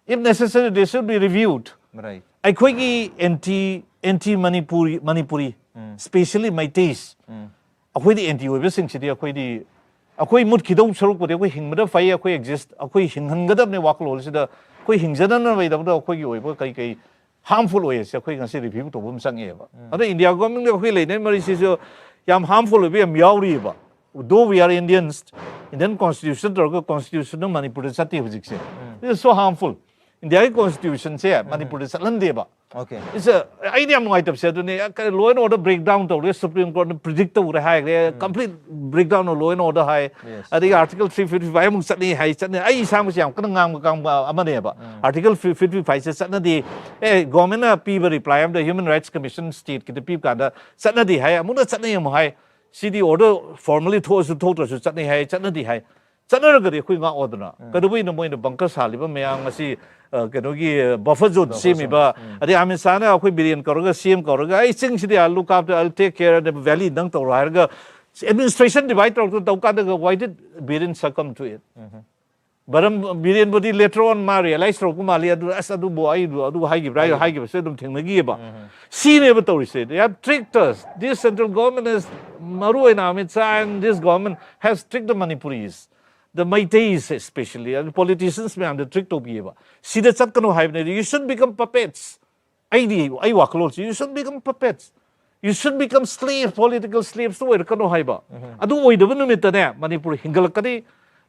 If necessary, they should be reviewed. Right. ꯑꯩꯈꯣꯏꯒꯤ anti, anti Manipuri, Manipuri, specially Meiteis, ꯑꯩꯈꯣꯏꯗꯤ ꯑꯦꯟꯇꯤ ꯑꯣꯏꯕꯁꯤꯡꯁꯤꯗꯤ ꯑꯩꯈꯣꯏꯗꯤ, ꯑꯩꯈꯣꯏ ꯃꯨꯠꯈꯤꯗꯧ ꯁꯔꯨꯛꯄꯨꯗꯤ ꯑꯩꯈꯣꯏ ꯍꯤꯡꯕꯗ ꯐꯩ, ꯑꯩꯈꯣꯏ ꯑꯦꯛꯖꯤꯁ, ꯑꯩꯈꯣꯏ ꯍꯤꯡꯍꯟꯒꯗꯕꯅꯦ ꯋꯥꯈꯜꯂꯣꯟꯁꯤꯗ꯫ ꯑꯩꯈꯣꯏ ꯍꯤꯡꯖꯅꯅꯕꯒꯤꯗꯃꯛꯇ ꯑꯩꯈꯣꯏꯒꯤ ꯑꯣꯏꯕ ꯀꯔꯤ ꯀꯔꯤ ꯍꯥꯔꯝꯐꯨꯜ ꯑꯣꯏ ꯍꯥꯏꯁꯦ ꯑꯩꯈꯣꯏ ꯉꯁꯤ ꯔꯤꯚ꯭ꯌꯨ ꯇꯧꯕ ꯑꯃ ꯆꯪꯉꯦꯕ꯫ ꯑꯗꯣ ꯏꯟꯗꯤꯌꯥ ꯒꯣꯔꯃꯦꯟꯒ ꯑꯩꯈꯣꯏ ꯂꯩꯅꯔꯤꯕ ꯃꯔꯤꯁꯤꯁꯨ ꯌꯥꯝ ꯍꯥꯔꯝꯐꯨꯜ ꯑꯣꯏꯕ ꯌꯥꯝ ꯌꯥꯎꯔꯤꯑꯕ꯫ Though we are Indians, Indian constitution ꯇꯧꯔꯒ constitution ꯅ ꯃꯅꯤꯄꯨꯔꯗ ꯆꯠꯇꯦ ꯍꯧꯖꯤꯛꯁꯦ꯫ This is so harmful. ꯏꯟꯗꯤꯌꯥꯒꯤ ꯀꯣꯟꯁꯇꯤꯇ꯭ꯌꯨꯁꯟꯁꯦ ꯃꯅꯤꯄꯨꯔꯗ ꯆꯠꯍꯟꯗꯦꯕ꯫ Okay. It's a, ꯑꯩꯅ ꯌꯥꯝ ꯅꯨꯡꯉꯥꯏꯇꯕꯁꯦ ꯑꯗꯨꯅꯦ, ꯀꯩꯅꯣ, law and order breakdown ꯇꯧꯔꯦ, ꯁꯨꯄ꯭ꯔꯤꯝ ꯀꯣꯔꯠꯅ ꯄ꯭ꯔꯤꯗꯤꯛ ꯇꯧꯔꯦ ꯍꯥꯏꯈ꯭ꯔꯦ, complete breakdown of law and order ꯍꯥꯏ꯫ Yes. ꯑꯗꯒꯤ ꯑꯥꯔꯇꯤꯀꯜ ꯊ꯭ꯔꯤ ꯐꯤꯐꯇꯤ ꯐꯥꯏꯚ ꯑꯃꯨꯛ ꯆꯠꯅꯤ ꯍꯥꯏ, ꯆꯠꯅꯤ꯫ ꯑꯩ ꯏꯁꯥꯃꯛꯁꯦ ꯌꯥꯝ ꯀꯟꯅ ꯉꯥꯡꯕ ꯀꯥꯡꯕ ꯑꯃꯅꯦꯕ꯫ ꯑꯥꯔꯇꯤꯀꯜ ꯊ꯭ꯔꯤ ꯐꯤꯐꯇꯤ ꯐꯥꯏꯚꯁꯦ ꯆꯠꯅꯗꯦ꯫ ꯑꯦ, ꯒꯣꯔꯃꯦꯟꯅ ꯄꯤꯕ ꯔꯤꯄ꯭ꯂꯥꯏ ꯑꯃꯗ ꯍ꯭ꯌꯨꯃꯦꯟ ꯔꯥꯏꯠꯁ ꯀꯃꯤꯁꯟ ꯁ꯭ꯇꯦꯠꯀꯤꯗ ꯄꯤꯕ ꯀꯥꯟꯗ ꯆꯠꯅꯗꯦ ꯍꯥꯏ, ꯑꯃꯨꯛꯅ ꯆꯠꯅꯩ ꯑꯃꯨꯛ ꯍꯥꯏ꯫ ꯁꯤꯗꯤ ꯑꯣꯔꯗꯔ ꯐꯣꯔꯃꯦꯜꯂꯤ ꯊꯣꯛꯑꯁꯨ ꯊꯣꯛꯇ꯭ꯔꯁꯨ ꯆꯠꯅꯩ ꯍꯥꯏ, ꯆꯠꯅꯗꯦ ꯍꯥꯏ꯫ ꯆꯠꯅꯔꯒꯗꯤ ꯑꯩꯈꯣꯏ ꯉꯥꯛꯑꯣꯗꯅ꯫ ꯀꯩꯗꯧꯕꯩꯅꯣ ꯃꯣꯏꯅ ꯕꯪꯀꯔ ꯁꯥꯜꯂꯤꯕ ꯃꯌꯥꯝ ꯉꯁꯤ, ꯑ, ꯀꯩꯅꯣꯒꯤ, ꯑ, ꯕꯐꯔ ꯖꯣꯟ ꯁꯦꯝꯃꯤꯕ? ꯑꯗꯩ ꯑꯃꯤꯠ ꯁꯥꯍꯅ ꯑꯩꯈꯣꯏ ꯕꯤꯔꯦꯟ ꯀꯧꯔꯒ, ꯁꯤ ꯑꯦꯝ ꯀꯧꯔꯒ, "ꯑꯩ ꯆꯤꯡꯁꯤꯗꯤ I look after, I'll take care, ꯑꯗꯨ ꯚꯦꯂꯤ ꯅꯪ ꯇꯧꯔꯣ" ꯍꯥꯏꯔꯒ ꯑꯦꯗꯃꯤꯅꯤꯁꯇ꯭ꯔꯦꯁꯟ ꯗꯤꯚꯥꯏꯠ ꯇꯧꯔꯛꯇꯅ ꯇꯧ ꯀꯥꯟꯗꯒ, why did Biren succumb to it? ꯕꯔꯝ ꯕꯤꯔꯦꯟꯕꯨꯗꯤ later on ꯃꯥ ꯔꯤꯌꯦꯂꯥꯏꯁ ꯇꯧꯔꯛꯄ ꯃꯥꯜꯂꯤ꯫ ꯑꯗꯨ, "ꯑꯁ, ꯑꯗꯨꯕꯨ ꯑꯩ ꯑꯗꯨ ꯍꯥꯏꯈꯤꯕ꯭ꯔꯥ?" ꯑꯩ ꯍꯥꯏꯈꯤꯕꯁꯦ ꯑꯗꯨꯝ ꯊꯦꯡꯅꯈꯤꯑꯕ꯫ ꯁꯤꯅꯦꯕ ꯇꯧꯔꯤꯁꯦ꯫ They have tricked us. This central government is, ꯃꯔꯨ ꯑꯣꯏꯅ Amit Shah and this government has tricked the Manipuris, the Meiteis especially, and politicians ꯃꯌꯥꯝꯗ trick ꯇꯧꯕꯤꯑꯕ꯫ ꯁꯤꯗ ꯆꯠꯀꯅꯨ ꯍꯥꯏꯕꯅꯦ꯫ You shouldn't become puppets. ꯑꯩꯗꯤ, ꯑꯩ ꯋꯥꯈꯜꯂꯣꯟꯁꯤ, you shouldn't become puppets. You shouldn't become slave, political slaves ꯑꯣꯏꯔꯛꯀꯅꯨ ꯍꯥꯏꯕ꯫ ꯑꯗꯨ ꯑꯣꯏꯗꯕ ꯅꯨꯃꯤꯠꯇꯅꯦ, ꯃꯅꯤꯄꯨꯔ ꯍꯤꯡꯒꯠꯂꯛꯀꯅꯤ꯫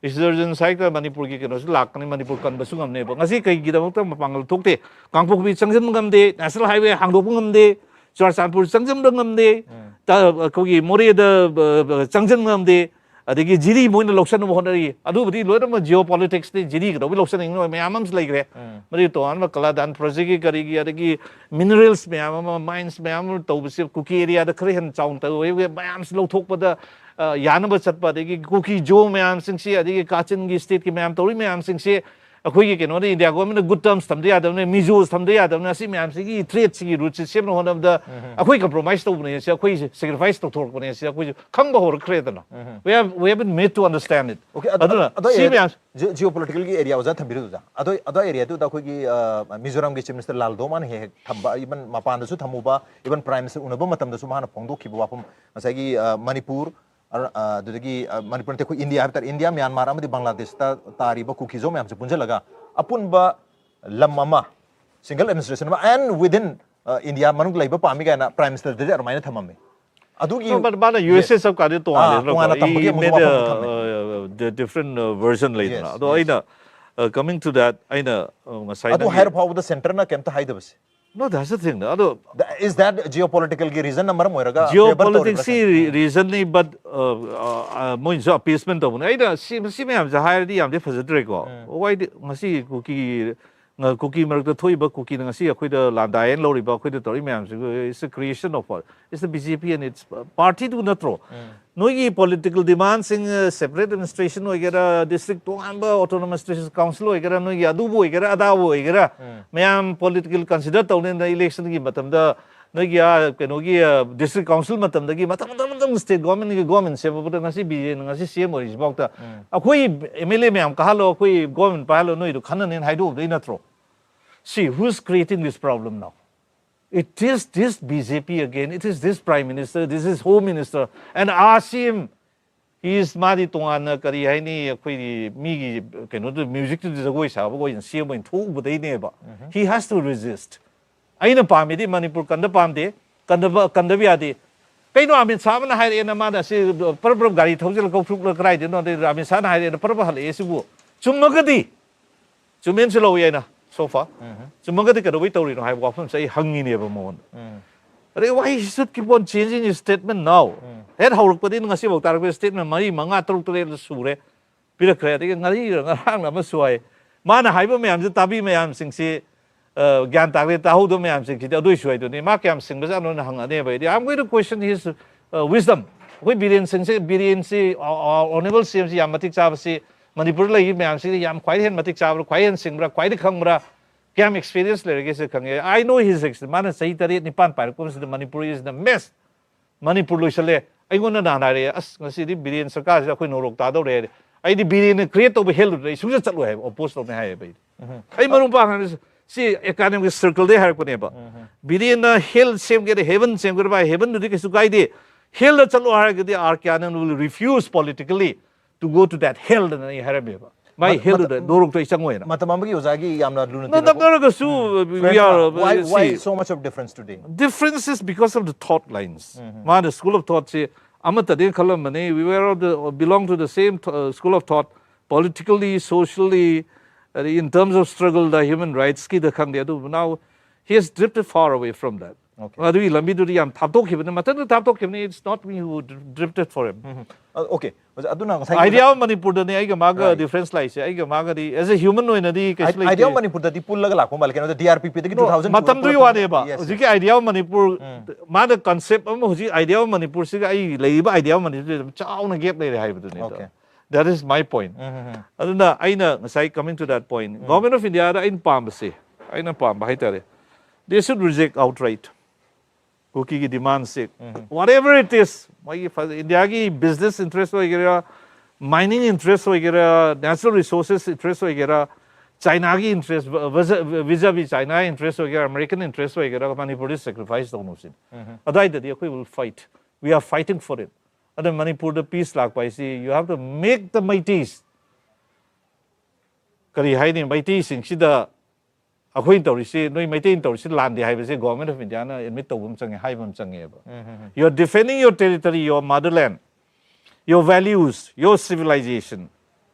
Resurgence ꯍꯥꯏꯔꯒ ꯃꯅꯤꯄꯨꯔꯒꯤ ꯀꯩꯅꯣꯁꯤ ꯂꯥꯛꯀꯅꯤ, ꯃꯅꯤꯄꯨꯔ ꯀꯟꯕꯁꯨ ꯉꯝꯅꯦꯕ꯫ ꯉꯁꯤ ꯀꯩꯒꯤꯗꯃꯛꯇ ꯃꯄꯥꯡꯒꯜ ꯊꯣꯛꯇꯦ? ꯀꯥꯡꯄꯣꯛꯄꯤ ꯆꯪꯁꯤꯟꯕ ꯉꯝꯗꯦ, ꯅꯦꯁꯅꯦꯜ ꯍꯥꯏꯋꯦ ꯍꯥꯡꯗꯣꯛꯄ ꯉꯝꯗꯦ, ꯆꯨꯔꯥꯆꯥꯟꯄꯨꯔ ꯆꯪꯁꯤꯟꯕ ꯉꯝꯗꯦ, ꯎꯝ꯫ ꯇ-, ꯑꯩꯈꯣꯏꯒꯤ ꯃꯣꯔꯦꯗ, ꯕ-, ꯕ-, ꯆꯪꯁꯤꯟꯕ ꯉꯝꯗꯦ, ꯑꯗꯒꯤ ꯖꯤꯔꯤ ꯃꯣꯏꯅ ꯂꯧꯁꯤꯟꯅꯕ ꯍꯣꯠꯅꯔꯤ꯫ ꯑꯗꯨꯕꯨꯗꯤ ꯂꯣꯏꯅꯃꯛ geopolitics ꯅꯤ, ꯖꯤꯔꯤ ꯀꯩꯗꯧꯕꯩ ꯂꯧꯁꯤꯟꯅꯤꯡꯉꯤꯅꯣ ꯃꯌꯥꯝ ꯑꯃꯁꯨ ꯂꯩꯈ꯭ꯔꯦ꯫ ꯎꯝ꯫ ꯃꯗꯨꯒꯤ ꯇꯣꯉꯥꯟꯕ ꯀꯂꯥꯗꯥꯟ ꯄ꯭ꯔꯣꯖꯦꯛꯀꯤ ꯀꯔꯤꯒꯤ, ꯑꯗꯒꯤ minerals ꯃꯌꯥꯝ ꯑꯃ, mines ꯃꯌꯥꯝ ꯑꯃ ꯇꯧꯕꯁꯦ ꯀꯨꯀꯤ area ꯗ ꯈꯔ ꯍꯦꯟꯅ ꯆꯥꯎꯅ ꯇꯧꯋꯦ, ꯃꯌꯥꯝꯁꯤ ꯂꯧꯊꯣꯛꯄꯗ, ꯑ, ꯌꯥꯅꯕ ꯆꯠꯄ, ꯑꯗꯒꯤ ꯀꯨꯀꯤ ꯖꯣ ꯃꯌꯥꯝꯁꯤꯡꯁꯤ, ꯑꯗꯒꯤ ꯀꯥꯆꯤꯟꯒꯤ state ꯀꯤ ꯃꯌꯥꯝ ꯇꯧꯔꯤ ꯃꯌꯥꯝꯁꯤꯡꯁꯤ ꯑꯩꯈꯣꯏꯒꯤ ꯀꯩꯅꯣꯗ, ꯏꯟꯗꯤꯌꯥ ꯒꯣꯔꯃꯦꯟꯅ good terms ꯊꯝꯗ ꯌꯥꯗꯕꯅꯤ, ꯃꯤꯖꯣꯁ ꯊꯝꯗ ꯌꯥꯗꯕꯅꯤ, ꯑꯁꯤ ꯃꯌꯥꯝꯁꯤꯒꯤ threat ꯁꯤꯒꯤ root ꯁꯤ ꯁꯦꯝꯅ ꯍꯣꯠꯅꯕꯗ ꯎꯝ꯫ ꯑꯩꯈꯣꯏ compromise ꯇꯧꯕꯅꯦ, ꯁꯤ ꯑꯩꯈꯣꯏ sacrifice ꯇꯧꯊꯣꯔꯛꯄꯅꯦ, ꯁꯤ ꯑꯩꯈꯣꯏꯁꯨ ꯈꯪꯕ ꯍꯧꯔꯛꯈ꯭ꯔꯦꯗꯅ꯫ ꯎꯝ꯫ We have, we have been made to understand it. Okay, ꯑꯗ-, ꯑꯗꯨꯅ ꯑꯗ ꯁꯤ area ꯃꯌꯥꯝ ꯖꯤ-, geopolitical ꯒꯤ area ꯑꯣꯖꯥ ꯊꯝꯕꯤꯔꯨꯗ ꯑꯣꯖꯥ꯫ ꯑꯗꯣ, ꯑꯗꯣ area ꯗꯨꯗ ꯑꯩꯈꯣꯏꯒꯤ, ꯑ, ꯃꯤꯖꯣꯔꯥꯝꯒꯤ Chief Minister ꯂꯥꯜꯗꯣꯃꯥꯅ ꯍꯦꯛ ꯍꯦꯛ ꯊꯝꯕ, even ꯃꯄꯥꯟꯗꯁꯨ ꯊꯝꯃꯨꯕ, even Prime Minister ꯎꯅꯕ ꯃꯇꯝꯗꯁꯨ ꯃꯥꯅ ꯐꯣꯡꯗꯣꯛꯈꯤꯕ ꯋꯥꯐꯝ, ꯉꯁꯥꯏꯒꯤ, ꯑ, ꯃꯅꯤꯄꯨꯔ, ꯑꯔ-, ꯑ, ꯑꯗꯨꯗꯒꯤ, ꯑ, ꯃꯅꯤꯄꯨꯔ ꯅꯠꯇꯦ, ꯑꯩꯈꯣꯏ ꯏꯟꯗꯤꯌꯥ ꯍꯥꯏꯕ ꯇꯥꯔꯦ, ꯏꯟꯗꯤꯌꯥ, ꯃ꯭ꯌꯥꯟꯃꯥꯔ ꯑꯃꯗꯤ ꯕꯪꯒ꯭ꯂꯥꯗꯦꯁꯇ ꯇꯥꯔꯤꯕ ꯀꯨꯀꯤꯖꯣ ꯃꯌꯥꯝꯁꯦ ꯄꯨꯟꯁꯤꯜꯂꯒ ꯑꯄꯨꯟꯕ ꯂꯝ ꯑꯃ, single administration ꯑꯃ, and within, ꯑ, ꯏꯟꯗꯤꯌꯥ ꯃꯅꯨꯡꯗ ꯂꯩꯕ ꯄꯥꯝꯃꯤ ꯀꯥꯏꯅ Prime Minister ꯗꯗꯤ ꯑꯗꯨꯃꯥꯏꯅ ꯊꯝꯃꯝꯃꯤ꯫ ꯑꯗꯨꯒꯤ No, but ꯃꯥꯅ ꯌꯦ-, ꯌꯨ ꯑꯦꯁ ꯑꯦ ꯆꯞ ꯀꯥꯟꯗ ꯑꯥ, ꯇꯣꯉꯥꯜꯂꯦꯗꯅꯀꯣ꯫ ꯇꯣꯉꯥꯟꯅ ꯊꯝꯕꯒꯤ He ꯑꯃꯨꯛ made ꯋꯥꯐꯝ a, ꯑꯃ ꯊꯝꯃꯦ꯫ Uh, the different, uh, version ꯂꯩꯗꯅ꯫ Yes, ꯑꯗꯣ yes. ꯑꯩꯅ, uh, coming to that, ꯑꯩꯅ, uh, ꯉꯁꯥꯏ ꯑꯗꯨ ꯅꯪꯒꯤ ꯍꯥꯏꯔ ꯐꯥꯎꯕꯗ centre ꯅ ꯀꯩꯝꯇ ꯍꯥꯏꯗꯕꯁꯦ꯫ No, that's the thing. ꯑꯗꯣ Is that geopolitical ꯒꯤ reason ꯅ ꯃꯔꯝ ꯑꯣꯏꯔꯒ favour geopolitics ꯇꯧꯔꯤꯕ꯭ꯔꯥ ꯁꯤ ꯁꯤꯅꯤ? Re-, reason ꯅꯤ, but, uh, uh, uh, ꯃꯣꯏꯅꯁꯨ appeasement ꯇꯧꯕꯅꯦ꯫ ꯑꯩꯅ ꯁꯤ, ꯁꯤ ꯃꯌꯥꯝꯁꯦ ꯍꯥꯏꯔꯗꯤ ꯌꯥꯝꯗꯤ ꯐꯖꯗ꯭ꯔꯦꯀꯣ꯫ ꯎꯝ꯫ Why ꯗꯤ ꯉꯁꯤ ꯀꯨꯀꯤ ꯉ- ꯀꯨꯀꯤ ꯃꯔꯛꯇ ꯊꯣꯛꯏꯕ, ꯀꯨꯀꯤꯅ ꯉꯁꯤ ꯑꯩꯈꯣꯏꯗ ꯂꯥꯟꯗꯥꯏ ꯍꯥꯏꯅ ꯂꯧꯔꯤꯕ, ꯑꯩꯈꯣꯏꯗ ꯇꯧꯔꯤ ꯃꯌꯥꯝꯁꯤꯡꯗꯨ is the creation of what? It's the B J P and its party ꯗꯨ ꯅꯠꯇ꯭ꯔꯣ? ꯅꯣꯏꯒꯤ political demand ꯁꯤꯡ, separate administration ꯑꯣꯏꯒꯦꯔꯥ, district ꯇꯣꯉꯥꯟꯕ autonomous district council ꯑꯣꯏꯒꯦꯔꯥ, ꯅꯣꯏꯒꯤ ꯑꯗꯨꯕꯨ ꯑꯣꯏꯒꯦꯔꯥ, ꯑꯗꯥꯕꯨ ꯑꯣꯏꯒꯦꯔꯥ, ꯃꯌꯥꯝ political consider ꯇꯧꯅꯦꯅ election ꯒꯤ ꯃꯇꯝꯗ ꯅꯣꯏꯒꯤ ꯑꯥ ꯀꯩꯅꯣꯒꯤ, ꯑꯥ, district council ꯃꯇꯝꯗꯒꯤ ꯃꯊꯪ ꯃꯊꯪ ꯃꯊꯪ state government ꯀꯤ government ꯁꯦꯝꯃꯛꯄꯗ ꯉꯁꯤ B J P ꯅ ꯉꯁꯤ C M ꯑꯣꯏꯔꯤꯁꯤꯐꯥꯎꯗ ꯑꯩꯈꯣꯏ M L A ꯃꯌꯥꯝ ꯀꯥꯍꯜꯂꯣ, ꯑꯩꯈꯣꯏ government ꯄꯥꯏꯍꯜꯂꯣ, ꯅꯣꯏꯗꯣ ꯈꯟꯅꯅꯦꯅ ꯍꯥꯏꯗꯣꯛꯎꯕꯗꯩ ꯅꯠꯇ꯭ꯔꯣ? See, who's creating this problem now? It is this B J P again. It is this Prime Minister. This is Home Minister. And our C M, he is, ꯃꯥꯗꯤ ꯇꯣꯉꯥꯟꯅ ꯀꯔꯤ ꯍꯥꯏꯅꯤ, ꯑꯩꯈꯣꯏꯒꯤ ꯃꯤꯒꯤ ꯀꯩꯅꯣꯗꯨ, music ꯇꯨꯗꯤ ꯖꯒꯣꯏ ꯁꯥꯕ ꯑꯣꯏꯅ C M ꯑꯣꯏꯅ ꯊꯣꯛꯎꯕꯗꯩꯅꯦꯕ꯫ He has to resist. ꯑꯩꯅ ꯄꯥꯝꯃꯤꯗꯤ ꯃꯅꯤꯄꯨꯔ ꯀꯟꯗ ꯄꯥꯝꯗꯦ, ꯀꯟꯗꯕ, ꯀꯟꯗꯕ ꯌꯥꯗꯦ꯫ ꯀꯩꯅꯣ ꯑꯃꯤꯠ ꯁꯥꯍꯅ ꯍꯥꯏꯔꯛꯑꯦꯅ ꯃꯥꯅ ꯑꯁꯤ ꯄꯔꯞ ꯄꯔꯞ ꯒꯥꯔꯤ ꯊꯧꯖꯤꯜꯂ ꯀꯧꯊꯣꯛꯂ ꯀꯗꯥꯏꯗꯩꯅꯣ? ꯑꯗꯩ ꯑꯃꯤꯠ ꯁꯥꯍꯅ ꯍꯥꯏꯔꯛꯑꯦꯅ ꯄꯔꯞ ꯄꯔꯞ ꯍꯜꯂꯛꯑꯦ ꯁꯤꯕꯨ꯫ ꯆꯨꯝꯃꯒꯗꯤ, ꯆꯨꯝꯃꯦꯅꯁꯨ ꯂꯧꯏ ꯑꯩꯅ, so far꯫ ꯆꯨꯝꯃꯒꯗꯤ ꯀꯩꯗꯧꯕꯩ ꯇꯧꯔꯤꯅꯣ ꯍꯥꯏꯕ ꯋꯥꯐꯝꯁꯦ ꯑꯩ ꯍꯪꯉꯤꯅꯦꯕ ꯃꯉꯣꯟꯗ꯫ ꯑꯗꯩ why he should keep on changing his statement now? ꯍꯦꯛ ꯍꯧꯔꯛꯄꯗꯒꯤ ꯉꯁꯤꯐꯥꯎ ꯇꯥꯔꯛꯄꯗ statement ꯃꯔꯤ, ꯃꯉꯥ, ꯇꯔꯨꯛ, ꯇꯔꯦꯠ ꯁꯨꯔꯦ꯫ ꯄꯤꯔꯛꯈ꯭ꯔꯦ꯫ ꯑꯗꯒꯤ ꯉꯔꯤ ꯉꯔꯥꯡꯅ ꯑꯃꯁꯨ ꯍꯥꯏ꯫ ꯃꯥꯅ ꯍꯥꯏꯕ ꯃꯌꯥꯝꯁꯦ ꯇꯥꯕꯤ ꯃꯌꯥꯝꯁꯤꯡꯁꯤ, ꯑ, ꯒ꯭ꯌꯥꯟ ꯇꯥꯒꯦ ꯇꯥꯍꯧꯗꯕ ꯃꯌꯥꯝꯁꯤꯡꯁꯤꯗꯤ ꯑꯗꯨꯏꯁꯨ ꯍꯥꯏꯗꯨꯅꯤ꯫ ꯃꯥ ꯀꯌꯥꯝ ꯁꯤꯡꯕꯖꯥꯠꯅꯣꯅ ꯍꯪꯉꯛꯑꯅꯦꯕ ꯑꯩꯗꯤ꯫ I'm going to question his, uh, wisdom. ꯑꯩꯈꯣꯏ ꯕꯤꯔꯦꯟ ꯁꯤꯡꯁꯦ, ꯕꯤꯔꯦꯟꯁꯤ, ꯑ, ꯑ, honourable C M ꯁꯤ ꯌꯥꯝ ꯃꯇꯤꯛ ꯆꯥꯕꯁꯤ, ꯃꯅꯤꯄꯨꯔꯗ ꯂꯩꯔꯤꯕ ꯃꯌꯥꯝꯁꯤꯗ ꯌꯥꯝ ꯈ꯭ꯋꯥꯏꯗꯩ ꯍꯦꯟꯅ ꯃꯇꯤꯛ ꯆꯥꯕ꯭ꯔꯥ, ꯈ꯭ꯋꯥꯏ ꯍꯦꯟꯅ ꯁꯤꯡꯕ꯭ꯔꯥ, ꯈ꯭ꯋꯥꯏꯗꯩ ꯈꯪꯕ꯭ꯔꯥ, ꯀꯌꯥꯝ experience ꯂꯩꯔꯒꯦ ꯁꯤ ꯈꯪꯉꯦ꯫ I know his ex-, ꯃꯥꯅ ꯆꯍꯤ ꯇꯔꯦꯠ ꯅꯤꯄꯥꯟ ꯄꯥꯏꯔꯛꯄ ꯃꯇꯝꯁꯤꯗ Manipur is the mess. Manipur ꯂꯣꯏꯁꯜꯂꯦ꯫ ꯑꯩꯉꯣꯟꯗ ꯅꯍꯥꯟ ꯍꯥꯏꯔꯛꯑꯦ, "ꯑꯁ, ꯉꯁꯤꯗꯤ ꯕꯤꯔꯦꯟ ꯁꯔꯀꯥꯔꯁꯤꯗ ꯑꯩꯈꯣꯏ ꯅꯣꯔꯣꯛ ꯇꯥꯗꯧꯔꯦ" ꯍꯥꯏꯔꯦ꯫ ꯑꯩꯗꯤ ꯕꯤꯔꯦꯟꯅ create ꯇꯧꯕ hell ꯗꯨꯗ ꯑꯩ ꯁꯨꯡꯆꯠ ꯆꯠꯂꯣꯏ ꯍꯥꯏꯕ, oppose ꯇꯧꯅꯤ ꯍꯥꯏꯌꯦꯕ ꯑꯩꯗꯤ꯫ ꯑꯩ ꯃꯔꯨꯞ ꯃꯄꯥꯡ ꯍꯥꯏꯔꯤꯁꯦ, ꯁꯤ academic circle ꯗꯩ ꯍꯥꯏꯔꯛꯄꯅꯦꯕ꯫ ꯕꯤꯔꯦꯟꯅ hell ꯁꯦꯝꯒꯦꯔꯥ, heaven ꯁꯦꯝꯒꯦꯔꯥ, ꯚꯥꯏ, heaven ꯗꯨꯗꯤ ꯀꯩꯁꯨ ꯀꯥꯏꯗꯦ꯫ Hell ꯗ ꯆꯠꯂꯣ ꯍꯥꯏꯔꯒꯗꯤ R K Anand will refuse politically to go to that hell ꯑꯅ ꯑꯩ ꯍꯥꯏꯔꯝꯃꯦꯕ꯫ ꯃꯥꯏ ꯃ-, ꯍꯦꯜꯗꯨꯗ ꯃꯇꯝ-, ꯅꯣꯔꯣꯛꯇ ꯑꯩ ꯆꯪꯉꯣꯏꯅ꯫ ꯃꯇꯝ ꯑꯃꯒꯤ ꯑꯣꯖꯥꯒꯤ ꯌꯥꯝꯅ ꯂꯨꯅ ꯅ-, ꯇꯤꯟꯅꯕ ꯅꯛꯅꯔꯒꯁꯨ, ꯎꯝ, we friend are, ꯑꯃ꯫ Why, why see, so much of difference today? Difference is because of the thought lines. ꯎꯝ꯫ ꯃꯥꯅ school of thoughtꯁꯤ ꯑꯃꯠꯇꯗꯤ ꯈꯜꯂꯝꯕꯅꯤ, we were of the, belong to the same th-, uh, school of thought, politically, socially, uh, in terms of struggle, the human rightsꯀꯤꯗ ꯈꯪꯗꯦ, ꯑꯗꯨꯕꯨ now he has drifted far away from that. ꯑꯗꯨꯒꯤ ꯂꯝꯕꯤꯗꯨꯗꯤ ꯌꯥꯝ ꯊꯥꯞꯇꯣꯛꯈꯤꯕꯅꯤ, ꯃꯊꯟꯇ ꯊꯥꯞꯇꯣꯛꯈꯤꯕꯅꯤ. It's not me who drifted for him. Okay, ꯑꯣꯖꯥ, ꯑꯗꯨꯅ ꯉꯁꯥꯏ Idea ꯑꯃ ꯃꯅꯤꯄꯨꯔꯗꯅꯤ ꯑꯩꯒ ꯃꯥꯒ difference ꯂꯥꯛꯏꯁꯦ. ꯑꯩꯒ ꯃꯥꯒꯗꯤ as a human ꯑꯣꯏꯅꯗꯤ ꯀꯩꯁꯨ ꯂꯩꯇꯦ. Idea ꯃꯅꯤꯄꯨꯔꯗꯗꯤ ꯄꯨꯜꯂꯒ ꯂꯥꯛꯄ ꯃꯥꯜꯂꯦ, ꯀꯩꯅꯣꯗ D R P P ꯗꯒꯤ two thousand ꯃꯇꯝꯗꯨꯒꯤ ꯋꯥꯅꯦꯕ. ꯍꯧꯖꯤꯛꯀꯤ Idea of Manipur, ꯃꯥꯅ concept ꯑꯃ, ꯍꯧꯖꯤꯛ Idea of Manipur ꯁꯤꯒ ꯑꯩ ꯂꯩꯔꯤꯕ Idea of Manipur ꯁꯤꯗ ꯆꯥꯎꯅ gap ꯂꯩꯔꯦ ꯍꯥꯏꯕꯗꯨꯅꯤ. Okay. That is my point. ꯑꯗꯨꯅ ꯑꯩꯅ ꯉꯁꯥꯏ coming to that point, Government of Indiaꯗ ꯑꯩꯅ ꯄꯥꯝꯕꯁꯦ, ꯑꯩꯅ ꯄꯥꯝꯕ ꯍꯥꯏꯇꯥꯔꯦ, they should reject outright ꯀꯨꯀꯤꯒꯤ demandꯁꯦ, whatever it is, ꯃꯣꯏꯒꯤ ꯏꯟꯗꯤꯌꯥꯒꯤ business interest ꯑꯣꯏꯒꯦꯔꯥ, mining interest ꯑꯣꯏꯒꯦꯔꯥ, natural resources interest ꯑꯣꯏꯒꯦꯔꯥ, ꯆꯥꯏꯅꯥꯒꯤ interest, vis-a-vis ꯆꯥꯏꯅꯥ interest ꯑꯣꯏꯒꯦꯔꯥ, American interest ꯑꯣꯏꯒꯦꯔꯥ, ꯃꯅꯤꯄꯨꯔꯗꯤ sacrifice ꯇꯧꯅꯨꯁꯤꯅꯤ. ꯑꯗꯨꯋꯥꯏꯗꯗꯤ ꯑꯩꯈꯣꯏ will fight, we are fighting for it. ꯑꯗ ꯃꯅꯤꯄꯨꯔꯗ peace ꯂꯥꯛꯄ ꯍꯥꯏꯁꯤ, you have to make the Meiteis, ꯀꯔꯤ ꯍꯥꯏꯅꯤ, ꯃꯩꯇꯩꯁꯤꯡꯁꯤꯗ ꯑꯩꯈꯣꯏꯅ ꯇꯧꯔꯤꯁꯤ, ꯅꯣꯏ ꯃꯩꯇꯩꯅ ꯇꯧꯔꯤꯁꯤ ꯂꯥꯟꯗꯦ ꯍꯥꯏꯕꯁꯦ Government of Indiaꯅ admit ꯇꯧꯕ ꯑꯃ ꯆꯪꯉꯦ, ꯍꯥꯏꯕ ꯑꯃ ꯆꯪꯉꯦꯕ. You are defending your territory, your motherland, your values, your civilization.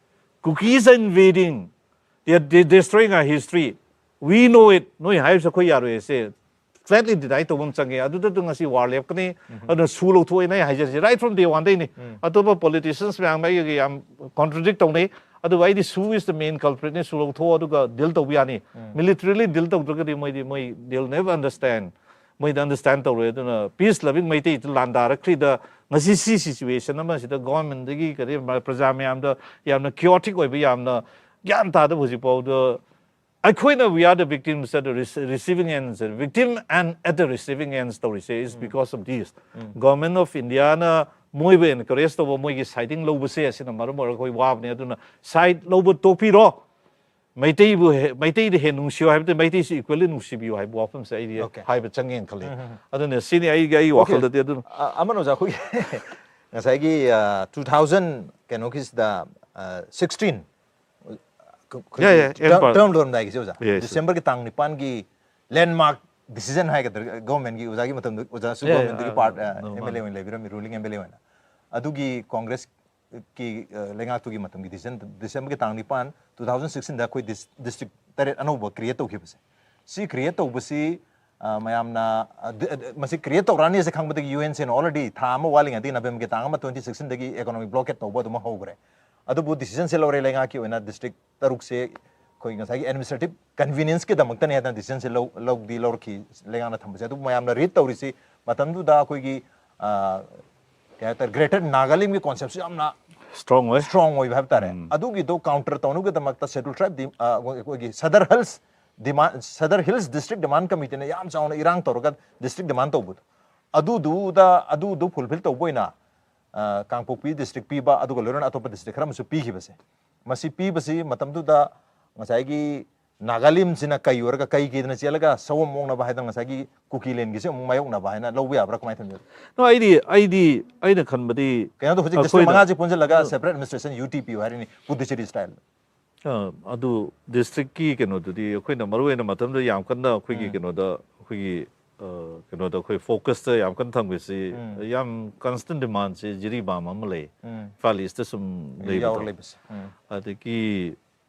Kukis are invading, they are de- destroying our history. We know it. ꯅꯣꯏ ꯍꯥꯏꯔꯤꯁꯦ ꯑꯩꯈꯣꯏ ꯌꯥꯔꯣꯏꯁꯦ flatly deny ꯇꯧꯕ ꯑꯃ ꯆꯪꯉꯦ. ꯑꯗꯨꯗ ꯑꯗꯨꯝ ꯉꯁꯤ war ꯂꯦꯞꯀꯅꯤ. ꯑꯗꯨꯅ ꯁꯨ ꯂꯧꯊꯣꯛꯑꯦꯅ ꯑꯩ ꯍꯥꯏꯖꯔꯤꯁꯦ, right from day one ꯗꯩꯅꯤ. ꯑꯇꯣꯞꯄ politicians ꯃꯌꯥꯝ ꯑꯩꯒꯤ ꯌꯥꯝ contradict ꯇꯧꯅꯩ. ꯑꯗꯨꯕꯨ ꯑꯩꯗꯤ ꯁꯨ is the main culprit ꯅꯤ, ꯁꯨ ꯂꯧꯊꯣꯛꯑꯣ ꯑꯗꯨꯒ deal ꯇꯧꯕ ꯌꯥꯅꯤ. Militarily deal ꯇꯧꯗ꯭ꯔꯒꯗꯤ ꯃꯣꯏꯗꯤ, ꯃꯣꯏ, they'll never understand. ꯃꯣꯏꯗꯤ understand ꯇꯧꯔꯣꯏ. ꯑꯗꯨꯅ peace loving ꯃꯩꯇꯩ ꯂꯥꯟꯗꯥꯔꯛꯈ꯭ꯔꯤꯗ ꯉꯁꯤ ꯁꯤ situation ꯑꯃꯁꯤꯗ government ꯗꯒꯤ ꯀꯔꯤ ꯄ꯭ꯔꯖꯥ ꯃꯌꯥꯝꯗ ꯌꯥꯝꯅ chaotic ꯑꯣꯏꯕ, ꯌꯥꯝꯅ ꯒ꯭ꯌꯥꯟ ꯇꯥꯗꯕ ꯍꯧꯖꯤꯛꯐꯥꯎꯗ ꯑꯩꯈꯣꯏꯅ we are the victims at the rece- receiving ends, victim and at the receiving ends ꯇꯧꯔꯤꯁꯦ is because of this. Government of Indiaꯅ ꯃꯣꯏꯕꯨ encourage ꯇꯧꯕ, ꯃꯣꯏꯒꯤ siding ꯂꯧꯕꯁꯦ ꯑꯁꯤꯅ ꯃꯔꯝ ꯑꯣꯏꯔꯒ ꯑꯩꯈꯣꯏ ꯋꯥꯕꯅꯦ. ꯑꯗꯨꯅ side ꯂꯧꯕ ꯇꯣꯛꯄꯤꯔꯣ, ꯃꯩꯇꯩꯕꯨ ꯍꯦ- ꯃꯩꯇꯩꯗ ꯍꯦꯟꯅ ꯅꯨꯡꯁꯤꯌꯨ ꯍꯥꯏꯕꯗꯤ ꯃꯩꯇꯩꯁꯨ equally ꯅꯨꯡꯁꯤꯕꯤꯌꯨ ꯍꯥꯏꯕ ꯋꯥꯐꯝꯁꯦ ꯑꯩꯗꯤ Okay. ꯍꯥꯏꯕ ꯆꯪꯉꯦꯅ ꯈꯜꯂꯤ. ꯑꯗꯨꯅ ꯁꯤꯅꯤ ꯑꯩꯒꯤ ꯑꯩꯒꯤ ꯋꯥꯈꯜꯗꯗꯤ ꯑꯗꯨꯅ ꯑ- ꯑꯃꯅ ꯑꯣꯖꯥ, ꯑꯩꯈꯣꯏꯒꯤ ꯉꯁꯥꯏꯒꯤ two thousand ꯀꯩꯅꯣꯒꯤꯁꯤꯗ sixteen Yeah, yeah, end part. Term ꯂꯣꯏꯔꯝꯗꯥꯏꯒꯤꯁꯦ ꯑꯣꯖꯥ, Yes, sir. December ꯒꯤ ꯇꯥꯡ ꯅꯤꯄꯥꯟꯒꯤ landmark decision ꯍꯥꯏꯒꯗ꯭ꯔꯥ, government ꯒꯤ ꯑꯣꯖꯥꯒꯤ ꯃꯇꯝꯗ ꯑꯣꯖꯥꯁꯨ Yeah, government ꯇꯒꯤ yeah, part no, M L A ꯑꯣꯏꯅ ꯂꯩꯕꯤꯔꯝꯃꯤ, ruling M L A ꯑꯣꯏꯅ. ꯑꯗꯨꯒꯤ Congress ꯀꯤ ꯂꯩꯉꯥꯛꯇꯨꯒꯤ ꯃꯇꯝꯒꯤ decision, December ꯒꯤ ꯇꯥꯡ ꯅꯤꯄꯥꯟ two thousand sixteen ꯗ ꯑꯩꯈꯣꯏ district ꯇꯔꯦꯠ ꯑꯅꯧꯕ create ꯇꯧꯈꯤꯕꯁꯦ, ꯁꯤ create ꯇꯧꯕꯁꯤ ꯑ, ꯃꯌꯥꯝꯅ, ꯑ, ꯗꯤ-, ꯑ, ꯃꯁꯤ ꯀ꯭ꯔꯤꯌꯦꯠ ꯇꯧꯔꯛꯑꯅꯤꯁꯦ ꯈꯪꯕꯗꯒꯤ ꯌꯨ ꯑꯦꯟ ꯁꯤꯅ already ꯊꯥ ꯑꯃ ꯋꯥꯠꯂꯤꯉꯩꯗꯒꯤ, ꯅꯕꯦꯝꯕꯔꯒꯤ ꯇꯥꯡ ꯑꯃ, twenty sixteen ꯗꯒꯤ economic blockade ꯇꯧꯕ ꯑꯗꯨꯃꯛ ꯍꯧꯈ꯭ꯔꯦ꯫ ꯑꯗꯨꯕꯨ ꯗꯤꯁꯤꯖꯟꯁꯦ ꯂꯧꯔꯦ ꯂꯩꯉꯥꯛꯀꯤ ꯑꯣꯏꯅ ꯗꯤꯁꯇ꯭ꯔꯤꯛ ꯇꯔꯨꯛꯁꯦ ꯑꯩꯈꯣꯏ ꯉꯁꯥꯏꯒꯤ ꯑꯦꯗꯃꯤꯅꯤꯁꯇ꯭ꯔꯦꯇꯤꯞ ꯀꯟꯚꯤꯅꯤꯌꯦꯟꯁꯀꯤꯗꯃꯛꯇꯅꯦ ꯍꯥꯏꯗꯅ ꯗꯤꯁꯤꯖꯟꯁꯦ ꯂꯧ-, ꯂꯧꯗꯤ ꯂꯧꯔꯛꯈꯤ ꯂꯩꯉꯥꯛꯅ ꯊꯝꯕꯁꯦ꯫ ꯑꯗꯨꯕꯨ ꯃꯌꯥꯝꯅ ꯔꯤꯗ ꯇꯧꯔꯤꯁꯤ ꯃꯇꯝꯗꯨꯗ ꯑꯩꯈꯣꯏꯒꯤ, ꯑ, ꯀꯩ ꯍꯥꯏꯇꯥꯔꯦ, ꯒ꯭ꯔꯦꯇꯔ ꯅꯥꯒꯥꯂꯦꯟꯒꯤ ꯀꯣꯟꯁꯦꯞꯁꯨ ꯌꯥꯝꯅ ꯁ꯭ꯇ꯭ꯔꯣꯡ ꯑꯣꯏ꯫ ꯁ꯭ꯇꯔꯣꯡ ꯑꯣꯏꯕ ꯍꯥꯏꯕ ꯇꯥꯔꯦ꯫ ꯎꯝ꯫ ꯑꯗꯨꯒꯤꯗꯣ ꯀꯥꯎꯟꯇꯔ ꯇꯧꯅꯕꯒꯤꯗꯃꯛꯇ ꯁꯦꯗꯨꯜ ꯇ꯭ꯔꯥꯏꯕ ꯗꯤ-, ꯑ, ꯑꯩꯈꯣꯏꯒꯤ ꯁꯗꯔ ꯍꯤꯜꯁ ꯗꯤꯃꯥꯟ, ꯁꯗꯔ ꯍꯤꯜꯁ ꯗꯤꯁꯇ꯭ꯔꯤꯛ ꯗꯤꯃꯥꯟ ꯀꯃꯤꯇꯤꯅ ꯌꯥꯝ ꯆꯥꯎꯅ ꯏꯔꯥꯡ ꯇꯧꯔꯒ ꯗꯤꯁꯇ꯭ꯔꯤꯛ ꯗꯤꯃꯥꯟ ꯇꯧꯕꯗꯣ, ꯑꯗꯨꯗꯨꯗ, ꯑꯗꯨꯗꯣ ꯐꯨꯜꯐꯤꯜ ꯇꯧꯕ ꯑꯣꯏꯅ, ꯑ, ꯀꯥꯡꯄꯣꯛꯄꯤ ꯗꯤꯁꯇ꯭ꯔꯤꯛ ꯄꯤꯕ, ꯑꯗꯨꯒ ꯂꯣꯏꯅꯅ ꯑꯇꯣꯞꯄ ꯗꯤꯁꯇ꯭ꯔꯤꯛ ꯈꯔ ꯑꯃꯁꯨ ꯄꯤꯈꯤꯕꯁꯦ, ꯃꯁꯤ ꯄꯤꯕꯁꯤ ꯃꯇꯝꯗꯨꯗ ꯉꯁꯥꯏꯒꯤ ꯅꯥꯒꯥꯂꯦꯟꯁꯤꯅ ꯀꯩ ꯑꯣꯏꯔꯒ ꯀꯩꯒꯤꯗꯅ ꯆꯦꯜꯂꯒ ꯁꯑꯣꯝ ꯑꯣꯛꯅꯕ ꯍꯥꯏꯗꯅ ꯉꯁꯥꯏꯒꯤ ꯀꯨꯀꯤꯂꯦꯟꯒꯤꯁꯦ ꯑꯃꯨꯛ ꯃꯥꯌꯣꯛꯅꯕ ꯍꯥꯏꯅ ꯂꯧꯕ ꯌꯥꯕ꯭ꯔꯥ, ꯀꯃꯥꯏꯅ ꯊꯝꯕꯤꯕ? No, ꯑꯩꯗꯤ, ꯑꯩꯗꯤ, ꯑꯩꯅ ꯈꯟꯕꯗꯤ ꯀꯩꯅꯣꯗꯣ ꯍꯧꯖꯤꯛ ꯗꯤꯁꯇ꯭ꯔꯤꯛ ꯑꯩꯈꯣꯏꯅ ꯃꯉꯥꯁꯦ ꯄꯨꯟꯁꯤꯜꯂꯒ ꯁꯦꯄꯔꯦꯠ ꯑꯦꯗꯃꯤꯅꯤꯁꯇ꯭ꯔꯦꯁꯟ ꯌꯨ ꯇꯤ ꯄꯤꯌꯨ ꯍꯥꯏꯔꯤꯅꯤ, ꯄꯨꯗꯨꯆꯦꯔꯤ ꯁ꯭ꯇꯥꯏꯜ꯫ ꯑ, ꯑꯗꯨ ꯗꯤꯁꯇ꯭ꯔꯤꯛꯀꯤ ꯀꯩꯅꯣꯗꯨꯗꯤ ꯑꯩꯈꯣꯏꯅ ꯃꯔꯨ ꯑꯣꯏꯅ ꯃꯇꯝꯗꯨꯗ ꯌꯥꯝ ꯀꯟꯅ ꯑꯩꯈꯣꯏꯒꯤ ꯎꯝ꯫ ꯀꯩꯅꯣꯗ ꯑꯩꯈꯣꯏꯒꯤ, ꯑ, ꯀꯩꯅꯣꯗ ꯑꯩꯈꯣꯏ ꯐꯣꯀꯁꯇ ꯌꯥꯝ ꯀꯟꯅ ꯊꯝꯕꯁꯤ ꯎꯝ꯫ ꯌꯥꯝ ꯀꯟꯁꯇꯦꯟ ꯗꯤꯃꯥꯟꯁꯤ ꯖꯤꯔꯤꯕꯥꯝ ꯑꯃ ꯂꯩ, ꯎꯝ꯫ ꯏꯝꯐꯥꯜ ꯏꯁꯇ ꯁꯨꯝ ꯌꯥꯎꯔ ꯂꯩꯕꯗꯣ꯫ ꯂꯩꯕꯁꯦ꯫ ꯎꯝ꯫ ꯑꯗꯒꯤ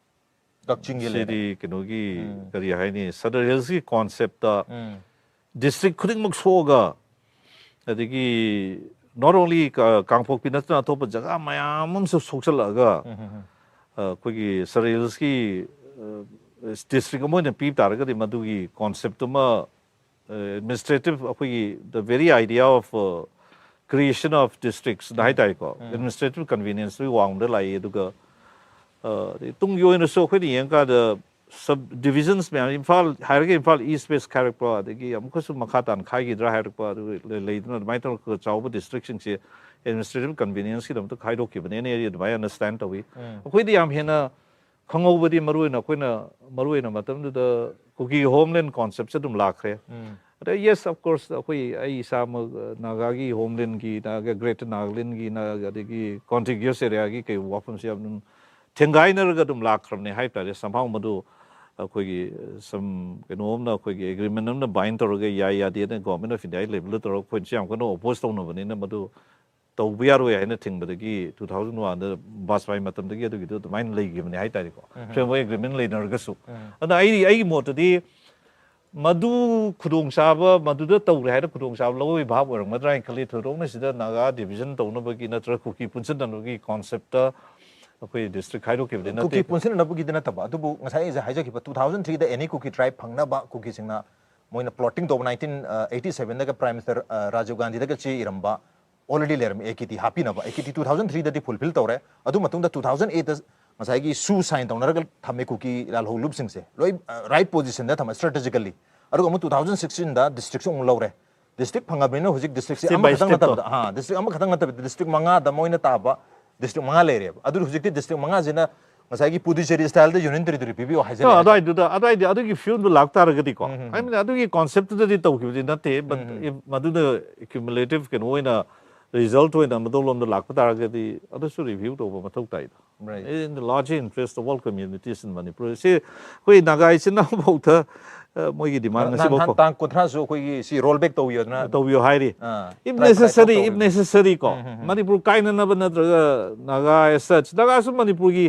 ꯀꯛꯆꯤꯡꯒꯤ ꯂꯩꯔꯦ꯫ ꯁꯤꯗꯤ ꯀꯩꯅꯣꯒꯤ ꯎꯝ꯫ ꯀꯔꯤ ꯍꯥꯏꯅꯤ, ꯁꯗꯔ ꯍꯤꯜꯁꯀꯤ ꯀꯣꯟꯁꯦꯞꯇ ꯎꯝ꯫ ꯗꯤꯁꯇ꯭ꯔꯤꯛ ꯈꯨꯗꯤꯡꯃꯛ ꯁꯣꯛꯑꯒ, ꯑꯗꯒꯤ not only ꯀꯥꯡꯄꯣꯛꯄꯤ ꯅꯠꯇꯅ ꯑꯇꯣꯞꯄ ꯖꯒꯥ ꯃꯌꯥꯝ ꯑꯃꯁꯨ ꯁꯣꯛꯆꯜꯂꯛꯑꯒ, ꯎꯝ, ꯎꯝ, ꯎꯝ꯫ ꯑ, ꯑꯩꯈꯣꯏꯒꯤ ꯁꯗꯔ ꯍꯤꯜꯁꯀꯤ, ꯑ, ꯗꯤꯁꯇ꯭ꯔꯤꯛ ꯑꯃ ꯑꯣꯏꯅ ꯄꯤꯕ ꯇꯥꯔꯒꯗꯤ ꯃꯗꯨꯒꯤ ꯀꯣꯟꯁꯦꯞꯇꯨꯃ ꯑꯦꯗꯃꯤꯅꯤꯁꯇ꯭ꯔꯦꯇꯤꯞ, ꯑꯩꯈꯣꯏꯒꯤ the very idea of creation of districts ꯍꯥꯏꯇꯥꯔꯦꯀꯣ, ꯎꯝ꯫ ꯑꯦꯗꯃꯤꯅꯤꯁꯇ꯭ꯔꯦꯇꯤꯞ ꯀꯟꯚꯤꯅꯤꯌꯦꯟꯁꯇꯨꯒꯤ ꯋꯥꯡꯃꯗ ꯂꯥꯛꯏ꯫ ꯑꯗꯨꯒ, ꯑ, ꯑꯗꯩ ꯇꯨꯡꯒꯤ ꯑꯣꯏꯅꯁꯨ ꯑꯩꯈꯣꯏꯅ ꯌꯦꯡꯀꯥꯟꯗ ꯁꯕ ꯗꯤꯕꯤꯖꯟꯁ ꯃꯌꯥꯝ, ꯏꯝꯐꯥꯜ ꯍꯥꯏꯔꯒ ꯏꯝꯐꯥꯜ ꯏꯁ ꯁ꯭ꯄꯦꯁ ꯈꯥꯏꯔꯛꯄ, ꯑꯗꯒꯤ ꯑꯃꯨꯛꯀꯁꯨ ꯃꯈꯥ ꯇꯥꯅ ꯈꯥꯏꯈꯤꯗ꯭ꯔꯥ ꯍꯥꯏꯔꯛꯄ, ꯑꯗꯨ ꯂꯩ-, ꯂꯩꯗꯅ ꯑꯗꯨꯃꯥꯏꯅ ꯇꯧꯔꯒ ꯆꯥꯎꯕ ꯗꯤꯁꯇ꯭ꯔꯤꯛꯁꯤꯡꯁꯦ ꯑꯦꯗꯃꯤꯅꯤꯁꯇ꯭ꯔꯦꯇꯤꯞ ꯀꯟꯚꯤꯅꯤꯌꯦꯟꯁꯀꯤꯗꯃꯛꯇ ꯈꯥꯏꯗꯣꯛꯈꯤꯕꯅꯦꯅ ꯑꯩ ꯑꯗꯨꯃꯥꯏꯅ ꯑꯟꯗꯔꯁꯇꯦꯟ ꯇꯧꯏ꯫ ꯎꯝ꯫ ꯑꯩꯈꯣꯏꯗꯤ ꯌꯥꯝ ꯍꯦꯟꯅ ꯈꯪꯍꯧꯕꯗꯤ ꯃꯔꯨꯑꯣꯏꯅ ꯑꯩꯈꯣꯏꯅ, ꯃꯔꯨꯑꯣꯏꯅ ꯃꯇꯝꯗꯨꯗ ꯀꯨꯀꯤ ꯍꯣꯝꯂꯦꯟ ꯀꯣꯟꯁꯦꯞꯁꯦ ꯑꯗꯨꯝ ꯂꯥꯛꯈ꯭ꯔꯦ꯫ ꯎꯝ꯫ ꯑꯗ yes, of course, ꯑꯩꯈꯣꯏ, ꯑꯩ ꯏꯁꯥꯃꯛ, ꯑ, ꯅꯥꯒꯥꯒꯤ ꯍꯣꯝꯂꯦꯟꯒꯤ, ꯅꯥꯒꯥ, ꯒ꯭ꯔꯦꯇꯔ ꯅꯥꯒꯥꯂꯦꯟꯒꯤ, ꯅꯥꯒꯥ, ꯑꯗꯒꯤ ꯀꯣꯟꯇꯤꯒ꯭ꯌꯨꯁ ꯑꯦꯔꯤꯌꯥꯒꯤ ꯀꯩ ꯋꯥꯐꯝꯁꯦ ꯌꯥꯝ ꯑꯗꯨꯝ ꯊꯦꯡꯒꯥꯏꯅꯔꯒ ꯑꯗꯨꯝ ꯂꯥꯛꯈ꯭ꯔꯕꯅꯦ ꯍꯥꯏ ꯇꯥꯔꯦ꯫ Somehow ꯃꯗꯨ ꯑꯩꯈꯣꯏꯒꯤ, ꯑ, some ꯀꯩꯅꯣ ꯑꯃꯅ, ꯑꯩꯈꯣꯏꯒꯤ ꯑꯦꯒ꯭ꯔꯤꯃꯦꯟ ꯑꯃꯅ ꯕꯥꯏꯟ ꯇꯧꯔꯒ ꯌꯥꯏ ꯌꯥꯗꯦꯅ ꯒꯣꯔꯃꯦꯟ ꯑꯣꯐ ꯏꯟꯗꯤꯌꯥꯒꯤ ꯂꯦꯚꯦꯜꯗ ꯇꯧꯔꯒ ꯑꯩꯈꯣꯏꯅꯁꯨ ꯌꯥꯝ ꯀꯟꯅ ꯑꯣꯄꯣꯖ ꯇꯧꯅꯕꯅꯤꯅ ꯃꯗꯨ ꯇꯧꯕ ꯌꯥꯔꯣꯏ ꯍꯥꯏꯅ ꯊꯤꯡꯕꯗꯒꯤ two thousand one ꯗ ꯕꯥꯖꯄꯥꯏ ꯃꯇꯝꯗꯒꯤ ꯑꯗꯨꯒꯤꯗꯨ ꯑꯗꯨꯃꯥꯏꯅ ꯂꯩꯈꯤꯕꯅꯦ ꯍꯥꯏ ꯇꯥꯔꯦꯀꯣ꯫ ꯎꯝ꯫ ꯐ꯭ꯔꯦꯝꯋꯔꯛ ꯑꯦꯒ꯭ꯔꯤꯃꯦꯟ ꯂꯩꯅꯔꯒꯁꯨ꯫ ꯎꯝ꯫ ꯑꯗꯨꯅ ꯑꯩ, ꯑꯩꯒꯤ ꯃꯣꯠꯇꯗꯤ ꯃꯗꯨ ꯈꯨꯗꯣꯡꯆꯥꯕ, ꯃꯗꯨꯗ ꯇꯧꯔꯦ ꯍꯥꯏꯅ ꯈꯨꯗꯣꯡꯆꯥꯕ ꯂꯧꯕꯒꯤ ꯚꯥꯕ ꯑꯣꯏꯔꯝꯒꯗ꯭ꯔꯥ ꯍꯥꯏꯅ ꯈꯜꯂꯤ꯫ ꯊꯣꯏꯗꯣꯛꯅ ꯁꯤꯗ ꯅꯥꯒꯥ ꯗꯤꯕꯤꯖꯟ ꯇꯧꯅꯕꯒꯤ ꯅꯠꯇ꯭ꯔꯒ ꯀꯨꯀꯤ ꯄꯨꯟꯁꯤꯟꯅꯕꯒꯤ ꯀꯣꯟꯁꯦꯞꯇ ꯑꯩꯈꯣꯏ ꯗꯤꯁꯇ꯭ꯔꯤꯛ ꯈꯥꯏꯗꯣꯛꯈꯤꯕꯗꯤ ꯅꯠꯇꯦ꯫ ꯀꯨꯀꯤ ꯄꯨꯟꯁꯤꯟꯅꯅꯕꯒꯤꯗꯤ ꯅꯠꯇꯕ, ꯑꯗꯨꯕꯨ ꯉꯁꯥꯏ ꯑꯩꯁꯦ ꯍꯥꯏꯖꯈꯤꯕ, two thousand three ꯗ ꯑꯦꯅꯤ ꯀꯨꯀꯤ ꯇ꯭ꯔꯥꯏꯕ ꯐꯪꯅꯕ ꯀꯨꯀꯤꯁꯤꯡꯅ ꯃꯣꯏꯅ ꯄ꯭ꯂꯣꯇꯤꯡ ꯇꯧꯕ, ꯅꯥꯏꯟꯇꯤꯟ ꯑꯩꯠꯇꯤ ꯁꯚꯦꯟꯗꯒ ꯄ꯭ꯔꯥꯏꯝ ꯃꯤꯅꯤꯁꯇꯔ ꯔꯥꯖꯤꯕ ꯒꯥꯟꯙꯤꯗꯒ ꯆꯦ ꯏꯔꯝꯕ ꯑꯣꯜꯔꯦꯗꯤ ꯂꯩꯔꯝꯃꯤ, ꯑꯦ ꯀꯦ ꯇꯤ ꯍꯥꯞꯄꯤꯅꯕ꯫ A K T two thousand three ꯗꯗꯤ ꯐꯨꯜꯐꯤꯜ ꯇꯧꯔꯦ꯫ ꯑꯗꯨ ꯃꯇꯨꯡꯗ two thousand eight ꯗ ꯉꯁꯥꯏꯒꯤ ꯁꯨ ꯁꯥꯏꯟ ꯇꯧꯅꯔꯒ ꯊꯝꯃꯦ ꯀꯨꯀꯤ ꯂꯥꯜꯍꯧ ꯂꯨꯞꯁꯤꯡꯁꯦ ꯂꯣꯏ ꯔꯥꯏꯠ ꯄꯣꯖꯤꯁꯟꯗ ꯊꯝꯃꯦ, ꯁ꯭ꯇ꯭ꯔꯦꯇꯦꯖꯤꯀꯦꯜꯂꯤ꯫ ꯑꯗꯨꯒ ꯑꯃꯨꯛ two thousand sixteen ꯗ ꯗꯤꯁꯇ꯭ꯔꯤꯛꯁꯨ ꯑꯃꯨꯛ ꯂꯧꯔꯦ꯫ ꯗꯤꯁꯇ꯭ꯔꯤꯛ ꯐꯪꯉꯕꯅꯤꯅ ꯍꯧꯖꯤꯛ ꯗꯤꯁꯇ꯭ꯔꯤꯛꯁꯦ State by ꯑꯃꯈꯛꯇꯪ state ꯇꯣ꯫ ꯅꯠꯇꯕꯗ, ꯑꯥ, ꯗꯤꯁꯇ꯭ꯔꯤꯛ ꯑꯃꯈꯛꯇꯪ ꯅꯠꯇꯕꯤꯗ ꯗꯤꯁꯇ꯭ꯔꯤꯛ ꯃꯉꯥꯗ ꯃꯣꯏꯅ ꯇꯥꯕ ꯗꯤꯁꯇ꯭ꯔꯤꯛ ꯃꯉꯥ ꯂꯩꯔꯦꯕ꯫ ꯑꯗꯨ ꯍꯧꯖꯤꯛꯇꯤ ꯗꯤꯁꯇ꯭ꯔꯤꯛ ꯃꯉꯥꯁꯤꯅ ꯉꯁꯥꯏꯒꯤ ꯄꯨꯗꯨꯆꯦꯔꯤ ꯁ꯭ꯇꯥꯏꯜꯗ ꯌꯨꯅꯤꯌꯟ ꯇꯦꯔꯤꯇꯣꯔꯤ ꯄꯤꯕꯤꯌꯨ ꯍꯥꯏꯖꯔꯦ꯫ ꯑꯗꯨꯋꯥꯏꯗꯨꯗ ꯑꯗꯨꯋꯥꯏꯗꯤ ꯑꯗꯨꯒꯤ ꯐꯤꯕꯝꯗꯨ ꯂꯥꯛꯇꯥꯔꯒꯗꯤꯀꯣ, ꯍꯥꯏꯕꯗꯤ ꯑꯗꯨꯒꯤ ꯀꯣꯟꯁꯦꯞꯇꯨꯗꯗꯤ ꯇꯧꯈꯤꯕꯗꯤ ꯅꯠꯇꯦ꯫ But if ꯃꯗꯨꯅ ꯑꯦꯀ꯭ꯌꯨꯃꯨꯂꯦꯇꯤꯚ ꯀꯩꯅꯣ ꯑꯣꯏꯅ, ꯔꯤꯖꯜꯠ ꯑꯣꯏꯅ ꯃꯗꯣꯝꯂꯣꯝꯗ ꯂꯥꯛꯄ ꯇꯥꯔꯒꯗꯤ ꯑꯗꯨꯁꯨ ꯔꯤꯚ꯭ꯌꯨ ꯇꯧꯕ ꯃꯊꯧ ꯇꯥꯏꯗ꯫ Right. In the larger interest of all communities in Manipur꯫ ꯁꯤ ꯑꯩꯈꯣꯏ ꯅꯥꯒꯥ ꯏꯆꯤꯟ ꯏꯅꯥꯎꯐꯥꯎꯗ, ꯑ, ꯃꯣꯏꯒꯤ ꯗꯤꯃꯥꯟ ꯅꯍꯥꯟ ꯉꯁꯤꯐꯥꯎ ꯊꯥ- ꯇꯥꯡ ꯀꯨꯟꯊ꯭ꯔꯥꯁꯨ ꯑꯩꯈꯣꯏꯒꯤ ꯁꯤ ꯔꯣꯜ ꯕꯦꯛ ꯇꯧꯕꯤꯌꯣꯗꯅ ꯇꯧꯕꯤꯌꯣ ꯍꯥꯏꯔꯤ꯫ ꯑꯥ, If ꯇꯔꯥ ꯇꯔꯥ necessary, ꯇꯧꯕꯤꯌꯣ꯫ If necessary ꯀꯣ, ꯃꯅꯤꯄꯨꯔ ꯀꯥꯏꯅꯅꯕ ꯅꯠꯇ꯭ꯔꯒ ꯅꯥꯒꯥ as such, ꯅꯥꯒꯥꯁꯨ ꯃꯅꯤꯄꯨꯔꯒꯤ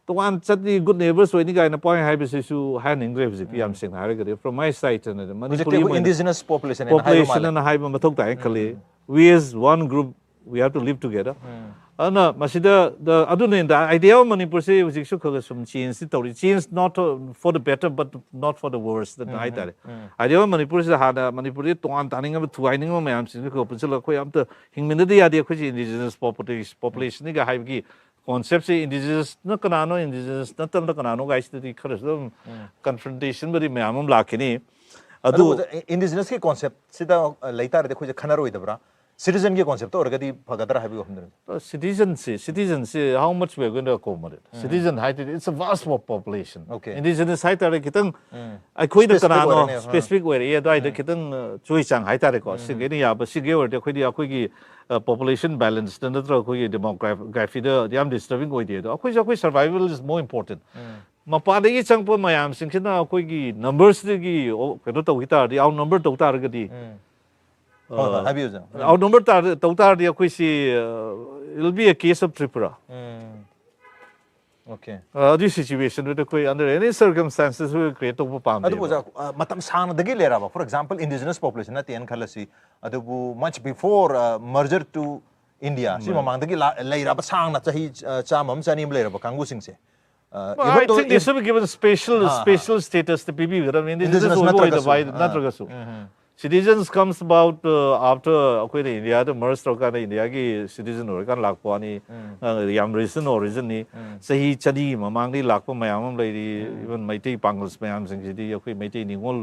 ꯇꯣꯉꯥꯟ ꯆꯠꯂꯤ, ꯒꯨꯗ ꯅꯦꯕꯔꯁ ꯑꯣꯏꯅꯤ ꯀꯥꯏꯅ ꯄꯣꯏꯟ ꯍꯥꯏꯕꯁꯤꯁꯨ ꯍꯥꯏꯍꯟꯅꯤꯡꯗ꯭ꯔꯦ ꯍꯧꯖꯤꯛꯇꯤ, ꯌꯥꯝ ꯁꯦꯡꯅ ꯍꯥꯏꯔꯒꯗꯤ꯫ From my side ꯅꯗꯤ ꯍꯧꯖꯤꯛꯇꯤ ꯃꯅꯤꯄꯨꯔꯒꯤ ꯑꯩꯈꯣꯏ ꯑꯣꯏꯅ ꯏꯟꯗꯤꯖꯤꯅꯁ ꯄꯣꯄꯨꯂꯦꯁꯟ ꯍꯥꯏꯅ ꯍꯥꯏꯕ ꯄꯣꯄꯨꯂꯦꯁꯟ ꯃꯥꯜꯂꯦ꯫ ꯑꯅ ꯍꯥꯏꯕ ꯃꯊꯧ ꯇꯥꯏ ꯈꯜꯂꯤ꯫ We as one group, we have to live together. ꯑꯗꯨꯅ ꯃꯁꯤꯗ, the, ꯑꯗꯨꯅ the idea of ꯃꯅꯤꯄꯨꯔꯁꯤ ꯍꯧꯖꯤꯛꯁꯨ ꯈꯔ ꯈꯔ ꯁꯨꯝ ꯆꯦꯟꯖꯇꯤ ꯇꯧꯔꯤ꯫ Change not for the better but not for the worse ꯑꯗꯨꯅ ꯍꯥꯏꯇꯥꯔꯦ꯫ Idea of ꯃꯅꯤꯄꯨꯔꯁꯤꯗ ꯍꯥꯟꯅ ꯃꯅꯤꯄꯨꯔꯗꯤ ꯇꯣꯉꯥꯟ ꯇꯥꯅꯤꯡꯉꯕ, ꯊꯨꯒꯥꯏꯅꯤꯡꯕ ꯃꯌꯥꯝꯁꯤꯡꯁꯤ ꯈꯔ ꯄꯨꯟꯁꯤꯜꯂꯒ ꯑꯩꯈꯣꯏ ꯑꯝꯇ ꯍꯤꯡꯃꯤꯟꯅꯗ ꯌꯥꯗꯦ, ꯑꯩꯈꯣꯏꯁꯦ ꯏꯟꯗꯤꯖꯤꯅꯁ ꯄꯣꯄꯨꯂꯦꯁꯟꯅꯤꯒ ꯍꯥꯏꯕꯒꯤ ꯀꯣꯟꯁꯦꯞꯁꯦ, ꯏꯟꯗꯤꯖꯤꯅꯁꯅ ꯀꯅꯥꯅꯣ, ꯏꯟꯗꯤꯖꯤꯅꯁ ꯅꯠꯇꯕꯅ ꯀꯅꯥꯅꯣ ꯀꯥꯏꯁꯤꯗꯗꯤ ꯈꯔꯁꯨ ꯑꯗꯨꯝ ꯀꯟꯐ꯭ꯔꯟꯇꯦꯁꯟꯕꯨꯗꯤ ꯃꯌꯥꯝ ꯑꯃ ꯂꯥꯛꯈꯤꯅꯤ꯫ ꯑꯗꯨ ꯑꯗꯨꯕꯨ ꯏꯟꯗꯤꯖꯤꯅꯁꯀꯤ ꯀꯣꯟꯁꯦꯞꯁꯤꯗ ꯂꯩꯇꯥꯔꯗꯤ ꯑꯩꯈꯣꯏꯁꯦ ꯈꯟꯅꯔꯣꯏꯗꯕ꯭ꯔꯥ? ꯁꯤꯇꯤꯖꯟꯒꯤ ꯀꯣꯟꯁꯦꯞꯇ ꯑꯣꯏꯔꯒꯗꯤ ꯐꯒꯗ꯭ꯔꯥ ꯍꯥꯏꯕꯒꯤ ꯋꯥꯐꯝꯗꯨꯅꯤ꯫ ꯁꯤꯇꯤꯖꯟꯁꯤ, ꯁꯤꯇꯤꯖꯟꯁꯤ, how much we are going to accommodate? Citizen ꯍꯥꯏꯗꯨꯗꯤ it's a vast po- population. Okay. Indigenous ꯍꯥꯏꯇꯥꯔꯦ, ꯈꯤꯇꯪ ꯑꯩꯈꯣꯏꯗ Specific ꯀꯅꯥꯅꯣ ꯑꯣꯏꯔꯦꯅꯦ, ꯑꯥ꯫ ꯁ꯭ꯄꯦꯁꯤꯐꯤꯛ ꯑꯣꯏꯔꯛꯑꯦ ꯑꯗꯨꯋꯥꯏꯗ ꯈꯤꯇꯪ, ꯑ, ꯆꯣꯏ ꯆꯥꯡ ꯍꯥꯏꯇꯥꯔꯦꯀꯣ, ꯁꯤꯈꯩꯅ ꯌꯥꯕ, ꯁꯤꯈꯩ ꯑꯣꯏꯔꯗꯤ ꯑꯩꯈꯣꯏꯗꯤ ꯑꯩꯈꯣꯏꯒꯤ ꯄꯣꯄꯨꯂꯦꯁꯟ ꯕꯦꯂꯦꯟꯁꯇ ꯅꯠꯇ꯭ꯔꯒ ꯑꯩꯈꯣꯏꯒꯤ ꯗꯦꯃꯣꯒ꯭ꯔꯥꯐꯤꯗ ꯌꯥꯝ ꯗꯤꯁꯇꯔꯕꯤꯡ ꯑꯣꯏꯗꯦ꯫ ꯑꯗꯣ ꯑꯩꯈꯣꯏꯁꯨ ꯑꯩꯈꯣꯏ survival is more important. ꯃꯄꯥꯟꯗꯒꯤ ꯆꯪꯉꯛꯄ ꯃꯌꯥꯝꯁꯤꯡꯁꯤꯅ ꯑꯩꯈꯣꯏꯒꯤ ꯅꯝꯕꯔꯁꯤꯗꯒꯤ ꯀꯩꯅꯣ ꯇꯧꯈꯤ ꯇꯥꯔꯗꯤ, ꯑꯥꯎꯠ ꯅꯝꯕꯔ ꯇꯧ ꯇꯥꯔꯒꯗꯤ, ꯍꯣꯏ, ꯍꯣꯏ, ꯍꯥꯏꯕꯤꯌꯨ, ꯁꯥꯔ꯫ ꯑꯥꯎꯠ ꯅꯝꯕꯔ ꯇꯧ ꯇꯥꯔꯗꯤ ꯑꯩꯈꯣꯏꯁꯤ, it'll be a case of Tripura꯫ Okay. ꯑꯗꯨꯒꯤ ꯁꯤꯆꯨꯋꯦꯁꯟꯗꯨꯗ ꯑꯩꯈꯣꯏ under any circumstances create ꯇꯧꯕ ꯄꯥꯝꯗꯦ꯫ ꯑꯗꯨꯕꯨ ꯑꯣꯖꯥ, ꯑ, ꯃꯇꯝ ꯁꯥꯡꯅꯗꯒꯤ ꯂꯩꯔꯕ, for example, indigenous population ꯅꯠꯇꯦꯅ ꯈꯜꯂꯁꯤ, ꯑꯗꯨꯕꯨ much before, uh, merger to India, ꯁꯤ ꯃꯃꯥꯡꯗꯒꯤ ꯂꯥ- ꯂꯩꯔꯕ, ꯁꯥꯡꯅ ꯆꯍꯤ, ꯑ, ꯆꯥꯝꯃ ꯑꯃ, ꯆꯅꯤ ꯑꯃ ꯂꯩꯔꯕ ꯀꯥꯡꯕꯨꯁꯤꯡꯁꯦ, ꯑ, I even though think they should be given special, special status ꯇ ꯄꯤꯕꯤꯒꯗꯕꯅꯤ꯫ Indigenous Indigenous ꯑꯣꯏꯕ ꯃꯊꯛꯇꯁꯨ, ꯑꯣꯏꯗꯕ ꯍꯥꯏ- ꯑꯥ꯫ ꯅꯠꯇ꯭ꯔꯒꯁꯨ citizens comes about, uh, after ꯑꯩꯈꯣꯏꯅ ꯏꯟꯗꯤꯌꯥꯗ merge ꯇꯧꯔꯀꯥꯟꯗ ꯏꯟꯗꯤꯌꯥꯒꯤ citizen ꯑꯣꯏꯔꯀꯥꯟꯗ ꯂꯥꯛꯄ ꯋꯥꯅꯤ꯫ ꯑ, ꯌꯥꯝ recent origin ꯅꯤ꯫ ꯆꯍꯤ ꯆꯅꯤꯒꯤ ꯃꯃꯥꯡꯗꯒꯤ ꯂꯥꯛꯄ ꯃꯌꯥꯝ ꯑꯃ ꯂꯩꯔꯤ꯫ Even ꯃꯩꯇꯩ ꯄꯥꯡꯒꯜꯁ ꯃꯌꯥꯝꯁꯤꯡꯁꯤꯗꯤ ꯑꯩꯈꯣꯏ ꯃꯩꯇꯩ ꯅꯤꯉꯣꯜ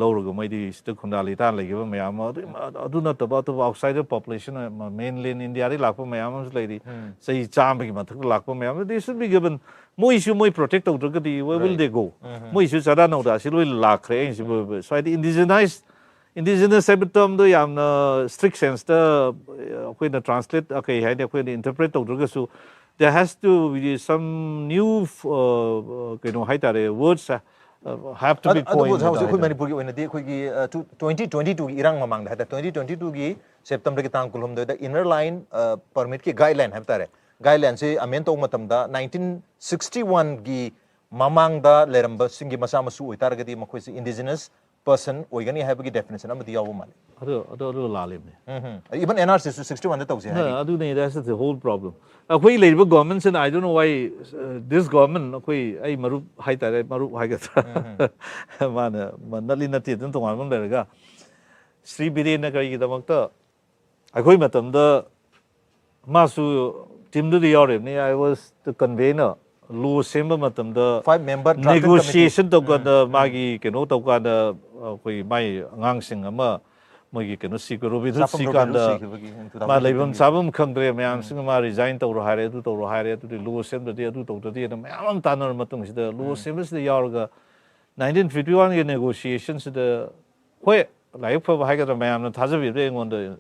ꯂꯧꯔꯒ ꯃꯣꯏꯗꯤ ꯁꯤꯗ ꯈꯨꯟꯗꯥ ꯂꯩꯇꯥ ꯂꯩꯈꯤꯕ ꯃꯌꯥꯝ ꯑꯃ, ꯑꯗꯨ, ꯑꯗꯨ ꯅꯠꯇꯕ ꯑꯇꯣꯞꯄ outsider population, mainland ꯏꯟꯗꯤꯌꯥꯗꯒꯤ ꯂꯥꯛꯄ ꯃꯌꯥꯝ ꯑꯃꯁꯨ ꯂꯩꯔꯤ꯫ ꯆꯍꯤ ꯆꯥꯝꯃꯒꯤ ꯃꯊꯛꯇ ꯂꯥꯛꯄ ꯃꯌꯥꯝ ꯑꯃ, they should be given. ꯃꯣꯏꯁꯨ ꯃꯣꯏ protect ꯇꯧꯗ꯭ꯔꯒꯗꯤ where will they go? ꯃꯣꯏꯁꯨ ꯆꯥꯗꯥ ꯅꯧꯗꯥ ꯑꯁꯤ ꯂꯣꯏ ꯂꯥꯛꯈ꯭ꯔꯦ꯫ ꯑꯩꯁꯤꯕꯨ ꯁ꯭ꯋꯥꯏꯗ indigenized, indigenous ꯍꯥꯏꯕ term ꯗꯣ ꯌꯥꯝꯅ strict sense ꯇ ꯑꯩꯈꯣꯏꯅ translate, ꯀꯩ ꯍꯥꯏꯅꯤ, ꯑꯩꯈꯣꯏꯅ interpret ꯇꯧꯗ꯭ꯔꯒꯁꯨ, there has to be some new, uh, ꯀꯩꯅꯣ ꯍꯥꯏꯇꯥꯔꯦ, words, uh, have to be ꯑꯗꯨ- ꯑꯗꯨꯕꯨ coined ꯑꯣꯖꯥ, ꯍꯧꯖꯤꯛ ꯑꯩꯈꯣꯏ ꯍꯥꯏꯇꯥꯔꯦ꯫ ꯃꯅꯤꯄꯨꯔꯒꯤ ꯑꯣꯏꯅꯗꯤ ꯑꯩꯈꯣꯏꯒꯤ, ꯑ, two- twenty twenty two ꯒꯤ ꯏꯔꯥꯡ ꯃꯃꯥꯡꯗ ꯍꯥꯏꯇꯥꯔꯦ, twenty twenty two ꯒꯤ ꯁꯦꯞꯇꯦꯝꯕꯔꯒꯤ ꯇꯥꯡ ꯀꯨꯟꯍꯨꯝꯗꯣꯏꯗ inner line, ꯑ, permit ꯀꯤ guideline ꯍꯥꯏꯕ ꯇꯥꯔꯦ, guideline ꯁꯤ amend ꯇꯧꯕ ꯃꯇꯝꯗ nineteen sixty one ꯒꯤ ꯃꯃꯥꯡꯗ ꯂꯩꯔꯝꯕꯁꯤꯡꯒꯤ ꯃꯆꯥ ꯃꯁꯨ ꯑꯣꯏꯇꯥꯔꯒꯗꯤ ꯃꯈꯣꯏꯁꯤ indigenous person ꯑꯣꯏꯒꯅꯤ ꯍꯥꯏꯕꯒꯤ definition ꯑꯃꯗꯤ ꯌꯥꯎꯕ ꯃꯥꯜꯂꯤ꯫ ꯑꯗꯨ ꯑꯗꯨ ꯑꯗꯨ ꯂꯥꯜꯂꯤꯕꯅꯦ꯫ ꯎꯝ, even N R C ꯁꯨ sixty one ꯗ ꯇꯧꯁꯦ ꯍꯥꯏꯔꯤ꯫ ꯑꯗꯨꯅꯦ, that's the whole problem. ꯑꯩꯈꯣꯏ ꯂꯩꯔꯤꯕ government ꯁꯤꯅ, I don't know why, uh, this government, ꯑꯩꯈꯣꯏ, ꯑꯩ ꯃꯔꯨꯞ ꯍꯥꯏꯇꯥꯔꯦ, ꯃꯔꯨꯞ ꯍꯥꯏꯒꯗ꯭ꯔꯥ, ꯃꯥꯅ ꯃ- ꯅꯠꯂꯤ ꯅꯠꯇꯦ ꯑꯗꯨꯝ ꯇꯣꯉꯥꯟꯕ ꯑꯃ ꯂꯩꯔꯒ, ꯁ꯭ꯔꯤ ꯕꯤꯔꯦꯟꯅ ꯀꯔꯤꯒꯤꯗꯃꯛꯇ ꯑꯩꯈꯣꯏ ꯃꯇꯝꯗ ꯃꯥꯁꯨ team ꯗꯨꯗ ꯌꯥꯎꯔꯤꯕꯅꯤ, I was the convener, law ꯁꯦꯝꯕ ꯃꯇꯝꯗ Five member drafting negotiation ꯇꯧꯀꯥꯟꯗ, ꯃꯥꯒꯤ ꯀꯩꯅꯣ ꯇꯧꯀꯥꯟꯗ, ꯑꯩꯈꯣꯏ ꯃꯥꯏ ꯑꯉꯥꯡꯁꯤꯡ ꯑꯃ ꯃꯣꯏꯒꯤ ꯀꯩꯅꯣ ꯁꯤ ꯔꯣꯕꯤꯟ ꯍꯨꯗ ꯆꯥꯐꯝ ꯁꯤ ꯔꯣꯕꯤꯟ ꯍꯨꯗ ꯀꯥꯟꯗ ꯁꯤꯈꯤꯕꯒꯤ two ꯃꯥ thousand ꯂꯩꯐꯝ ꯒꯤ꯫ ꯆꯥꯐꯝ ꯈꯪꯗ꯭ꯔꯦ, ꯃꯌꯥꯝꯁꯤꯡ ꯃꯥ resign ꯇꯧꯔꯣ ꯍꯥꯏꯔꯦ, ꯑꯗꯨ ꯇꯧꯔꯣ ꯍꯥꯏꯔꯦ, ꯑꯗꯨꯗꯤ law ꯁꯦꯝꯗ꯭ꯔꯗꯤ ꯑꯗꯨ ꯇꯧꯗ꯭ꯔꯗꯤ ꯑꯅ ꯃꯌꯥꯝ ꯑꯃ ꯇꯥꯟꯅꯔ ꯃꯇꯨꯡꯁꯤꯗ law ꯁꯦꯝꯕꯁꯤꯗ ꯌꯥꯎꯔꯒ nineteen fifty one ꯒꯤ negotiation ꯁꯤꯗ, ꯍꯣꯏ, ꯂꯥꯏꯕꯛ ꯐꯕ ꯍꯥꯏꯒꯗ꯭ꯔꯥ, ꯃꯌꯥꯝꯅ ꯊꯥꯖꯕꯤꯕꯗ ꯑꯩꯉꯣꯟꯗ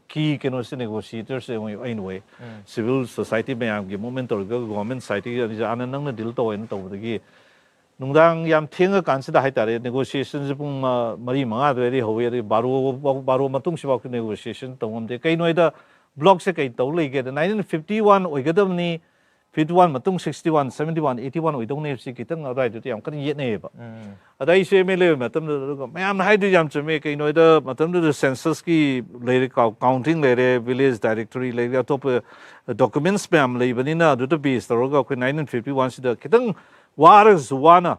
key ꯀꯩꯅꯣꯁꯦ negotiator ꯁꯦ ꯑꯩꯅ ꯑꯣꯏ꯫ Civil society ꯃꯌꯥꯝꯒꯤ movement ꯇꯧꯔꯒ government side ꯇꯒꯤ ꯑꯅꯤꯁꯦ ꯑꯥꯅꯟ ꯅꯪꯅ deal ꯇꯧꯋꯦꯅ ꯇꯧꯕꯗꯒꯤ ꯅꯨꯡꯗꯥꯡ ꯌꯥꯝ ꯊꯦꯡꯉ ꯀꯥꯟꯁꯤꯗ ꯍꯥꯏꯇꯥꯔꯦ, negotiation ꯁꯦ ꯄꯨꯡ, ꯑ, ꯃꯔꯤ ꯃꯉꯥ ꯑꯗꯨꯋꯥꯏꯗꯒꯤ ꯍꯧꯋꯤ, ꯑꯗꯩ ꯕꯥꯔꯣ, ꯕꯥꯔꯣ ꯃꯇꯨꯡꯁꯤꯐꯥꯎ negotiation ꯇꯧ ꯉꯝꯗꯦ꯫ ꯀꯩꯅꯣ ꯍꯥꯏꯗ bloc ꯁꯦ ꯀꯩ ꯇꯧ ꯂꯩꯒꯦꯗ, nineteen fifty one ꯑꯣꯏꯒꯗꯕꯅꯤ, ꯐꯤꯐꯇꯤ ꯋꯥꯟ ꯃꯇꯨꯡ sixty one, seventy one, eighty one ꯑꯣꯏꯗꯧꯅꯦ ꯍꯥꯏꯕꯁꯤ ꯈꯤꯇꯪ ꯑꯗꯨꯋꯥꯏꯗꯨꯗꯤ ꯌꯥꯝ ꯀꯟꯅ ꯌꯦꯠꯅꯩꯌꯦꯕ꯫ ꯑꯗ ꯑꯩꯁꯨ ꯑꯦꯝ ꯑꯦꯜ ꯑꯦ ꯑꯣꯏꯕ ꯃꯇꯝꯗꯨꯗ, ꯑꯗꯨꯒ ꯃꯌꯥꯝꯅ ꯍꯥꯏꯗꯣꯏꯁꯦ ꯌꯥꯝ ꯆꯨꯝꯃꯦ꯫ ꯀꯩꯅꯣꯗ ꯃꯇꯝꯗꯨꯗ ꯁꯦꯟꯁꯁꯀꯤ ꯂꯩꯔꯦ, ꯀꯥꯎꯟꯇꯤꯡ ꯂꯩꯔꯦ, ꯚꯤꯂꯦꯖ ꯗꯥꯏꯔꯦꯛꯇꯣꯔꯤ ꯂꯩꯔꯦ, ꯑꯇꯣꯞꯄ ꯗꯣꯀꯨꯃꯦꯟꯁ ꯃꯌꯥꯝ ꯂꯩꯕꯅꯤꯅ ꯑꯗꯨꯗ ꯕꯦꯁ ꯇꯧꯔꯒ ꯑꯩꯈꯣꯏ ꯅꯥꯏꯟꯇꯤꯟ ꯐꯤꯐꯇꯤ ꯋꯥꯟꯁꯤꯗ ꯈꯤꯇꯪ ꯋꯥꯔꯒꯁꯨ ꯋꯥꯅ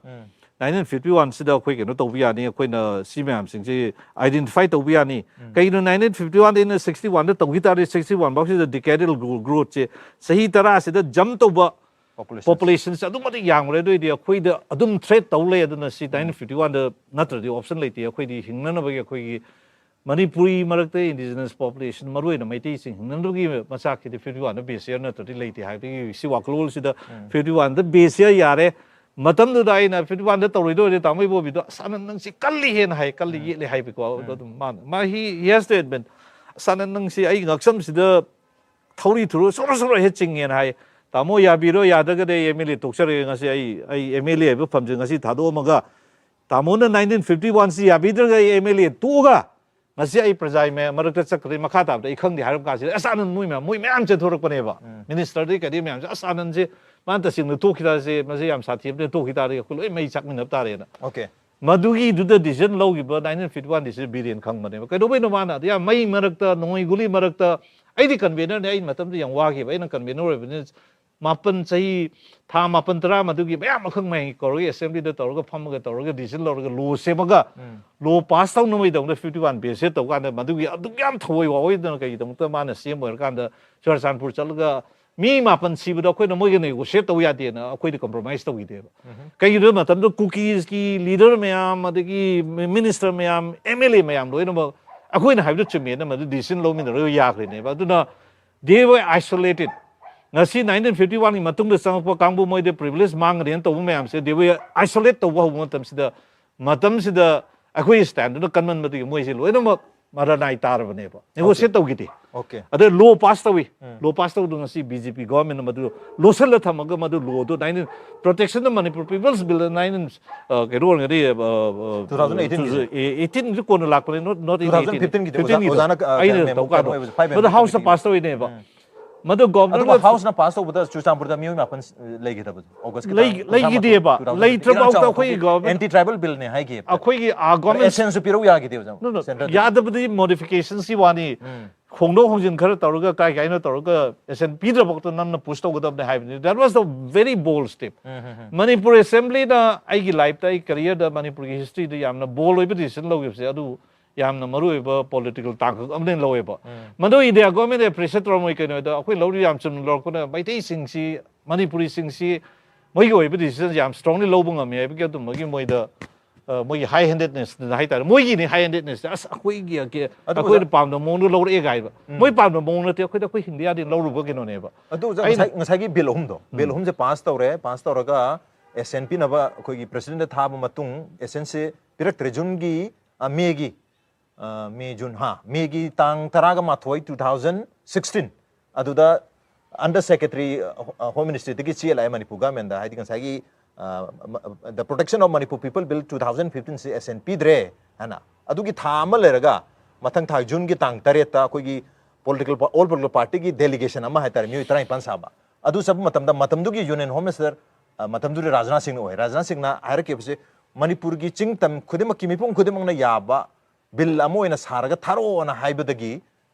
ꯅꯥꯏꯟꯇꯤꯟ ꯐꯤꯐꯇꯤ ꯋꯥꯟꯁꯤꯗ ꯑꯩꯈꯣꯏ ꯀꯩꯅꯣ ꯇꯧꯕ ꯌꯥꯅꯤ, ꯑꯩꯈꯣꯏꯅ ꯁꯤ ꯃꯌꯥꯝꯁꯤꯡꯁꯤ ꯑꯥꯏꯗꯦꯟꯇꯤꯐꯥꯏ ꯇꯧꯕ ꯌꯥꯅꯤ꯫ ꯀꯩꯒꯤꯅꯣ ꯅꯥꯏꯟꯇꯤꯟ ꯐꯤꯐꯇꯤ ꯋꯥꯟꯗ ꯑꯩꯅ ꯁꯤꯛꯁꯇꯤ ꯋꯥꯟꯗ ꯇꯧꯈꯤ ꯇꯥꯔꯗꯤ, ꯁꯤꯛꯁꯇꯤ ꯋꯥꯟ ꯐꯥꯎꯁꯤꯗ ꯗꯤꯀꯦꯗꯦꯜ ꯒ꯭ꯔꯣꯠꯁꯦ, ꯆꯍꯤ ꯇꯔꯥꯁꯤꯗ ꯖꯝ ꯇꯧꯕ ꯄꯣꯄꯨꯂꯦꯁꯟꯁꯦ ꯑꯗꯨꯛ ꯃꯇꯤꯛ ꯌꯥꯝꯈ꯭ꯔꯦ꯫ ꯑꯗꯨꯑꯣꯏꯗꯤ ꯑꯩꯈꯣꯏꯗ ꯑꯗꯨꯝ ꯊ꯭ꯔꯦꯠ ꯇꯧ ꯂꯩ꯫ ꯑꯗꯨꯅ ꯁꯤ ꯅꯥꯏꯟꯇꯤꯟ ꯐꯤꯐꯇꯤ ꯋꯥꯟꯗ ꯅꯠꯇ꯭ꯔꯗꯤ ꯑꯣꯞꯁꯟ ꯂꯩꯇꯦ꯫ ꯑꯩꯈꯣꯏꯗꯤ ꯍꯤꯡꯅꯅꯕꯒꯤ ꯑꯩꯈꯣꯏꯒꯤ ꯃꯅꯤꯄꯨꯔꯤ ꯃꯔꯛꯇ ꯏꯟꯗꯤꯖꯤꯅꯁ ꯄꯣꯄꯨꯂꯦꯁꯟ, ꯃꯔꯨꯑꯣꯏꯅ ꯃꯩꯇꯩꯁꯤꯡ ꯍꯤꯡꯅꯅꯕꯒꯤ ꯃꯆꯥꯛꯁꯤꯗꯤ ꯐꯤꯐꯇꯤ ꯋꯥꯟꯗ ꯕꯦꯁ ꯏꯌꯔ ꯅꯠꯇ꯭ꯔꯗꯤ ꯂꯩꯇꯦ ꯍꯥꯏꯕꯒꯤ ꯁꯤ ꯋꯥꯈꯜꯂꯣꯟꯁꯤꯗ ꯐꯤꯐꯇꯤ ꯋꯥꯟꯗ ꯕꯦꯁ ꯏꯌꯔ ꯌꯥꯔꯦ꯫ ꯃꯇꯝꯗꯨꯗ ꯑꯩꯅ ꯐꯤꯐꯇꯤ ꯋꯥꯟꯗ ꯇꯧꯔꯣꯏꯗꯣꯏꯗꯤ ꯇꯥꯃꯣ ꯏꯕꯣꯕꯤꯗꯣ, "ꯑꯁ, ꯑꯅꯟ, ꯅꯪꯁꯤ ꯀꯜꯂꯤꯍꯦꯅ ꯍꯥꯏ, ꯀꯜꯂꯤ ꯌꯦꯠꯂꯤ" ꯍꯥꯏꯕꯀꯣ꯫ ꯑꯗꯣ ꯑꯗꯨꯝ ꯃꯥꯅ, ꯃꯥ, he, he has to admit, "ꯑꯁ, ꯑꯅꯟ, ꯅꯪꯁꯤ ꯑꯩ ꯉꯛꯁꯝꯁꯤꯗ ꯊꯧꯔꯤ ꯊꯨꯔꯨ ꯁꯣꯔꯣ ꯁꯣꯔꯣ ꯍꯦꯛ ꯆꯤꯡꯉꯦꯅ" ꯍꯥꯏ꯫ "ꯇꯥꯃꯣ ꯌꯥꯕꯤꯔꯣ, ꯌꯥꯗ꯭ꯔꯒꯗꯤ ꯑꯩ ꯑꯦꯝ ꯑꯦꯜ ꯑꯦ ꯇꯣꯛꯆꯔꯒꯦ, ꯉꯁꯤ ꯑꯩ, ꯑꯩ ꯑꯦꯝ ꯑꯦꯜ ꯑꯦ ꯍꯥꯏꯕ ꯐꯝꯁꯦ ꯉꯁꯤ ꯊꯥꯗꯣꯛꯑꯝꯃꯒ ꯇꯥꯃꯣꯅ ꯅꯥꯏꯟꯇꯤꯟ ꯐꯤꯐꯇꯤ ꯋꯥꯟꯁꯤ ꯌꯥꯕꯤꯗ꯭ꯔꯒ ꯑꯩ ꯑꯦꯝ ꯑꯦꯜ ꯑꯦ ꯇꯣꯛꯑꯒ ꯉꯁꯤ ꯑꯩ ꯄ꯭ꯔꯖꯥꯒꯤ ꯃꯌꯥꯝ ꯃꯔꯛꯇ ꯆꯠꯈ꯭ꯔꯦ, ꯃꯈꯥ ꯇꯥꯕꯗ ꯑꯩ ꯈꯪꯗꯦ" ꯍꯥꯏꯔꯛꯄ ꯀꯥꯟꯁꯤꯗ, ꯑꯁ, ꯑꯅꯟ, ꯃꯣꯏ ꯃꯌꯥꯝ, ꯃꯣꯏ ꯃꯌꯥꯝ ꯆꯦꯟꯊꯣꯔꯛꯄꯅꯦꯕ꯫ ꯃꯤꯅꯤꯁꯇꯔꯗꯩ ꯀꯩꯗꯩ ꯃꯌꯥꯝꯁꯦ, "ꯑꯁ, ꯑꯅꯟꯁꯦ ꯃꯥꯅ ꯇꯁꯦꯡꯅ ꯇꯣꯛꯈꯤ ꯇꯥꯔꯁꯦ, ꯃꯁꯤ ꯌꯥꯝ ꯁꯥꯊꯤꯕꯅꯦ, ꯇꯣꯛꯈꯤ ꯇꯥꯔꯗꯤ ꯑꯩꯈꯣꯏ ꯂꯣꯏ ꯃꯩ ꯆꯥꯛꯃꯤꯟꯅꯕ ꯇꯥꯔꯦꯅ"꯫ ꯃꯗꯨꯒꯤꯗꯨꯗ ꯗꯤꯁꯤꯖꯟ ꯂꯧꯈꯤꯕ ꯅꯥꯏꯟꯇꯤꯟ ꯐꯤꯐꯇꯤ ꯋꯥꯟ ꯗꯤꯁꯤꯖꯟ ꯕꯤꯔꯦꯟ ꯈꯪꯕꯅꯦꯕ꯫ ꯀꯩꯗꯧꯕꯩꯅꯣ ꯃꯥꯅ ꯑꯗꯨ ꯌꯥꯝ ꯃꯩ ꯃꯔꯛꯇ, ꯅꯣꯡꯃꯩ ꯒꯨꯂꯤ ꯃꯔꯛꯇ, ꯑꯩꯗꯤ ꯀꯟꯚꯦꯅꯔꯅꯦ, ꯑꯩ ꯃꯇꯝꯗꯨ ꯌꯥꯝ ꯋꯥꯈꯤꯕ, ꯑꯩꯅ ꯀꯟꯚꯦꯅꯔ ꯑꯣꯏꯕꯅꯤꯅ ꯃꯥꯄꯟ, ꯆꯍꯤ ꯊꯥ ꯃꯥꯄꯟ ꯇꯔꯥ ꯃꯗꯨꯒꯤ ꯃꯌꯥꯝ ꯑꯈꯪ ꯃꯍꯩ ꯀꯧꯔꯒ ꯑꯦꯁꯦꯝꯕ꯭ꯂꯤꯗ ꯇꯧꯔꯒ ꯐꯝꯃꯒ ꯇꯧꯔꯒ ꯗꯤꯁꯤꯖꯟ ꯂꯧꯔꯒ ꯂꯣ ꯁꯦꯝꯃꯒ ꯂꯣ ꯄꯥꯁ ꯇꯧꯅꯕꯒꯤꯗꯃꯛꯇ ꯐꯤꯐꯇꯤ ꯋꯥꯟ ꯕꯦꯁꯁꯦ ꯇꯧ ꯀꯥꯟꯗ ꯃꯗꯨꯒꯤ ꯑꯗꯨꯛ ꯌꯥꯝ ꯊꯧꯑꯣꯏ ꯋꯥꯑꯣꯏꯗꯅ ꯀꯩꯒꯤꯗꯃꯛꯇ ꯃꯥꯅ ꯁꯤ ꯑꯦꯝ ꯑꯣꯏꯔꯀꯥꯟꯗ ꯆꯨꯔꯆꯥꯟꯄꯨꯔ ꯆꯠꯂꯒ ꯃꯤ ꯃꯥꯄꯟ ꯁꯤꯕꯗꯣ ꯑꯩꯈꯣꯏꯅ ꯃꯣꯏꯒ ꯅꯦꯒꯣꯁꯤꯌꯦꯠ ꯇꯧ ꯌꯥꯗꯦꯅ ꯑꯩꯈꯣꯏꯗꯤ ꯀꯝꯄ꯭ꯔꯣꯃꯥꯏꯁ ꯇꯧꯈꯤꯗꯦꯕ꯫ ꯀꯩꯒꯤꯅꯣ ꯍꯥꯏꯕ ꯃꯇꯝꯗ ꯀꯨꯀꯤꯁꯀꯤ ꯂꯤꯗꯔ ꯃꯌꯥꯝ, ꯑꯗꯒꯤ ꯃꯤꯅꯤꯁꯇꯔ ꯃꯌꯥꯝ, ꯑꯦꯝ ꯑꯦꯜ ꯑꯦ ꯃꯌꯥꯝ ꯂꯣꯏꯅꯃꯛ ꯑꯩꯈꯣꯏꯅ ꯍꯥꯏꯕꯗꯨ ꯆꯨꯝꯃꯦꯅ ꯃꯗꯨ ꯗꯤꯁꯤꯖꯟ ꯂꯧꯃꯤꯟꯅꯔꯒ ꯌꯥꯈ꯭ꯔꯤꯅꯦꯕ꯫ ꯑꯗꯨꯅ they were isolated꯫ ꯉꯁꯤ ꯅꯥꯏꯟꯇꯤꯟ ꯐꯤꯐꯇꯤ ꯋꯥꯟꯒꯤ ꯃꯇꯨꯡꯗ ꯆꯪꯉꯛꯄ ꯀꯥꯡꯕꯨ ꯃꯣꯏꯗ ꯄ꯭ꯔꯤꯚꯤꯂꯦꯖ ꯃꯥꯡꯒꯅꯦꯅ ꯇꯧꯕ ꯃꯌꯥꯝꯁꯦ they were isolated ꯇꯧꯕ ꯍꯧꯕ ꯃꯇꯝꯁꯤꯗ, ꯃꯇꯝꯁꯤꯗ ꯑꯩꯈꯣꯏꯒꯤ ꯁ꯭ꯇꯦꯟꯗꯨꯅ ꯀꯟꯃꯟꯕꯗꯒꯤ ꯃꯣꯏꯁꯦ ꯂꯣꯏꯅꯃꯛ ꯃꯔꯅꯥꯏ ꯇꯥꯔꯕꯅꯦꯕ꯫ ꯅꯦꯒꯣꯁꯤꯌꯦꯠ ꯇꯧꯈꯤꯗꯦ꯫ ꯑꯣꯀꯦ꯫ ꯑꯗꯩ ꯂꯣ ꯄꯥꯁ ꯇꯧꯏ꯫ ꯂꯣ ꯄꯥꯁ ꯇꯧꯗꯅ ꯉꯁꯤ ꯕꯤ ꯖꯦ ꯄꯤ ꯒꯣꯔꯃꯦꯟꯅ ꯃꯗꯨ ꯂꯣꯠꯁꯤꯜꯂ ꯊꯝꯃꯒ ꯃꯗꯨ ꯂꯣꯗꯣ nineteen, protection of Manipur people's bill nineteen, ꯑ, ꯀꯩꯅꯣ ꯑꯣꯏꯔꯒꯗꯤ, ꯑ, ꯑ, Two thousand eighteen ꯒꯤꯁꯦ꯫ ꯑꯦ-, ꯑꯩꯠꯇꯤꯟꯁꯨ ꯀꯣꯟꯅ ꯂꯥꯛꯄꯅꯦ, not, not in two thousand fifteen ꯒꯤꯗꯤ ꯑꯣꯖꯥ-, ꯐꯤꯐꯇꯤꯟꯒꯤꯗꯣ꯫ ꯑꯣꯖꯥꯅ, ꯑ, ꯑꯩꯅ ꯀꯩꯅꯣ, ꯇꯧ ꯀꯥꯟꯗ꯫ ꯑꯣꯏꯕꯁꯦ, five ꯃꯗꯨ amendment ꯍꯥꯎꯁꯇ ꯀꯃꯤꯇꯤꯅ꯫ ꯄꯥꯁ ꯇꯧꯔꯤꯅꯦꯕ꯫ ꯎꯝ꯫ ꯃꯗꯨ ꯑꯗꯨꯕꯨ ꯒꯣꯕꯔꯅꯔ ꯍꯥꯎꯁꯅ ꯄꯥꯁ ꯇꯧꯕꯗ ꯆꯨꯔꯆꯥꯟꯄꯨꯔꯗ ꯃꯤꯑꯣꯏ ꯃꯥꯄꯟ ꯂꯩꯈꯤꯗꯕ ꯑꯣꯒꯁꯀꯤ ꯂꯩ- ꯂꯩꯈꯤꯗꯦꯕ꯫ ꯂꯩꯇ꯭ꯔꯕ ꯐꯥꯎꯗ ꯑꯩꯈꯣꯏꯒꯤ ꯒꯣꯕꯔꯅꯔ ꯑꯦꯟꯇꯤ ꯇ꯭ꯔꯥꯏꯕꯦꯜ ꯕꯤꯜꯅꯦ ꯍꯥꯏꯈꯤꯕ꯫ ꯑꯩꯈꯣꯏꯒꯤ ꯑꯥ ꯒꯣꯕꯔꯅꯃꯦꯟ ꯑꯦꯁꯦꯟꯁꯨ ꯄꯤꯔꯧ ꯌꯥꯈꯤꯗꯦꯕ No, no, ꯁꯦꯟꯇꯔꯗ꯫ ꯌꯥꯗꯕꯗꯤ ꯃꯣꯗꯤꯐꯤꯀꯦꯁꯟꯁꯤ ꯋꯥꯅꯤ꯫ ꯍꯣꯡꯗꯣꯛ ꯍꯣꯡꯖꯤꯟ ꯈꯔ ꯇꯧꯔꯒ ꯀꯥꯏ ꯀꯥꯏꯅ ꯇꯧꯔꯒ ꯑꯦꯁꯦꯟ ꯄꯤꯗ꯭ꯔꯕ ꯅꯝꯅ ꯄꯨꯁ ꯇꯧꯒꯗꯕꯅꯦ ꯍꯥꯏꯕꯅꯤ꯫ That was the very bold step. Manipur ꯑꯦꯁꯦꯝꯕ꯭ꯂꯤꯅ ꯑꯩꯒꯤ ꯂꯥꯏꯐꯇ, ꯑꯩ ꯀꯦꯔꯤꯌꯔꯗ ꯃꯅꯤꯄꯨꯔꯒꯤ ꯍꯤꯁꯇ꯭ꯔꯤꯗ ꯌꯥꯝꯅ ꯕꯣꯜ ꯑꯣꯏꯕ ꯗꯤꯁꯤꯖꯟ ꯂꯧꯈꯤꯕꯁꯦ ꯑꯗꯨ ꯌꯥꯝꯅ ꯃꯔꯨꯑꯣꯏꯕ ꯄꯣꯂꯤꯇꯤꯀꯦꯜ ꯇꯥꯡꯀꯛ ꯑꯃꯅ ꯂꯧꯋꯦꯕ꯫ ꯃꯗꯨ ꯏꯟꯗꯤꯌꯥ ꯒꯣꯔꯃꯦꯟ ꯑꯦꯄ꯭ꯔꯤꯁꯤꯌꯦꯠ ꯇꯧꯔꯝꯃꯣꯏ꯫ ꯀꯩꯅꯣꯗ ꯑꯩꯈꯣꯏ ꯂꯧꯔꯤ ꯌꯥꯝ ꯆꯨꯝꯅ ꯂꯧꯔꯛꯄꯅ ꯃꯩꯇꯩꯁꯤꯡꯁꯤ, ꯃꯅꯤꯄꯨꯔꯤꯁꯤꯡꯁꯤ ꯃꯣꯏꯒꯤ ꯑꯣꯏꯕ ꯗꯤꯁꯤꯖꯟ ꯌꯥꯝ ꯁ꯭ꯇꯔꯣꯡꯂꯤ ꯂꯧꯕ ꯉꯝꯃꯤ ꯍꯥꯏꯕꯒꯤ ꯑꯗꯨꯝꯕꯒꯤ ꯃꯣꯏꯗ ꯑ, ꯃꯣꯏꯒꯤ ꯍꯥꯏ ꯍꯦꯟꯗꯦꯗꯅꯦꯁ ꯍꯥꯏꯇꯥꯔꯦ꯫ ꯃꯣꯏꯒꯤꯅꯤ ꯍꯥꯏ ꯍꯦꯟꯗꯦꯗꯅꯦꯁ꯫ ꯑꯁ, ꯑꯩꯈꯣꯏꯒꯤ ꯑꯩꯈꯣꯏꯅ ꯄꯥꯝꯗꯕ ꯃꯑꯣꯡꯗ ꯂꯧꯔꯛꯑꯦ ꯀꯥꯏꯕ꯫ ꯃꯣꯏ ꯄꯥꯝꯗꯕ ꯃꯑꯣꯡ ꯅꯠꯇꯦ, ꯑꯩꯈꯣꯏꯗ ꯑꯩꯈꯣꯏ ꯍꯤꯡꯗ ꯌꯥꯗꯦ ꯂꯧꯔꯨꯕ ꯀꯩꯅꯣꯅꯦꯕ꯫ ꯑꯗꯨ ꯑꯣꯖꯥ, ꯑꯩꯅ- ꯉꯁꯥꯏ ꯉꯁꯥꯏꯒꯤ ꯕꯤꯜ ꯑꯍꯨꯝꯗꯣ, ꯕꯤꯜ ꯑꯍꯨꯝꯁꯦ ꯄꯥꯁ ꯇꯧꯔꯦ꯫ ꯄꯥꯁ ꯇꯧꯔꯒ ꯑꯦꯁꯦꯟ ꯄꯤꯅꯕ ꯑꯩꯈꯣꯏꯒꯤ ꯄ꯭ꯔꯦꯁꯤꯗꯦꯟꯗ ꯊꯥꯕ ꯃꯇꯨꯡ, ꯑꯦꯁꯦꯟꯁꯦ ꯄꯤꯔꯛꯇ꯭ꯔꯦ꯫ ꯖꯨꯟꯒꯤ, ꯑ, ꯃꯦꯒꯤ, ꯑ, ꯃꯦ, ꯖꯨꯟ, ꯍꯥ, ꯃꯦꯒꯤ ꯇꯥꯡ ꯇꯔꯥꯒ ꯃꯥꯊꯣꯏ, two thousand sixteen, ꯑꯗꯨꯗ ꯑꯟꯗꯔ ꯁꯦꯀ꯭ꯔꯦꯇꯔꯤ ꯍꯣꯝ ꯃꯤꯅꯤꯁꯇ꯭ꯔꯤꯗꯒꯤ ꯆꯦ ꯂꯥꯛꯑꯦ ꯃꯅꯤꯄꯨꯔ ꯒꯃꯦꯟꯗ, ꯍꯥꯏꯗꯤ ꯉꯁꯥꯏꯒꯤ the protection of Manipur people bill two thousand fifteen ꯁꯤ ꯑꯦꯁꯦꯟ ꯄꯤꯗ꯭ꯔꯦ ꯍꯥꯏꯅ꯫ ꯑꯗꯨꯒꯤ ꯊꯥ ꯑꯃ ꯂꯩꯔꯒ ꯃꯊꯪ ꯊꯥ ꯖꯨꯟꯒꯤ ꯇꯥꯡ ꯇꯔꯦꯠꯇ ꯑꯩꯈꯣꯏꯒꯤ ꯄꯣꯂꯤꯇꯤꯀꯦꯜ, ꯑꯣꯜ ꯄꯣꯂꯤꯇꯤꯀꯦꯜ ꯄꯥꯔꯇꯤꯒꯤ ꯗꯦꯂꯤꯒꯦꯁꯟ ꯑꯃ ꯍꯥꯏꯇꯥꯔꯦ, ꯃꯤꯑꯣꯏ ꯇꯔꯥꯅꯤꯄꯥꯟ ꯁꯥꯕ, ꯑꯗꯨ ꯆꯠꯄ ꯃꯇꯝꯗ ꯃꯇꯝꯗꯨꯒꯤ ꯌꯨꯅꯤꯌꯟ ꯍꯣꯝ ꯃꯤꯅꯤꯁꯇꯔ, ꯑ, ꯃꯇꯝꯗꯨꯗꯤ ꯔꯥꯖꯅꯥꯊ ꯁꯤꯡꯅ ꯑꯣꯏ꯫ ꯔꯥꯖꯅꯥꯊ ꯁꯤꯡꯅ ꯍꯥꯏꯔꯛꯈꯤꯕꯁꯦ, ꯃꯅꯤꯄꯨꯔꯒꯤ ꯆꯤꯡ ꯇꯝ ꯈꯨꯗꯤꯡꯃꯛꯀꯤ, ꯃꯤꯄꯨꯝ ꯈꯨꯗꯤꯡꯃꯛꯅ ꯌꯥꯕ ꯕꯤꯜ ꯑꯃ ꯑꯣꯏꯅ ꯁꯥꯔꯒ ꯊꯥꯔꯛꯑꯣꯅ ꯍꯥꯏꯕꯗꯒꯤ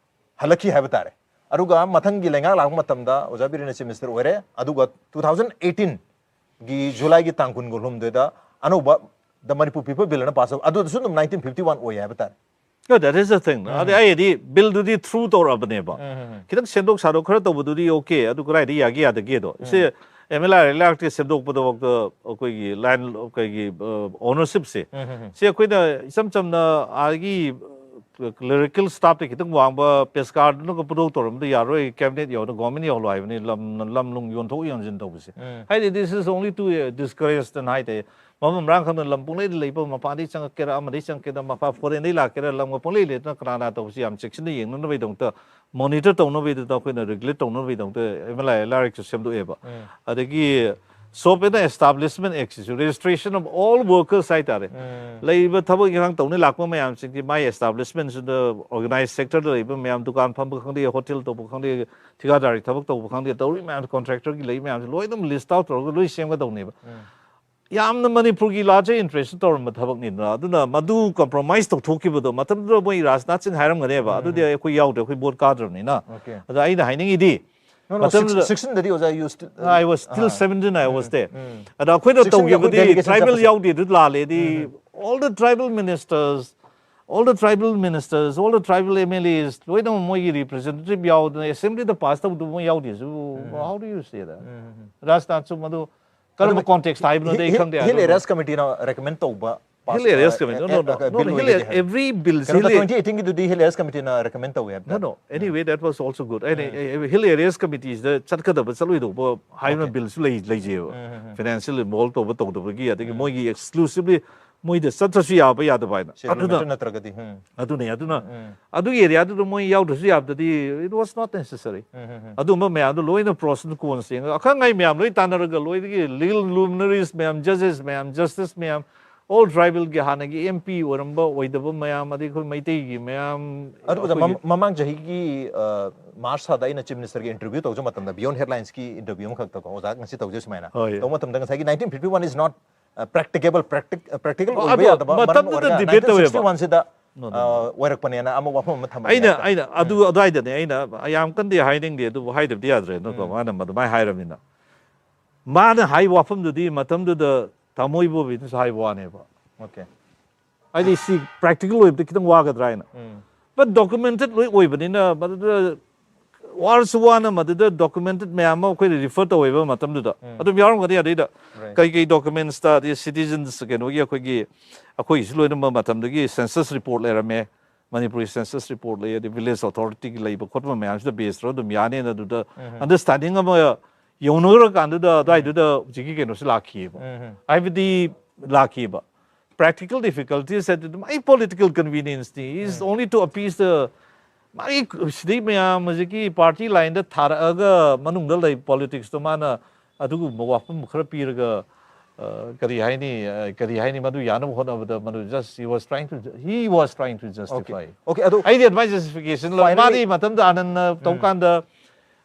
ꯍꯜꯂꯛꯈꯤ ꯍꯥꯏꯕ ꯇꯥꯔꯦ꯫ ꯑꯗꯨꯒ ꯃꯊꯪꯒꯤ ꯂꯩꯉꯥꯛ ꯂꯥꯛꯄ ꯃꯇꯝꯗ ꯑꯣꯖꯥ ꯕꯤꯔꯦꯟꯅ ꯆꯤꯐ ꯃꯤꯅꯤꯁꯇꯔ ꯑꯣꯏꯔꯦ꯫ ꯑꯗꯨꯒ two thousand eighteen ꯒꯤ ꯖꯨꯂꯥꯏꯒꯤ ꯇꯥꯡ ꯀꯨꯟꯒ ꯍꯨꯝꯗꯣꯏꯗ ꯑꯅꯧꯕ ꯗ ꯃꯅꯤꯄꯨꯔ ꯄꯤꯄꯜ ꯕꯤꯜ ꯑꯅ ꯄꯥꯁ ꯇꯧ, ꯑꯗꯨꯗꯁꯨ ꯑꯗꯨꯝ nineteen fifty one ꯑꯣꯏ ꯍꯥꯏꯕ ꯇꯥꯔꯦ꯫ No, that is the thing. ꯑꯗꯩ ꯑꯩꯗꯤ ꯕꯤꯜꯗꯨꯗꯤ ꯊ꯭ꯔꯨ ꯇꯧꯔꯛꯑꯕꯅꯦꯕ꯫ ꯈꯤꯇꯪ ꯁꯦꯝꯗꯣꯛ ꯁꯥꯗꯣꯛ ꯈꯔ ꯇꯧꯕꯗꯨꯗꯤ ꯑꯣꯀꯦ, ꯑꯗꯨ ꯀꯗꯥꯏꯗ ꯌꯥꯒꯦ ꯌꯥꯗꯒꯦꯗꯣ꯫ ꯁꯤ ꯑꯦꯝ ꯑꯦꯜ ꯑꯥꯔ ꯂꯥꯛꯇꯦ ꯁꯦꯝꯗꯣꯛꯄꯗꯐꯥꯎꯗ ꯑꯩꯈꯣꯏꯒꯤ ꯂꯥꯏꯟ, ꯑꯩꯈꯣꯏꯒꯤ ꯑꯣꯅꯔꯁꯤꯞꯁꯦ, ꯁꯤ ꯑꯩꯈꯣꯏꯅ ꯏꯆꯝ ꯆꯝꯅ ꯑꯥꯒꯤ ꯀ꯭ꯂꯦꯔꯤꯀꯦꯜ ꯁ꯭ꯇꯥꯐꯇ ꯈꯤꯇꯪ ꯋꯥꯡꯕ ꯄꯦꯁꯀꯥꯔꯗꯨꯅꯒ ꯄꯨꯊꯣꯛ ꯇꯧꯔꯝꯕꯗꯤ ꯌꯥꯔꯣꯏ꯫ ꯀꯦꯕꯤꯅꯦꯠ ꯌꯧꯅ ꯒꯣꯔꯃꯦꯟ ꯌꯧꯍꯜꯂꯣ ꯍꯥꯏꯕꯅꯤ꯫ ꯂꯝ, ꯂꯝ ꯅꯨꯡ ꯌꯣꯟꯊꯣꯛ ꯌꯣꯟꯁꯤꯟ ꯇꯧꯕꯁꯦ, ꯍꯥꯏꯗꯤ this is only to discourage ꯍꯥꯏꯇꯥꯔꯦ꯫ ꯃꯐꯝ ꯃꯔꯥꯡ ꯈꯪꯗꯅ ꯂꯝ ꯄꯨꯡꯂꯩꯗ ꯂꯩꯕ, ꯃꯄꯥꯟꯗꯩ ꯆꯪꯉꯛꯀꯦꯔꯥ, ꯑꯃꯗꯩ ꯆꯪꯉꯛꯀꯦꯔꯥ, ꯃꯄꯥ ꯐꯣꯔꯦꯟꯗꯩ ꯂꯥꯛꯀꯦꯔꯥ, ꯂꯝꯒ ꯄꯨꯡꯂꯩ ꯂꯩꯗꯅ ꯀꯅꯥ ꯀꯅꯥ ꯇꯧꯕꯁꯤ ꯌꯥꯝ ꯆꯦꯛꯁꯤꯟꯅ ꯌꯦꯡꯅꯅꯕꯒꯤꯗꯃꯛꯇ, ꯃꯣꯅꯤꯇꯔ ꯇꯧꯅꯕꯒꯤꯗꯃꯛꯇ ꯑꯩꯈꯣꯏꯅ ꯔꯤꯒꯨꯂꯦꯠ ꯇꯧꯅꯕꯒꯤꯗꯃꯛꯇ ꯑꯦꯝ ꯑꯦꯜ ꯑꯥꯏ ꯂꯥꯏꯔꯤꯛꯁꯨ ꯁꯦꯝꯗꯣꯛꯑꯦꯕ꯫ ꯑꯗꯒꯤ ꯁꯣꯞ ꯑꯦꯟ ꯑꯦꯁꯇꯥꯕ꯭ꯂꯤꯁꯃꯦꯟ ꯑꯦꯛꯁꯤꯁꯨ registration of all workers ꯍꯥꯏꯇꯥꯔꯦ꯫ ꯂꯩꯔꯤꯕ ꯊꯕꯛ ꯏꯪꯈꯥꯡ ꯇꯧꯅꯤ ꯂꯥꯛꯄ ꯃꯌꯥꯝꯁꯤꯡꯁꯤ ꯃꯥꯏ ꯑꯦꯁꯇꯥꯕ꯭ꯂꯤꯁꯃꯦꯟꯁꯤꯗ, ꯑꯣꯔꯒꯅꯥꯏꯖ ꯁꯦꯛꯇꯔꯗ ꯂꯩꯕ ꯃꯌꯥꯝ, ꯗꯨꯀꯥꯟ ꯐꯝꯕ ꯈꯪꯗꯦ, ꯍꯣꯇꯦꯜ ꯇꯧꯕ ꯈꯪꯗꯦ, ꯊꯤꯀꯥꯗꯥꯔꯤ ꯊꯕꯛ ꯇꯧꯕ ꯈꯪꯗꯦ, ꯇꯧꯔꯤ ꯃꯌꯥꯝ, ꯀꯣꯟꯇ꯭ꯔꯦꯛꯇꯔꯒꯤ ꯂꯩ ꯃꯌꯥꯝꯁꯤ ꯂꯣꯏꯅ ꯂꯤꯁ ꯑꯥꯎꯠ ꯇꯧꯔꯒ ꯂꯣꯏ ꯁꯦꯝꯒꯗꯧꯅꯦꯕ꯫ ꯌꯥꯝꯅ ꯃꯅꯤꯄꯨꯔꯒꯤ ꯂꯥꯔꯖꯔ ꯏꯟꯇꯔꯦꯁꯇ ꯇꯧꯔꯝꯕ ꯊꯕꯛꯅꯤꯗꯅ, ꯑꯗꯨꯅ ꯃꯗꯨ ꯀꯝꯄ꯭ꯔꯣꯃꯥꯏꯁ ꯇꯧꯊꯣꯛꯈꯤꯕꯗꯣ, ꯃꯇꯝꯗꯨꯗ ꯃꯣꯏ ꯔꯥꯖꯅꯥꯊ ꯁꯤꯡ ꯍꯥꯏꯔꯝꯒꯅꯦꯕ, ꯑꯗꯨꯗꯤ ꯑꯩꯈꯣꯏ ꯌꯥꯎꯗ꯭ꯔꯦ, ꯑꯩꯈꯣꯏ ꯚꯣꯠ ꯀꯥꯗ꯭ꯔꯕꯅꯤꯅ꯫ Okay. ꯑꯗ ꯑꯩꯅ ꯍꯥꯏꯅꯤꯡꯉꯤꯗꯤ, No, no, ꯃꯇꯝꯗꯨꯗ sixteen ꯗꯗꯤ ꯑꯣꯖꯥ, you still I was still seventeen, I was there. ꯑꯗ ꯑꯩꯈꯣꯏꯅ Sixteen ꯒꯤ ꯑꯩꯈꯣꯏ ꯇꯧꯈꯤꯕꯗꯤ delegation ꯇ꯭ꯔꯥꯏꯕꯦꯜ ꯆꯠꯄꯁꯦ꯫ ꯌꯥꯎꯗꯦ ꯑꯗꯨ ꯂꯥꯜꯂꯦꯗꯤ, all the tribal ministers, all the tribal ministers, all the tribal M L As ꯂꯣꯏꯅꯃꯛ ꯃꯣꯏꯒꯤ ꯔꯤꯄ꯭ꯔꯖꯦꯟꯇꯦꯇꯤꯚ ꯌꯥꯎꯗꯅ ꯑꯦꯁꯦꯝꯕ꯭ꯂꯤꯗ ꯄꯥꯁ ꯇꯧꯕꯗꯨ ꯃꯣꯏ ꯌꯥꯎꯗꯦꯁꯨ, how do you say that? ꯔꯥꯖꯅꯥꯊꯁꯨ ꯃꯗꯨ ꯀꯔꯝꯕ ꯀꯣꯟꯇꯦꯛꯁꯇ ꯍꯥꯏꯕꯅꯣꯗꯤ ꯑꯩ ꯈꯪꯗꯦ꯫ Hill ꯑꯗꯨꯕꯨ Areas Committeeꯅ recommend ꯇꯧꯕ pass, Hill Areas uh, Committee, no, uh, no, no, uh, no, bill no, Hill ꯑꯣꯏꯒꯅꯤ Areas, ꯍꯥꯏ꯫ every bill ꯀꯩꯅꯣ, Hill Areas, twenty eighteenꯒꯤꯗꯨꯗꯤ Hill Areas Committeeꯅ recommend ꯇꯧꯋꯦ ꯍꯥꯏꯕ꯫ No, no. Anyway, that was also good. Any, Hill Areas Committeesꯗ ꯆꯠꯀꯗꯕ ꯆꯠꯂꯣꯏꯗꯧꯕ ꯍꯥꯏꯕ Okay. billꯁꯨ ꯂꯩ, ꯂꯩꯖꯩꯑꯕ꯫ Financial involve ꯇꯧꯕ ꯇꯧꯗꯕꯒꯤ, ꯑꯗꯒꯤ ꯃꯣꯏꯒꯤ exclusively ꯃꯣꯏꯗ ꯆꯠꯇ꯭ꯔꯁꯨ ꯌꯥꯕ ꯌꯥꯗꯕ ꯍꯥꯏꯅ꯫ Schedule ꯑꯗꯨꯅ ꯃꯦꯟꯁꯟ ꯅꯠꯇ꯭ꯔꯒꯗꯤ, ꯎꯝ꯫ ꯑꯗꯨꯅꯦ, ꯑꯗꯨꯅ ꯑꯗꯨꯒꯤ ꯑꯦꯔꯤꯌꯥꯗꯨꯗ ꯃꯣꯏ ꯌꯥꯎꯗ꯭ꯔꯁꯨ ꯌꯥꯕꯗꯗꯤ, it was not necessary. ꯑꯗꯨꯝꯕ ꯃꯌꯥꯝꯗꯣ ꯂꯣꯏꯅ pros and cons ꯌꯦꯡꯉꯒ, ꯑꯈꯪ ꯑꯍꯩ ꯃꯌꯥꯝ ꯂꯣꯏ ꯇꯥꯟꯅꯔꯒ, ꯂꯣꯏꯗꯒꯤ legal luminaries ꯃꯌꯥꯝ, judges ꯃꯌꯥꯝ, justice ꯃꯌꯥꯝ, all tribalꯒꯤ ꯍꯥꯟꯅꯒꯤ M P ꯑꯣꯏꯔꯝꯕ ꯑꯣꯏꯗꯕ ꯃꯌꯥꯝ, ꯑꯗꯩ ꯑꯩꯈꯣꯏ ꯃꯩꯇꯩꯒꯤ ꯃꯌꯥꯝ, ꯑꯗꯨ ꯑꯣꯖꯥ, ꯑꯩꯈꯣꯏꯒꯤ ꯃꯃꯥꯡ ꯆꯍꯤꯒꯤ, ꯑ, March ꯊꯥꯗ ꯑꯩꯅ Chief Ministerꯒꯤ interview ꯇꯧꯖꯕ ꯃꯇꯝꯗ, Beyond Headlinesꯀꯤ interview ꯑꯃꯈꯛꯇꯀꯣ, ꯑꯣꯖꯥ ꯉꯁꯤ ꯇꯧꯖꯩ ꯁꯨꯃꯥꯏꯅ꯫ ꯍꯣꯏ꯫ ꯇꯧꯕ ꯃꯇꯝꯗ ꯉꯁꯥꯏꯒꯤ nineteen fifty one is not, ꯑ, practicable, practic-, ꯑ, practical ꯑꯣ, ꯑꯣꯏꯕ ꯑꯗꯣ ꯌꯥꯗꯕ ꯃꯔꯝ ꯃꯇꯝꯗꯨꯗ ꯑꯣꯏꯔꯒ debate ꯇꯧꯋꯦꯕ꯫ nineteen sixty oneꯁꯤꯗ, No, no, ꯑ, ꯑꯣꯏꯔꯛꯄꯅꯦꯅ ꯑꯃ ꯋꯥꯐꯝ ꯑꯃ ꯊꯝꯕ ꯑꯩꯅ ꯍꯥꯏꯇꯥꯔꯦ꯫ ꯑꯩꯅ ꯑꯗꯨ ꯑꯗꯨꯋꯥꯏꯗꯅꯦ ꯑꯩꯅ ꯌꯥꯝ ꯀꯟꯗꯤ ꯍꯥꯏꯅꯤꯡꯗꯦ, ꯑꯗꯨꯕꯨ ꯍꯥꯏꯗꯕꯗꯤ ꯌꯥꯗ꯭ꯔꯦ, ꯅꯠꯇ꯭ꯔꯣ? ꯃꯥꯅ ꯑꯗꯨꯃꯥꯏꯅ ꯍꯥꯏꯔꯕꯅꯤꯅ, ꯃꯥꯅ ꯍꯥꯏꯕ ꯋꯥꯐꯝꯗꯨꯗꯤ ꯃꯇꯝꯗꯨꯗ ꯊꯃꯣꯏ ꯕꯣꯕꯤꯅꯁꯨ ꯍꯥꯏꯕ ꯋꯥꯅꯦꯕ꯫ Okay. ꯍꯥꯏꯗꯤ ꯁꯤ practical ꯑꯣꯏꯕꯗ ꯈꯤꯇꯪ ꯋꯥꯒꯗ꯭ꯔꯥ ꯍꯥꯏꯅ꯫ ꯎꯝ. But documented ꯂꯣꯏ ꯑꯣꯏꯕꯅꯤꯅ, ꯃꯗꯨꯗ ꯋꯥꯔꯁꯨ ꯋꯥꯅ ꯃꯗꯨꯗ documented ꯃꯌꯥꯝ ꯑꯃ ꯑꯩꯈꯣꯏꯅ refer ꯇꯧꯋꯦꯕ ꯃꯇꯝꯗꯨꯗ꯫ ꯑꯗꯨꯝ ꯌꯥꯎꯔꯝꯒꯅꯤ ꯑꯗꯩꯗ꯫ Right. ꯀꯩ ꯀꯩ documents ꯇ, ꯑꯗꯩ citizens ꯀꯩꯅꯣꯒꯤ ꯑꯩꯈꯣꯏꯒꯤ, ꯑꯩꯈꯣꯏꯒꯤꯁꯨ ꯂꯣꯏꯅꯃꯛ ꯃꯇꯝꯗꯨꯒꯤ census report ꯂꯩꯔꯝꯃꯦ, ꯃꯅꯤꯄꯨꯔꯒꯤ census report ꯂꯩ, ꯑꯗꯩ village authority ꯒꯤ ꯂꯩꯕ ꯈꯣꯠꯄ ꯃꯌꯥꯝꯁꯤꯗ base ꯇꯧꯔꯒ ꯑꯗꯨꯝ ꯌꯥꯅꯤꯅ ꯑꯗꯨꯗ understanding ꯑꯃ ꯌꯧꯅꯈ꯭ꯔꯀꯥꯟꯗꯨꯗ ꯑꯗꯨꯋꯥꯏꯗꯨꯗ ꯍꯧꯖꯤꯛꯀꯤ ꯀꯩꯅꯣꯁꯤ ꯂꯥꯛꯈꯤꯑꯕ꯫ ꯍꯥꯏꯕꯗꯤ ꯂꯥꯛꯈꯤꯕ practical difficulties ꯍꯥꯏꯗꯤ ꯑꯗꯨꯝ ꯑꯩ political convenience ꯅꯤ, is only to appease the, ꯃꯥꯒꯤ ꯁꯤꯗꯩ ꯃꯌꯥꯝ ꯍꯧꯖꯤꯛꯀꯤ party line ꯗ ꯊꯥꯔꯛꯑꯒ ꯃꯅꯨꯡꯗ ꯂꯩ politics ꯇꯣ ꯃꯥꯅ ꯑꯗꯨꯒꯨꯝꯕ ꯋꯥꯐꯝ ꯈꯔ ꯄꯤꯔꯒ, ꯑ, ꯀꯔꯤ ꯍꯥꯏꯅꯤ, ꯑ, ꯀꯔꯤ ꯍꯥꯏꯅꯤ, ꯃꯗꯨ ꯌꯥꯅꯕ ꯍꯣꯠꯅꯕꯗ ꯃꯗꯨ just he was trying to, he was trying to justify. Okay, okay. ꯑꯗꯣ ꯑꯩꯗꯤ advice justification ꯂꯧ- Finally- ꯃꯥꯗꯤ ꯃꯇꯝꯗ ꯑꯥꯅꯟꯗ ꯇꯧ ꯀꯥꯟꯗ,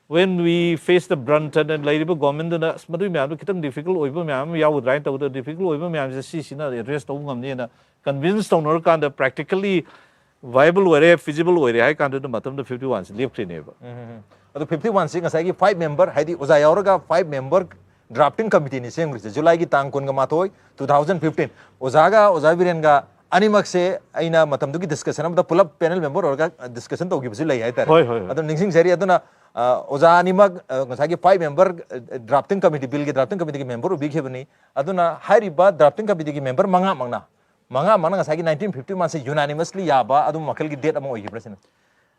when we face the brunt, and ꯂꯩꯔꯤꯕ ꯒꯣꯔꯃꯦꯟꯗꯨꯅ, "ꯑꯁ, ꯃꯗꯨꯒꯤ ꯃꯌꯥꯝꯗꯣ ꯈꯤꯇꯪ difficult ꯑꯣꯏꯕ ꯃꯌꯥꯝ ꯑꯃ ꯌꯥꯎꯒꯗ꯭ꯔꯥ" ꯍꯥꯏꯅ ꯇꯧꯕꯗ, difficult ꯑꯣꯏꯕ ꯃꯌꯥꯝꯁꯦ ꯁꯤꯁꯤꯅ address ꯇꯧꯕ ꯉꯝꯅꯤꯅ convince ꯇꯧꯅꯔꯀꯥꯟꯗ, practically viable ꯑꯣꯏꯔꯦ, feasible ꯑꯣꯏꯔꯦ ꯍꯥꯏ ꯀꯥꯟꯗꯨꯗ ꯃꯇꯝꯗ fifty one ꯁꯤ ꯂꯦꯞꯈ꯭ꯔꯤꯅꯦꯕ꯫ ꯑꯗꯣ fifty one ꯁꯤ ꯉꯁꯥꯏꯒꯤ five member, ꯍꯥꯏꯗꯤ ꯑꯣꯖꯥ ꯌꯥꯎꯔꯒ five member drafting committeeꯅꯤ ꯁꯦꯝꯈ꯭ꯔꯤꯁꯦ, ꯖꯨꯂꯥꯏꯒꯤ ꯇꯥꯡ ꯀꯨꯟꯒ ꯃꯥꯊꯣꯏ, two thousand fifteen꯫ ꯑꯣꯖꯥꯒ ꯑꯣꯖꯥ ꯕꯤꯔꯦꯟꯒ ꯑꯅꯤꯃꯛꯁꯦ ꯑꯩꯅ ꯃꯇꯝꯗꯨꯒꯤ discussion ꯑꯃꯗ ꯄꯨꯂꯞ panel member ꯑꯣꯏꯔꯒ discussion ꯇꯧꯈꯤꯕꯁꯨ ꯂꯩ ꯍꯥꯏꯇꯥꯔꯦ꯫ ꯍꯣꯏ, ꯍꯣꯏ, ꯍꯣꯏ꯫ ꯑꯗꯣ ꯅꯤꯡꯁꯤꯡꯖꯔꯤ꯫ ꯑꯗꯨꯅ, ꯑ, ꯑꯣꯖꯥ ꯑꯅꯤꯃꯛ, ꯑ, ꯉꯁꯥꯏꯒꯤ five member drafting committee, billꯒꯤ drafting committeeꯒꯤ member ꯑꯣꯏꯕꯤꯈꯤꯕꯅꯤ꯫ ꯑꯗꯨꯅ ꯍꯥꯏꯔꯤꯕ drafting committeeꯒꯤ member ꯃꯉꯥꯃꯛꯅ, ꯃꯉꯥꯃꯛꯅ ꯉꯁꯥꯏꯒꯤ nineteen fifty one ꯁꯦ unanimously ꯌꯥꯕ ꯑꯗꯨꯝꯕ ꯃꯈꯜꯒꯤ date ꯑꯃ ꯑꯣꯏꯈꯤꯕ꯭ꯔꯥ ꯁꯤꯅ?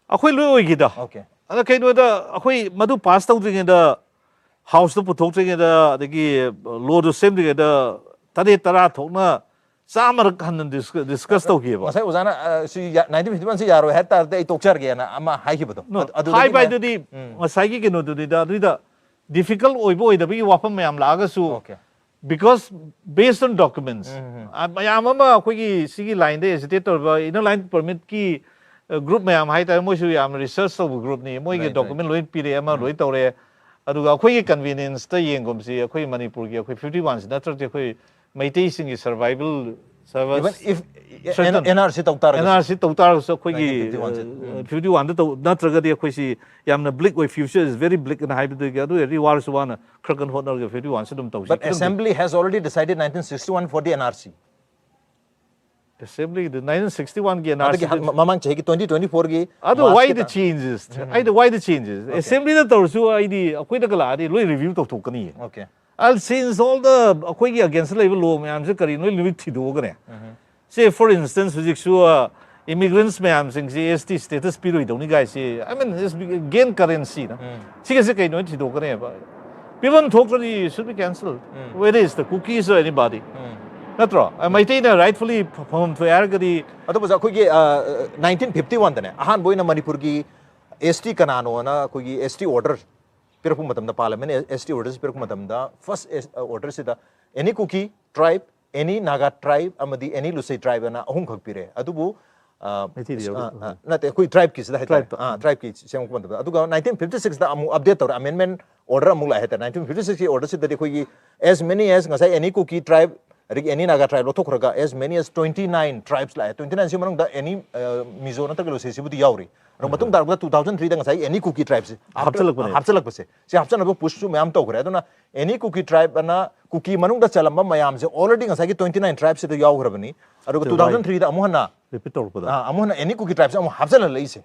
ꯑꯩꯈꯣꯏ ꯂꯣꯏ ꯑꯣꯏꯈꯤꯗ꯫ Okay. ꯑꯗ ꯀꯩꯅꯣꯗ, ꯑꯩꯈꯣꯏ ꯃꯗꯨ pass ꯇꯧꯗ꯭ꯔꯤꯉꯩꯗ, Houseꯇ ꯄꯨꯊꯣꯛꯇ꯭ꯔꯤꯉꯩꯗ, ꯑꯗꯒꯤ lawꯗꯨ ꯁꯦꯝꯗ꯭ꯔꯤꯉꯩꯗ ꯇꯔꯦꯠ ꯇꯔꯥ ꯊꯣꯛꯅ ꯆꯥꯝꯃꯔꯛ ꯍꯟꯅ discuss ꯇꯧꯈꯤꯑꯕ꯫ ꯉꯁꯥꯏ ꯑꯣꯖꯥꯅ, ꯑ, ꯁꯤ nineteen fifty one ꯁꯤ ꯌꯥꯔꯣꯏ ꯍꯥꯏ ꯇꯥꯔꯗꯤ ꯑꯩ ꯇꯣꯛꯆꯔꯒꯦꯅ ꯑꯃ ꯍꯥꯏꯈꯤꯕꯗꯣ꯫ No, ꯑꯗꯨ- ꯑꯗꯨꯗꯒꯤ ꯍꯥꯏꯕ ꯃꯌꯥꯝ- ꯍꯥꯏꯗꯨꯗꯤ ꯉꯁꯥꯏꯒꯤ ꯀꯩꯅꯣꯗꯨꯅꯤꯗ, ꯑꯗꯨꯏꯗ difficult ꯑꯣꯏꯕ ꯑꯣꯏꯗꯕꯒꯤ ꯋꯥꯐꯝ ꯃꯌꯥꯝ ꯂꯥꯛꯑꯒꯁꯨ, Okay. because based on documents, ꯑ, ꯃꯌꯥꯝ ꯑꯃ ꯑꯩꯈꯣꯏꯒꯤ ꯁꯤꯒꯤ lineꯗ agitate ꯇꯧꯔꯤꯕ Inner Line Permitꯀꯤ, ꯑ, group ꯃꯌꯥꯝ ꯍꯥꯏꯇꯥꯔꯦ, ꯃꯣꯏꯁꯨ ꯌꯥꯝꯅ research ꯇꯧꯕ groupꯅꯤ, ꯃꯣꯏꯒꯤ Right, right. Document ꯂꯣꯏ ꯄꯤꯔꯛꯑꯦ, ꯑꯃ ꯂꯣꯏ ꯇꯧꯔꯦ꯫ ꯑꯗꯨꯒ ꯑꯩꯈꯣꯏꯒꯤ convenienceꯇ ꯌꯦꯡꯒꯨꯝꯁꯤ, ꯑꯩꯈꯣꯏ ꯃꯅꯤꯄꯨꯔꯒꯤ ꯑꯩꯈꯣꯏ fifty one ꯁꯤ ꯅꯠꯇ꯭ꯔꯗꯤ ꯑꯩꯈꯣꯏ ꯃꯩꯇꯩꯁꯤꯡꯒꯤ survival, survival Even if certain- NRC ꯇꯧ ꯇꯥꯔꯒꯁꯨ, NRC ꯇꯧ ꯇꯥꯔꯒꯁꯨ ꯑꯩꯈꯣꯏꯒꯤ, nineteen fifty one ꯁꯦ, ꯎꯝ꯫ fifty oneꯗ ꯇꯧ ꯅꯠꯇ꯭ꯔꯒꯗꯤ ꯑꯩꯈꯣꯏꯁꯤ ꯌꯥꯝꯅ bleak ꯑꯣꯏ, future is very bleak ꯑꯅ ꯍꯥꯏꯕꯗꯨꯒꯤ, ꯑꯗꯨ ꯑꯣꯏꯔꯗꯤ ꯋꯥꯔꯁꯨ ꯋꯥꯅ ꯈꯔ ꯀꯟꯅ ꯍꯣꯠꯅꯔꯒ fifty one ꯁꯤ ꯑꯗꯨꯝ ꯇꯧꯁꯤ꯫ But ꯈꯤꯇꯪ assembly has already decided nineteen sixty one for the NRC. Assemblyꯗ nineteen sixty oneꯒꯤ ꯑꯗꯒꯤ NRCꯗ ꯃꯃꯥꯡ ꯆꯍꯤꯒꯤ twenty twenty fourꯒꯤ ꯑꯗꯣ why the changes? ꯑꯩꯗꯤ why the changes? Assemblyꯗ ꯇꯧꯔꯁꯨ ꯑꯩꯗꯤ ꯑꯩꯈꯣꯏꯗꯒ ꯂꯥꯛꯑꯗꯤ ꯂꯣꯏ review ꯇꯧꯊꯣꯛꯀꯅꯤꯌꯦ꯫ Okay. I'll change all the ꯑꯩꯈꯣꯏꯒꯤ against ꯂꯩꯕ law ꯃꯌꯥꯝꯁꯦ ꯀꯔꯤꯅꯣ ꯂꯣꯏ ꯊꯤꯗꯣꯛꯑꯒꯅꯦ꯫ ꯁꯦ, for instance, ꯍꯧꯖꯤꯛꯁꯨ, ꯑ, immigrants ꯃꯌꯥꯝꯁꯤꯡꯁꯤ S T status ꯄꯤꯔꯣꯏꯗꯧꯅꯤ ꯒꯥꯏꯁꯤ, I mean, it's gain currency ꯅ꯫ ꯁꯤꯒꯁꯦ ꯀꯩꯅꯣ ꯊꯤꯗꯣꯛꯀꯅꯦꯕ꯫ ꯄꯤꯐꯝ ꯊꯣꯛꯇ꯭ꯔꯗꯤ should be cancelled. Whether it's the Kukis or anybody. ꯅꯠꯇ꯭ꯔꯣ? ꯑ, ꯃꯩꯇꯩꯅ rightfully ꯐ-, ꯐꯪꯐꯝ ꯊꯣꯛꯑꯦ ꯍꯥꯏꯔꯒꯗꯤ ꯑꯗꯨꯕꯨ ꯑꯩꯈꯣꯏꯒꯤ nineteen fifty one ꯗꯅꯦ ꯑꯍꯥꯟꯕ ꯑꯣꯏꯅ ꯃꯅꯤꯄꯨꯔꯒꯤ S T ꯀꯅꯥꯅꯣꯅ ꯑꯩꯈꯣꯏꯒꯤ S T order ꯄꯤꯔꯛꯄ ꯃꯇꯝꯗ, ꯄꯥꯔꯂꯤꯌꯥꯃꯦꯟ ꯑꯦꯁ ꯇꯤ ꯑꯣꯔꯗꯔꯁꯤ ꯄꯤꯔꯛꯄ ꯃꯇꯝꯗ, first ꯑꯣꯔꯗꯔꯁꯤꯗ any Kuki tribe, any Naga tribe ꯑꯃꯗꯤ any Lusei tribe ꯑꯅ ꯑꯍꯨꯝꯈꯛ ꯄꯤꯔꯦ꯫ ꯑꯗꯨꯕꯨ ꯑ, ꯃꯩꯇꯩꯗꯤ ꯌꯥꯎꯔꯤ꯫ ꯑ, ꯑ, ꯅꯠꯇꯦ, ꯑꯩꯈꯣꯏ ꯇ꯭ꯔꯥꯏꯕꯀꯤꯁꯤꯗ ꯍꯥꯏꯇꯥꯔꯦ꯫ ꯇ꯭ꯔꯥꯏꯕꯇ꯫ ꯑꯥ, ꯇ꯭ꯔꯥꯏꯕꯀꯤ ꯁꯦꯝꯃꯛꯄ ꯃꯇꯝꯗ꯫ ꯑꯗꯨꯒ ꯅꯥꯏꯟꯇꯤꯟ ꯐꯤꯐꯇꯤ ꯁꯤꯛꯁꯇ ꯑꯃꯨꯛ ꯑꯞꯗꯦꯠ ꯇꯧꯔꯦ, ꯑꯃꯦꯟꯃꯦꯟ ꯑꯣꯔꯗꯔ ꯑꯃꯨꯛ ꯂꯥꯛꯑꯦ ꯍꯥꯏꯇꯥꯔꯦ꯫ ꯅꯥꯏꯟꯇꯤꯟ ꯐꯤꯐꯇꯤ ꯁꯤꯛꯁꯀꯤ ꯑꯣꯔꯗꯔꯁꯤꯗꯗꯤ ꯑꯩꯈꯣꯏꯒꯤ as many as ꯉꯁꯥꯏ any Kuki tribe ꯑꯗꯒꯤ any Naga tribe ꯂꯧꯊꯣꯛꯈ꯭ꯔꯒ as many as twenty nine tribes ꯂꯥꯛꯑꯦ꯫ Twenty nine ꯁꯤ ꯃꯅꯨꯡꯗ any, ꯑ, ꯃꯤꯖꯣ ꯅꯠꯇ꯭ꯔꯒ ꯂꯨꯁꯦꯁꯤꯕꯨꯗꯤ ꯌꯥꯎꯔꯤ꯫ ꯑꯗꯣ ꯃꯇꯨꯡ ꯇꯥꯔꯛꯄꯗ two thousand threeꯗ ꯉꯁꯥꯏ any Kuki tribeꯁꯤ ꯍꯥꯞꯆꯜꯂꯛꯄꯅꯦ꯫ ꯍꯥꯞꯆꯜꯂꯛꯄꯁꯦ꯫ ꯁꯤ ꯍꯥꯞꯆꯅꯕ ꯄꯨꯁꯁꯨ ꯃꯌꯥꯝ ꯇꯧꯈ꯭ꯔꯦ꯫ ꯑꯗꯨꯅ any Kuki tribe ꯑꯅ ꯀꯨꯀꯤ ꯃꯅꯨꯡꯗ ꯆꯜꯂꯝꯕ ꯃꯌꯥꯝꯁꯦ already ꯉꯁꯥꯏꯒꯤ twenty nine tribeꯁꯤꯗ ꯌꯥꯎꯈ꯭ꯔꯕꯅꯤ꯫ ꯑꯗꯨꯒ So two thousand threeꯗ ꯑꯃꯨꯛ ꯍꯟꯅ ꯔꯤꯄꯤꯠ ꯇꯧꯔꯛꯄꯗ꯫ ꯑꯥ, ꯑꯃꯨꯛ ꯍꯟꯅ any Kuki tribeꯁꯦ ꯑꯃꯨꯛ ꯍꯥꯞꯆꯜꯍꯜꯂꯛꯏꯁꯦ꯫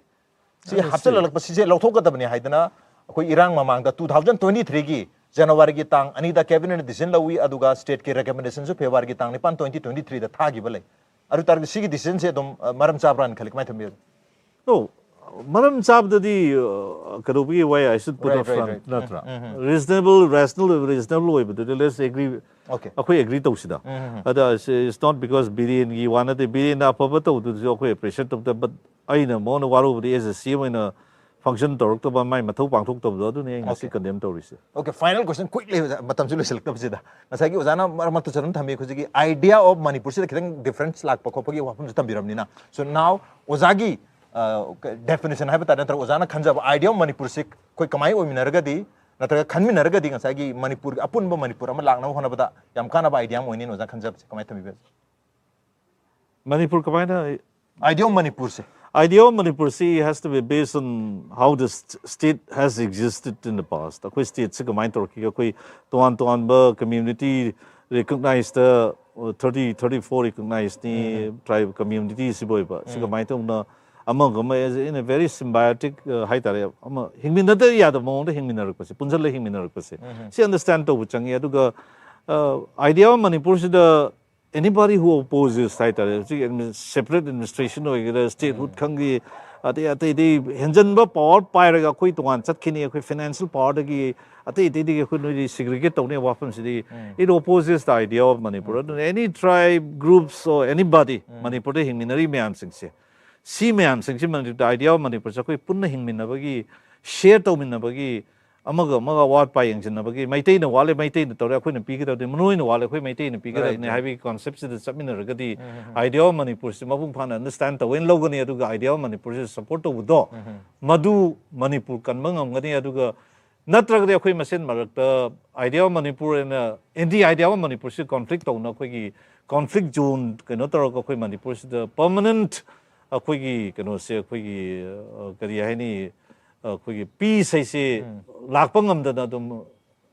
ꯁꯤ ꯍꯥꯞꯆꯜꯍꯜꯂꯛꯄ, ꯁꯤꯁꯦ ꯂꯧꯊꯣꯛꯀꯗꯕꯅꯤ ꯍꯥꯏꯗꯅ ꯑꯩꯈꯣꯏ ꯏꯔꯥꯡ ꯃꯃꯥꯡꯗ two thousand twenty threeꯒꯤ ꯖꯅꯋꯥꯔꯤꯒꯤ ꯇꯥꯡ ꯑꯅꯤꯗ ꯀꯦꯕꯤꯅꯦꯠꯅ ꯗꯤꯁꯤꯖꯟ ꯂꯧꯏ, ꯑꯗꯨꯒ ꯁ꯭ꯇꯦꯠꯀꯤ ꯔꯦꯀꯃꯦꯟꯗꯦꯁꯟꯁꯨ ꯐꯦꯕ꯭ꯔꯨꯋꯥꯔꯤꯒꯤ ꯇꯥꯡ ꯅꯤꯄꯥꯟ, twenty twenty threeꯗ ꯊꯥꯈꯤꯕ ꯂꯩ꯫ ꯑꯗꯨ ꯇꯥꯔꯒꯗꯤ ꯁꯤꯒꯤ ꯗꯤꯁꯤꯖꯟꯁꯦ ꯑꯗꯨꯝ, ꯑ, ꯃꯔꯝ ꯆꯥꯕ꯭ꯔꯥꯅ ꯈꯜꯂꯤ꯫ ꯀꯃꯥꯏꯅ ꯊꯝꯕꯤꯒꯦ? No, ꯃꯔꯝ ꯆꯥꯕꯗꯗꯤ, ꯑ, ꯀꯩꯗꯧꯕꯒꯤ why I should put Right, up right, front right. ꯅꯠꯇ꯭ꯔꯥ? Reasonable, rational ꯑꯣꯏꯕ, reasonable ꯑꯣꯏꯕꯗꯨꯗꯤ let's agree. Okay. ꯑꯩꯈꯣꯏ ꯑꯦꯒ꯭ꯔꯤ ꯇꯧꯁꯤꯗ꯫ ꯑꯗ it's not because ꯕꯤꯔꯦꯟꯒꯤ ꯋꯥ ꯅꯠꯇꯦ, ꯕꯤꯔꯦꯟꯅ ꯑꯐꯕ ꯇꯧꯕꯗꯨꯁꯨ ꯑꯩꯈꯣꯏ ꯑꯦꯄ꯭ꯔꯤꯁꯤꯌꯦꯠ ꯇꯧꯗꯦ, but ꯑꯩꯅ ꯃꯉꯣꯟꯗ ꯋꯥꯔꯧꯕꯗꯤ as a C M ꯑꯣꯏꯅ ꯐꯪꯁꯟ ꯇꯧꯔꯛꯇꯕ, ꯃꯥꯏ ꯃꯊꯧ ꯄꯥꯡꯊꯣꯛꯇꯕꯗꯣ, ꯑꯗꯨꯅꯤ ꯑꯩ ꯉꯁꯤ Okay. ꯀꯟꯗꯦꯝ ꯇꯧꯔꯤꯁꯦ꯫ Okay, final question quickly, ꯑꯣꯖꯥ, ꯃꯇꯝꯁꯨ ꯂꯣꯏꯁꯤꯜꯂꯛꯇꯕꯁꯤꯗ꯫ ꯉꯁꯥꯏꯒꯤ ꯑꯣꯖꯥꯅ ꯃꯔꯛ ꯃꯔꯛꯇꯁꯨ ꯑꯗꯨꯝ ꯊꯝꯕꯤ, ꯍꯧꯖꯤꯛꯀꯤ idea of ꯃꯅꯤꯄꯨꯔꯁꯤꯗ ꯈꯤꯇꯪ ꯗꯤꯐ꯭ꯔꯦꯟꯁ ꯂꯥꯛꯄ ꯈꯣꯠꯄꯒꯤ ꯋꯥꯐꯝꯁꯨ ꯊꯝꯕꯤꯔꯕꯅꯤꯅ꯫ So now ꯑꯣꯖꯥꯒꯤ, ꯑ, ꯗꯦꯐꯤꯅꯦꯁꯟ ꯍꯥꯏꯕ ꯇꯥꯔꯦ, ꯅꯠꯇ꯭ꯔꯒ ꯑꯣꯖꯥꯅ ꯈꯟꯖꯕ idea of ꯃꯅꯤꯄꯨꯔꯁꯤ ꯑꯩꯈꯣꯏ ꯀꯃꯥꯏꯅ ꯑꯣꯏꯃꯤꯟꯅꯔꯒꯗꯤ, ꯅꯠꯇ꯭ꯔꯒ ꯈꯟꯃꯤꯟꯅꯔꯒꯗꯤ ꯉꯁꯥꯏꯒꯤ ꯃꯅꯤꯄꯨꯔꯒꯤ ꯑꯄꯨꯟꯕ ꯃꯅꯤꯄꯨꯔ ꯑꯃ ꯂꯥꯛꯅꯕ ꯍꯣꯠꯅꯕꯗ ꯌꯥꯝ ꯀꯥꯟꯅꯕ idea ꯑꯃ ꯑꯣꯏꯅꯤꯅ ꯑꯣꯖꯥ ꯈꯟꯖꯕꯁꯦ ꯀꯃꯥꯏꯅ ꯊꯝꯕꯤꯕ? ꯃꯅꯤꯄꯨꯔ ꯀꯃꯥꯏꯅ Idea of ꯃꯅꯤꯄꯨꯔꯁꯦ꯫ Idea of ꯃꯅꯤꯄꯨꯔꯁꯤ has to be based on how the st- state has existed in the past. ꯑꯩꯈꯣꯏ ꯁ꯭ꯇꯦꯠꯁꯤ ꯀꯃꯥꯏꯅ ꯇꯧꯔꯛꯈꯤꯒꯦ? ꯑꯩꯈꯣꯏ ꯇꯣꯉꯥꯟ ꯇꯣꯉꯥꯟꯕ ꯀꯝꯃ꯭ꯌꯨꯅꯤꯇꯤ ꯔꯤꯀꯣꯛꯅꯥꯏꯁꯇ, thirty, thirty four ꯔꯤꯀꯣꯛꯅꯥꯏꯁꯅꯤ, ꯇ꯭ꯔꯥꯏꯕ ꯀꯝꯃ꯭ꯌꯨꯅꯤꯇꯤꯁꯤꯕꯨ ꯑꯣꯏꯕ꯫ ꯁꯤ ꯀꯃꯥꯏꯅ ꯇꯧꯅ ꯑꯃꯒ ꯑꯃ as in a very symbiotic, ꯑ, ꯍꯥꯏꯇꯥꯔꯦ, ꯑꯃ ꯍꯤꯡꯃꯤꯟꯅꯗ ꯌꯥꯗꯕ ꯃꯑꯣꯡꯗ ꯍꯤꯡꯃꯤꯟꯅꯔꯛꯄꯁꯦ, ꯄꯨꯟꯁꯤꯜꯂ ꯍꯤꯡꯃꯤꯟꯅꯔꯛꯄꯁꯦ, ꯁꯤ ꯑꯟꯗꯔꯁ꯭ꯇꯦꯟ ꯇꯧꯕ ꯆꯪꯉꯤ꯫ ꯑꯗꯨꯒ, ꯑ, idea of ꯃꯅꯤꯄꯨꯔꯁꯤꯗ anybody who opposes ꯍꯥꯏꯇꯥꯔꯦ, ꯍꯧꯖꯤꯛ ꯑꯦꯗꯃꯤ- separate administration ꯑꯣꯏꯒꯦꯔꯥ, statehood ꯈꯪꯒꯤ, ꯑꯇꯩ ꯑꯇꯩꯗꯤ ꯍꯦꯟꯖꯟꯕ ꯄꯋꯥꯔ ꯄꯥꯏꯔꯒ ꯑꯩꯈꯣꯏ ꯇꯣꯉꯥꯟ ꯆꯠꯈꯤꯅꯤ, ꯑꯩꯈꯣꯏ ꯐꯥꯏꯅꯥꯟꯁꯤꯌꯦꯜ ꯄꯥꯋꯔꯗꯒꯤ ꯑꯇꯩ ꯑꯇꯩꯗꯒꯤ ꯑꯩꯈꯣꯏ ꯅꯣꯏꯗꯤ ꯁꯤꯒ꯭ꯔꯤꯒꯦꯠ ꯇꯧꯅꯤ ꯋꯥꯐꯝꯁꯤꯗꯤ, it opposes the idea of Manipur. ꯑꯗꯨꯅ any tribe, groups or anybody ꯃꯅꯤꯄꯨꯔꯗ ꯍꯤꯡꯃꯤꯟꯅꯔꯤ ꯃꯌꯥꯝꯁꯤꯡꯁꯦ, ꯁꯤ ꯃꯌꯥꯝꯁꯤꯡꯁꯤ ꯃꯅꯤꯄꯨꯔꯗ idea of ꯃꯅꯤꯄꯨꯔꯁꯦ ꯑꯩꯈꯣꯏ ꯄꯨꯟꯅ ꯍꯤꯡꯃꯤꯟꯅꯕꯒꯤ, ꯁꯤꯌꯔ ꯇꯧꯃꯤꯟꯅꯕꯒꯤ, ꯑꯃꯒ ꯑꯃꯒ ꯑꯋꯥꯠ ꯑꯄꯥ ꯌꯦꯡꯁꯤꯟꯅꯕꯒꯤ, ꯃꯩꯇꯩꯅ ꯋꯥꯠꯂꯦ, ꯃꯩꯇꯩꯅ ꯇꯧꯔꯦ, ꯑꯩꯈꯣꯏꯅ ꯄꯤꯒꯗꯕꯅꯤ, ꯃꯔꯨꯑꯣꯏꯅ ꯋꯥꯠꯂꯦ, ꯑꯩꯈꯣꯏ ꯃꯩꯇꯩꯅ ꯄꯤꯒꯗꯕꯅꯤ ꯍꯥꯏꯕꯒꯤ ꯀꯣꯟꯁꯦꯞꯁꯤꯗ ꯆꯠꯃꯤꯟꯅꯔꯒꯗꯤ, idea of ꯃꯅꯤꯄꯨꯔꯁꯤ ꯃꯄꯨꯡ ꯐꯥꯅ ꯑꯟꯗꯔꯁꯇꯦꯟ ꯇꯧꯋꯦꯅ ꯂꯧꯒꯅꯤ꯫ ꯑꯗꯨꯒ idea of ꯃꯅꯤꯄꯨꯔꯁꯤ ꯁꯞꯄꯣꯔꯠ ꯇꯧꯕꯗꯣ, ꯃꯗꯨ ꯃꯅꯤꯄꯨꯔ ꯀꯟꯕ ꯉꯝꯒꯅꯤ꯫ ꯑꯗꯨꯒ ꯅꯠꯇ꯭ꯔꯒꯗꯤ ꯑꯩꯈꯣꯏ ꯃꯁꯦꯟ ꯃꯔꯛꯇ idea of Manipur and anti idea of ꯃꯅꯤꯄꯨꯔꯁꯤ ꯀꯣꯟꯐ꯭ꯂꯤꯛ ꯇꯧꯅ, ꯑꯩꯈꯣꯏꯒꯤ ꯀꯣꯟꯐ꯭ꯂꯤꯛ ꯖꯣꯟ ꯀꯩꯅꯣ ꯇꯧꯔꯒ ꯑꯩꯈꯣꯏ ꯃꯅꯤꯄꯨꯔꯁꯤꯗ ꯄꯔꯃꯅꯦꯟꯠ ꯑꯩꯈꯣꯏꯒꯤ ꯀꯩꯅꯣꯁꯦ, ꯑꯩꯈꯣꯏꯒꯤ, ꯑ, ꯀꯔꯤ ꯍꯥꯏꯅꯤ, ꯑꯩꯈꯣꯏꯒꯤ ꯄꯤꯁ ꯍꯥꯏꯁꯦ ꯂꯥꯛꯄ ꯉꯝꯗꯅ ꯑꯗꯨꯝ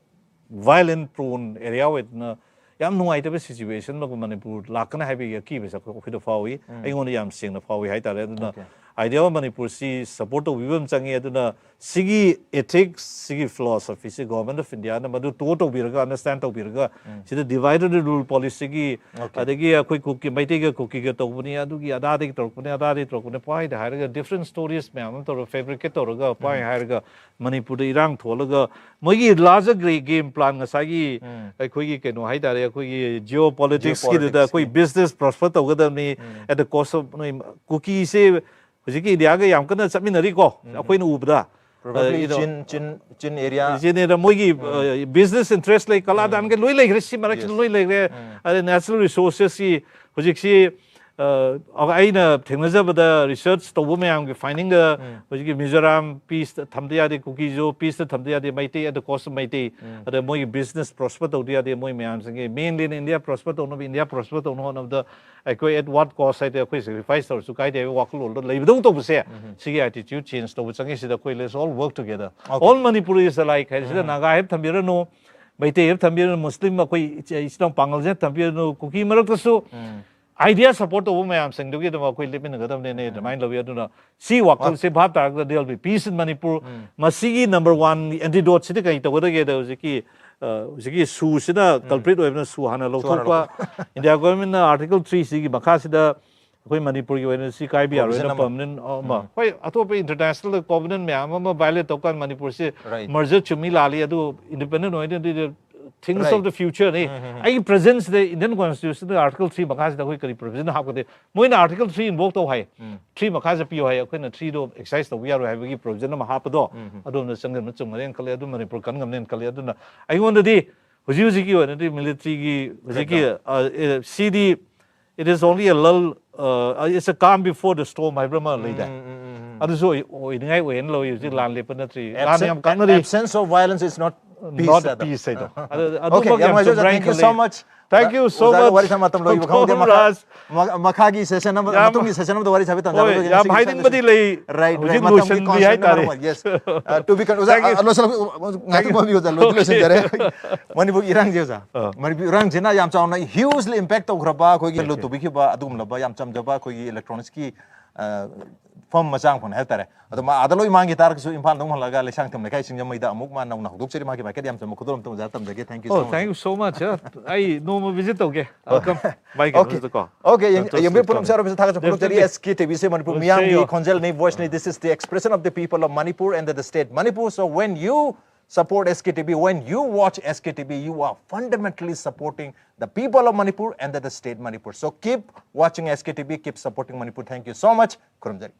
ꯚꯥꯏꯂꯦꯟ ꯄ꯭ꯔꯣꯟ ꯑꯦꯔꯤꯌꯥ ꯑꯣꯏꯗꯅ ꯌꯥꯝ ꯅꯨꯡꯉꯥꯏꯇꯕ ꯁꯤꯆꯨꯋꯦꯁꯟ ꯑꯃ ꯃꯅꯤꯄꯨꯔ ꯂꯥꯛꯀꯅꯤ ꯍꯥꯏꯕꯒꯤ ꯑꯀꯤꯕꯁꯦ ꯑꯩꯈꯣꯏ, ꯑꯩꯈꯣꯏꯗ ꯐꯥꯎꯏ꯫ ꯑꯩꯉꯣꯟꯗ ꯌꯥꯝ ꯁꯦꯡꯅ ꯐꯥꯎꯏ ꯍꯥꯏꯇꯥꯔꯦ꯫ ꯑꯗꯨꯅ idea of ꯃꯅꯤꯄꯨꯔꯁꯤ ꯁꯞꯄꯣꯔꯠ ꯇꯧꯕꯤꯕ ꯑꯃ ꯆꯪꯉꯤ꯫ ꯑꯗꯨꯅ ꯁꯤꯒꯤ ethics, ꯁꯤꯒꯤ philosophy ꯁꯤ Government of India ꯅ ꯃꯗꯨ ꯇꯣ ꯇꯧꯕꯤꯔꯒ, ꯑꯟꯗꯔꯁꯇꯦꯟ ꯇꯧꯕꯤꯔꯒ, ꯁꯤꯗ divide and rule policy ꯒꯤ, ꯑꯗꯒꯤ ꯑꯩꯈꯣꯏ ꯀꯨꯀꯤ, ꯃꯩꯇꯩꯒ ꯀꯨꯀꯤꯒ ꯇꯧꯕꯅꯤ, ꯑꯗꯨꯒꯤ ꯑꯗꯥꯗꯒꯤ ꯇꯧꯔꯛꯄꯅꯤ, ꯑꯗꯥꯗꯒꯤ ꯇꯧꯔꯛꯄꯅꯤ, ꯄꯥꯏꯗ ꯍꯥꯏꯔꯒ different stories ꯃꯌꯥꯝ ꯑꯃ ꯇꯧꯔꯒ, fabricate ꯇꯧꯔꯒ, ꯄꯥꯏ ꯍꯥꯏꯔꯒ ꯃꯅꯤꯄꯨꯔꯗ ꯏꯔꯥꯡ ꯊꯣꯛꯍꯜꯂꯒ, ꯃꯣꯏꯒꯤ larger ꯒ꯭ꯔꯦ-, game plan ꯉꯁꯥꯏꯒꯤ ꯑꯩꯈꯣꯏꯒꯤ ꯀꯩꯅꯣ ꯍꯥꯏꯇꯥꯔꯦ, ꯑꯩꯈꯣꯏꯒꯤ geopolitics ꯀꯤꯗꯨꯗ ꯑꯩꯈꯣꯏ business prosper ꯇꯧꯒꯗꯕꯅꯤ, at the cost of ꯅꯣꯏ ꯀꯨꯀꯤꯁꯦ ꯍꯧꯖꯤꯛꯀꯤ ꯏꯟꯗꯤꯌꯥꯒ ꯌꯥꯝ ꯀꯟꯅ ꯆꯠꯃꯤꯟꯅꯔꯤꯀꯣ, ꯑꯩꯈꯣꯏꯅ ꯎꯕꯗ꯫ Probably ꯏꯗꯣ-, ꯆꯤꯟ, ꯆꯤꯟ, ꯆꯤꯟ area꯫ ꯆꯤꯟ area, ꯃꯣꯏꯒꯤ, ꯑ, business interest ꯂꯩ, ꯀꯂꯥꯗꯥꯟꯒ ꯂꯣꯏ ꯂꯩꯈ꯭ꯔꯦ, ꯁꯤ ꯃꯔꯛꯁꯤꯗ ꯂꯣꯏ ꯂꯩꯈ꯭ꯔꯦ꯫ ꯑꯗꯩ natural resources ꯁꯤ ꯍꯧꯖꯤꯛꯁꯤ, ꯑ, ꯑꯩꯅ ꯊꯦꯡꯅꯖꯕꯗ research ꯇꯧꯕ ꯃꯌꯥꯝꯒꯤ finding ꯗ ꯍꯧꯖꯤꯛꯀꯤ ꯃꯤꯖꯣꯔꯥꯝ peace ꯇ ꯊꯝꯗ ꯌꯥꯗꯦ, ꯀꯨꯀꯤꯁꯨ peace ꯇ ꯊꯝꯗ ꯌꯥꯗꯦ, Meitei at the cost of Meitei. ꯑꯗ ꯃꯣꯏꯒꯤ business prosper ꯇꯧꯗ ꯌꯥꯗꯦ, ꯃꯣꯏ ꯃꯌꯥꯝꯁꯤꯡꯒꯤ mainly India prosper ꯇꯧꯅꯕ, ꯏꯟꯗꯤꯌꯥ prosper ꯇꯧꯅꯕ ꯍꯣꯠꯅꯕꯗ ꯑꯩꯈꯣꯏ at what cost ꯍꯥꯏꯗꯤ ꯑꯩꯈꯣꯏ sacrifice ꯇꯧꯔꯁꯨ ꯀꯥꯏꯗꯦ ꯍꯥꯏꯕ ꯋꯥꯈꯜꯂꯣꯟꯗꯣ ꯂꯩꯕꯗꯧ ꯇꯧꯕꯁꯦ, ꯁꯤꯒꯤ attitude change ꯇꯧꯕ ꯆꯪꯉꯤ꯫ ꯁꯤꯗ ꯑꯩꯈꯣꯏ let's all work together꯫ All Manipuri is alike ꯍꯥꯏ, ꯁꯤꯗ ꯅꯥꯒꯥ ꯍꯦꯛ ꯊꯝꯕꯤꯔꯅꯨ, ꯃꯩꯇꯩ ꯍꯦꯛ ꯊꯝꯕꯤꯔꯅꯨ, ꯃꯨꯁꯂꯤꯝ ꯑꯩꯈꯣꯏ ꯏꯆꯦ ꯏꯆꯤꯟ ꯏꯅꯥꯎ ꯄꯥꯉꯜꯁꯦ ꯊꯝꯕꯤꯔꯅꯨ, ꯀꯨꯀꯤ ꯃꯔꯛꯇꯁꯨ idea support ꯇꯧꯕ ꯃꯌꯥꯝꯁꯤꯡꯗꯨꯒꯤꯗꯃꯛ ꯑꯩꯈꯣꯏ ꯂꯦꯞꯃꯤꯟꯅꯒꯗꯕꯅꯦ ꯑꯗꯨꯃꯥꯏꯅ ꯂꯧꯏ꯫ ꯑꯗꯨꯅ ꯁꯤ ꯋꯥꯈꯜꯁꯦ ꯚꯥꯞ ꯇꯥꯔꯒꯗꯤ there will be peace in Manipur꯫ ꯃꯁꯤꯒꯤ number one antidote ꯁꯤꯗꯤ ꯀꯔꯤ ꯇꯧꯒꯗꯒꯦꯗ ꯍꯧꯖꯤꯛꯀꯤ, ꯑ, ꯍꯧꯖꯤꯛꯀꯤ ꯁꯨꯁꯤꯅ culprit ꯑꯣꯏꯕꯅ ꯁꯨ ꯍꯥꯟꯅ ꯂꯧꯊꯣꯛꯄ꯫ ꯏꯟꯗꯤꯌꯥ ꯒꯣꯔꯃꯦꯟꯅ Article three ꯁꯤꯒꯤ ꯃꯈꯥꯁꯤꯗ ꯑꯩꯈꯣꯏ ꯃꯅꯤꯄꯨꯔꯒꯤ ꯑꯣꯏꯅ ꯁꯤ ꯀꯥꯏꯕ ꯌꯥꯔꯣꯏꯅ provision ꯑꯃ꯫ Permanent ꯑꯃ꯫ ꯍꯣꯏ, ꯑꯇꯣꯞꯄ international covenant ꯃꯌꯥꯝ ꯑꯃ violate ꯇꯧꯀꯥꯟ ꯃꯅꯤꯄꯨꯔꯁꯤ merger ꯆꯨꯝꯃꯤ ꯂꯥꯜꯂꯤ, ꯑꯗꯨ independent ꯑꯣꯏꯅ ꯑꯗꯨꯗꯤ Things of the future ꯅꯤ꯫ ꯑꯩꯒꯤ present ꯁꯤꯗ Indian Constitution ꯗ Article three ꯃꯈꯥꯁꯤꯗ ꯑꯩꯈꯣꯏ ꯀꯔꯤ provision ꯍꯥꯞꯀꯗꯦ? ꯃꯣꯏꯅ Article three invoke ꯇꯧ ꯍꯥꯏ꯫ Three ꯃꯈꯥꯁꯦ ꯄꯤꯌꯨ ꯍꯥꯏ꯫ ꯑꯩꯈꯣꯏꯅ three ꯗꯣ exercise ꯇꯧꯕ ꯌꯥꯔꯣꯏ ꯍꯥꯏꯕꯒꯤ provision ꯑꯃ ꯍꯥꯞꯄꯗꯣ ꯑꯗꯣꯝꯗ ꯆꯪꯁꯤꯟꯕ ꯆꯨꯝꯒꯅꯦꯅ ꯈꯜꯂꯦ꯫ ꯑꯗꯨ ꯃꯅꯤꯄꯨꯔ ꯀꯟ ꯉꯝꯅꯦꯅ ꯈꯜꯂꯦ꯫ ꯑꯗꯨꯅ ꯑꯩꯉꯣꯟꯗꯗꯤ ꯍꯧꯖꯤꯛ ꯍꯧꯖꯤꯛꯀꯤ ꯑꯣꯏꯅꯗꯤ military ꯒꯤ ꯍꯧꯖꯤꯛꯀꯤ ꯑ, ꯑꯦ, ꯁꯤꯗꯤ it is only a lull, uh, it's a calm before the storm ꯍꯥꯏꯕ꯭ꯔꯥ ꯑꯃ ꯂꯩꯗꯥꯏ? ꯑꯗꯨꯁꯨ ꯑꯣꯏ- ꯑꯣꯏꯅꯤꯡꯉꯥꯏ ꯑꯣꯏꯍꯟ ꯂꯧꯏ꯫ ꯍꯧꯖꯤꯛ ꯂꯥꯟ ꯂꯦꯞꯄ ꯅꯠꯇ꯭ꯔꯤ꯫ ꯂꯥꯟ ꯌꯥꯝ ꯀꯥꯟꯅꯔꯤ꯫ Absence of violence is not peace Not ꯍꯥꯏꯗꯣ꯫ Peace ꯍꯥꯏꯗꯣ꯫ ꯑꯗꯨ- Okay, ꯑꯗꯨꯃꯛ ꯌꯥꯝ ꯌꯥꯝ ꯅꯨꯡꯉꯥꯏꯖꯩ꯫ ꯆꯨꯝꯕ꯭ꯔꯥ Thank you ꯍꯥꯏꯅ so ꯈꯜꯂꯤ꯫ Much. Thank you so ꯑꯣꯖꯥꯒ much. ꯋꯥꯔꯤ ꯁꯥꯟꯅꯕ ꯃꯇꯝ ꯂꯣꯏꯕ ꯈꯪꯍꯧꯗꯦ꯫ ꯃꯈꯥ- ꯃ- ꯃꯈꯥꯒꯤ session ꯑꯃ ꯃꯇꯨꯡꯒꯤ session ꯑꯃꯗ ꯋꯥꯔꯤ ꯁꯥꯕ ꯇꯥꯟꯖꯕ ꯍꯣꯏ, ꯌꯥꯝ ꯍꯥꯏꯅꯤꯡꯕꯗꯤ ꯂꯩ꯫ Right, ꯍꯧꯖꯤꯛ right. ꯃꯇꯝꯒꯤ ꯂꯣꯏꯁꯤꯟꯕꯤ constraint ꯍꯥꯏꯇꯥꯔꯦ꯫ ꯃꯔꯝ ꯑꯣꯏ- Yes. Uh, to be con- ꯑꯣꯖꯥ, Thank you. ꯑ, ꯂꯣꯏꯁꯤꯜꯂꯛ- ꯉꯥꯏꯍꯥꯛꯇꯪ ꯄꯥꯕꯤꯌꯨ, ꯑꯣꯖꯥ, ꯂꯣꯏꯗꯤ Okay. ꯂꯣꯏꯁꯤꯟꯖꯔꯦ꯫ ꯃꯅꯤꯄꯨꯔꯒꯤ ꯏꯔꯥꯡꯁꯦ, ꯑꯣꯖꯥ꯫ ꯑꯥ. ꯃꯅꯤꯄꯨꯔ ꯏꯔꯥꯡꯁꯤꯅ ꯌꯥꯝ ꯆꯥꯎꯅ hugely impact ꯇꯧꯈ꯭ꯔꯕ ꯑꯩꯈꯣꯏꯒꯤ Okay. ꯂꯨꯠ ꯇꯧꯕꯤꯈꯤꯕ ꯑꯗꯨꯒꯨꯝꯂꯕ ꯌꯥꯝ ꯆꯝꯖꯕ ꯑꯩꯈꯣꯏꯒꯤ electronics ꯀꯤ, ꯑ, firm ꯃꯆꯥ ꯑꯃꯈꯛꯅꯦ ꯍꯥꯏꯕ ꯇꯥꯔꯦ꯫ ꯑꯗꯣ ꯃꯥ ꯑꯥꯗ ꯂꯣꯏ ꯃꯥꯡꯈꯤ ꯇꯥꯔꯒꯁꯨ ꯏꯝꯐꯥꯜꯗ ꯑꯃꯨꯛ ꯍꯜꯂꯒ ꯂꯩꯁꯥꯡꯊꯦꯝ ꯂꯩꯀꯥꯏ ꯁꯤꯡꯖꯃꯩꯗ ꯑꯃꯨꯛ ꯃꯥ ꯅꯧꯅ ꯍꯧꯗꯣꯛꯆꯔꯤ꯫ ꯃꯥꯒꯤ ꯃꯥꯏꯀꯩꯗ ꯌꯥꯝ ꯆꯝꯕ ꯈꯨꯗꯣꯜ ꯑꯃꯇ ꯑꯣꯖꯥ ꯇꯝꯖꯒꯦ꯫ Thank you so Oh, much. Thank you so much. ꯑ, ꯑꯩ ꯅꯣꯡꯃ visit ꯇꯧꯒꯦ꯫ I'll come. ꯃꯥꯏ Okay. ꯀꯩꯅꯣꯗꯀꯣ꯫ Okay, ꯌꯦꯡ- Just ꯌꯦꯡꯕꯤꯔ to ꯄꯨꯝꯅꯃꯛ come. ꯁꯥꯔꯕꯁꯨ ꯊꯥꯒꯠꯆꯕ ꯐꯣꯡꯗꯣꯛꯆꯔꯤ꯫ Definitely. S K T V ꯁꯦ ꯃꯅꯤꯄꯨꯔ We'll ꯃꯤꯌꯥꯝꯒꯤ see you. ꯈꯣꯟꯖꯦꯜꯅꯤ, voice ꯅꯤ꯫ This is the expression of the people of Manipur and the state Manipur. So when you support S K T V, when you watch S K T V, you are fundamentally supporting the people of Manipur and the state Manipur. So keep watching S K T V, keep supporting Manipur. Thank you so much. ꯈꯨꯔꯨꯝꯖꯔꯤ꯫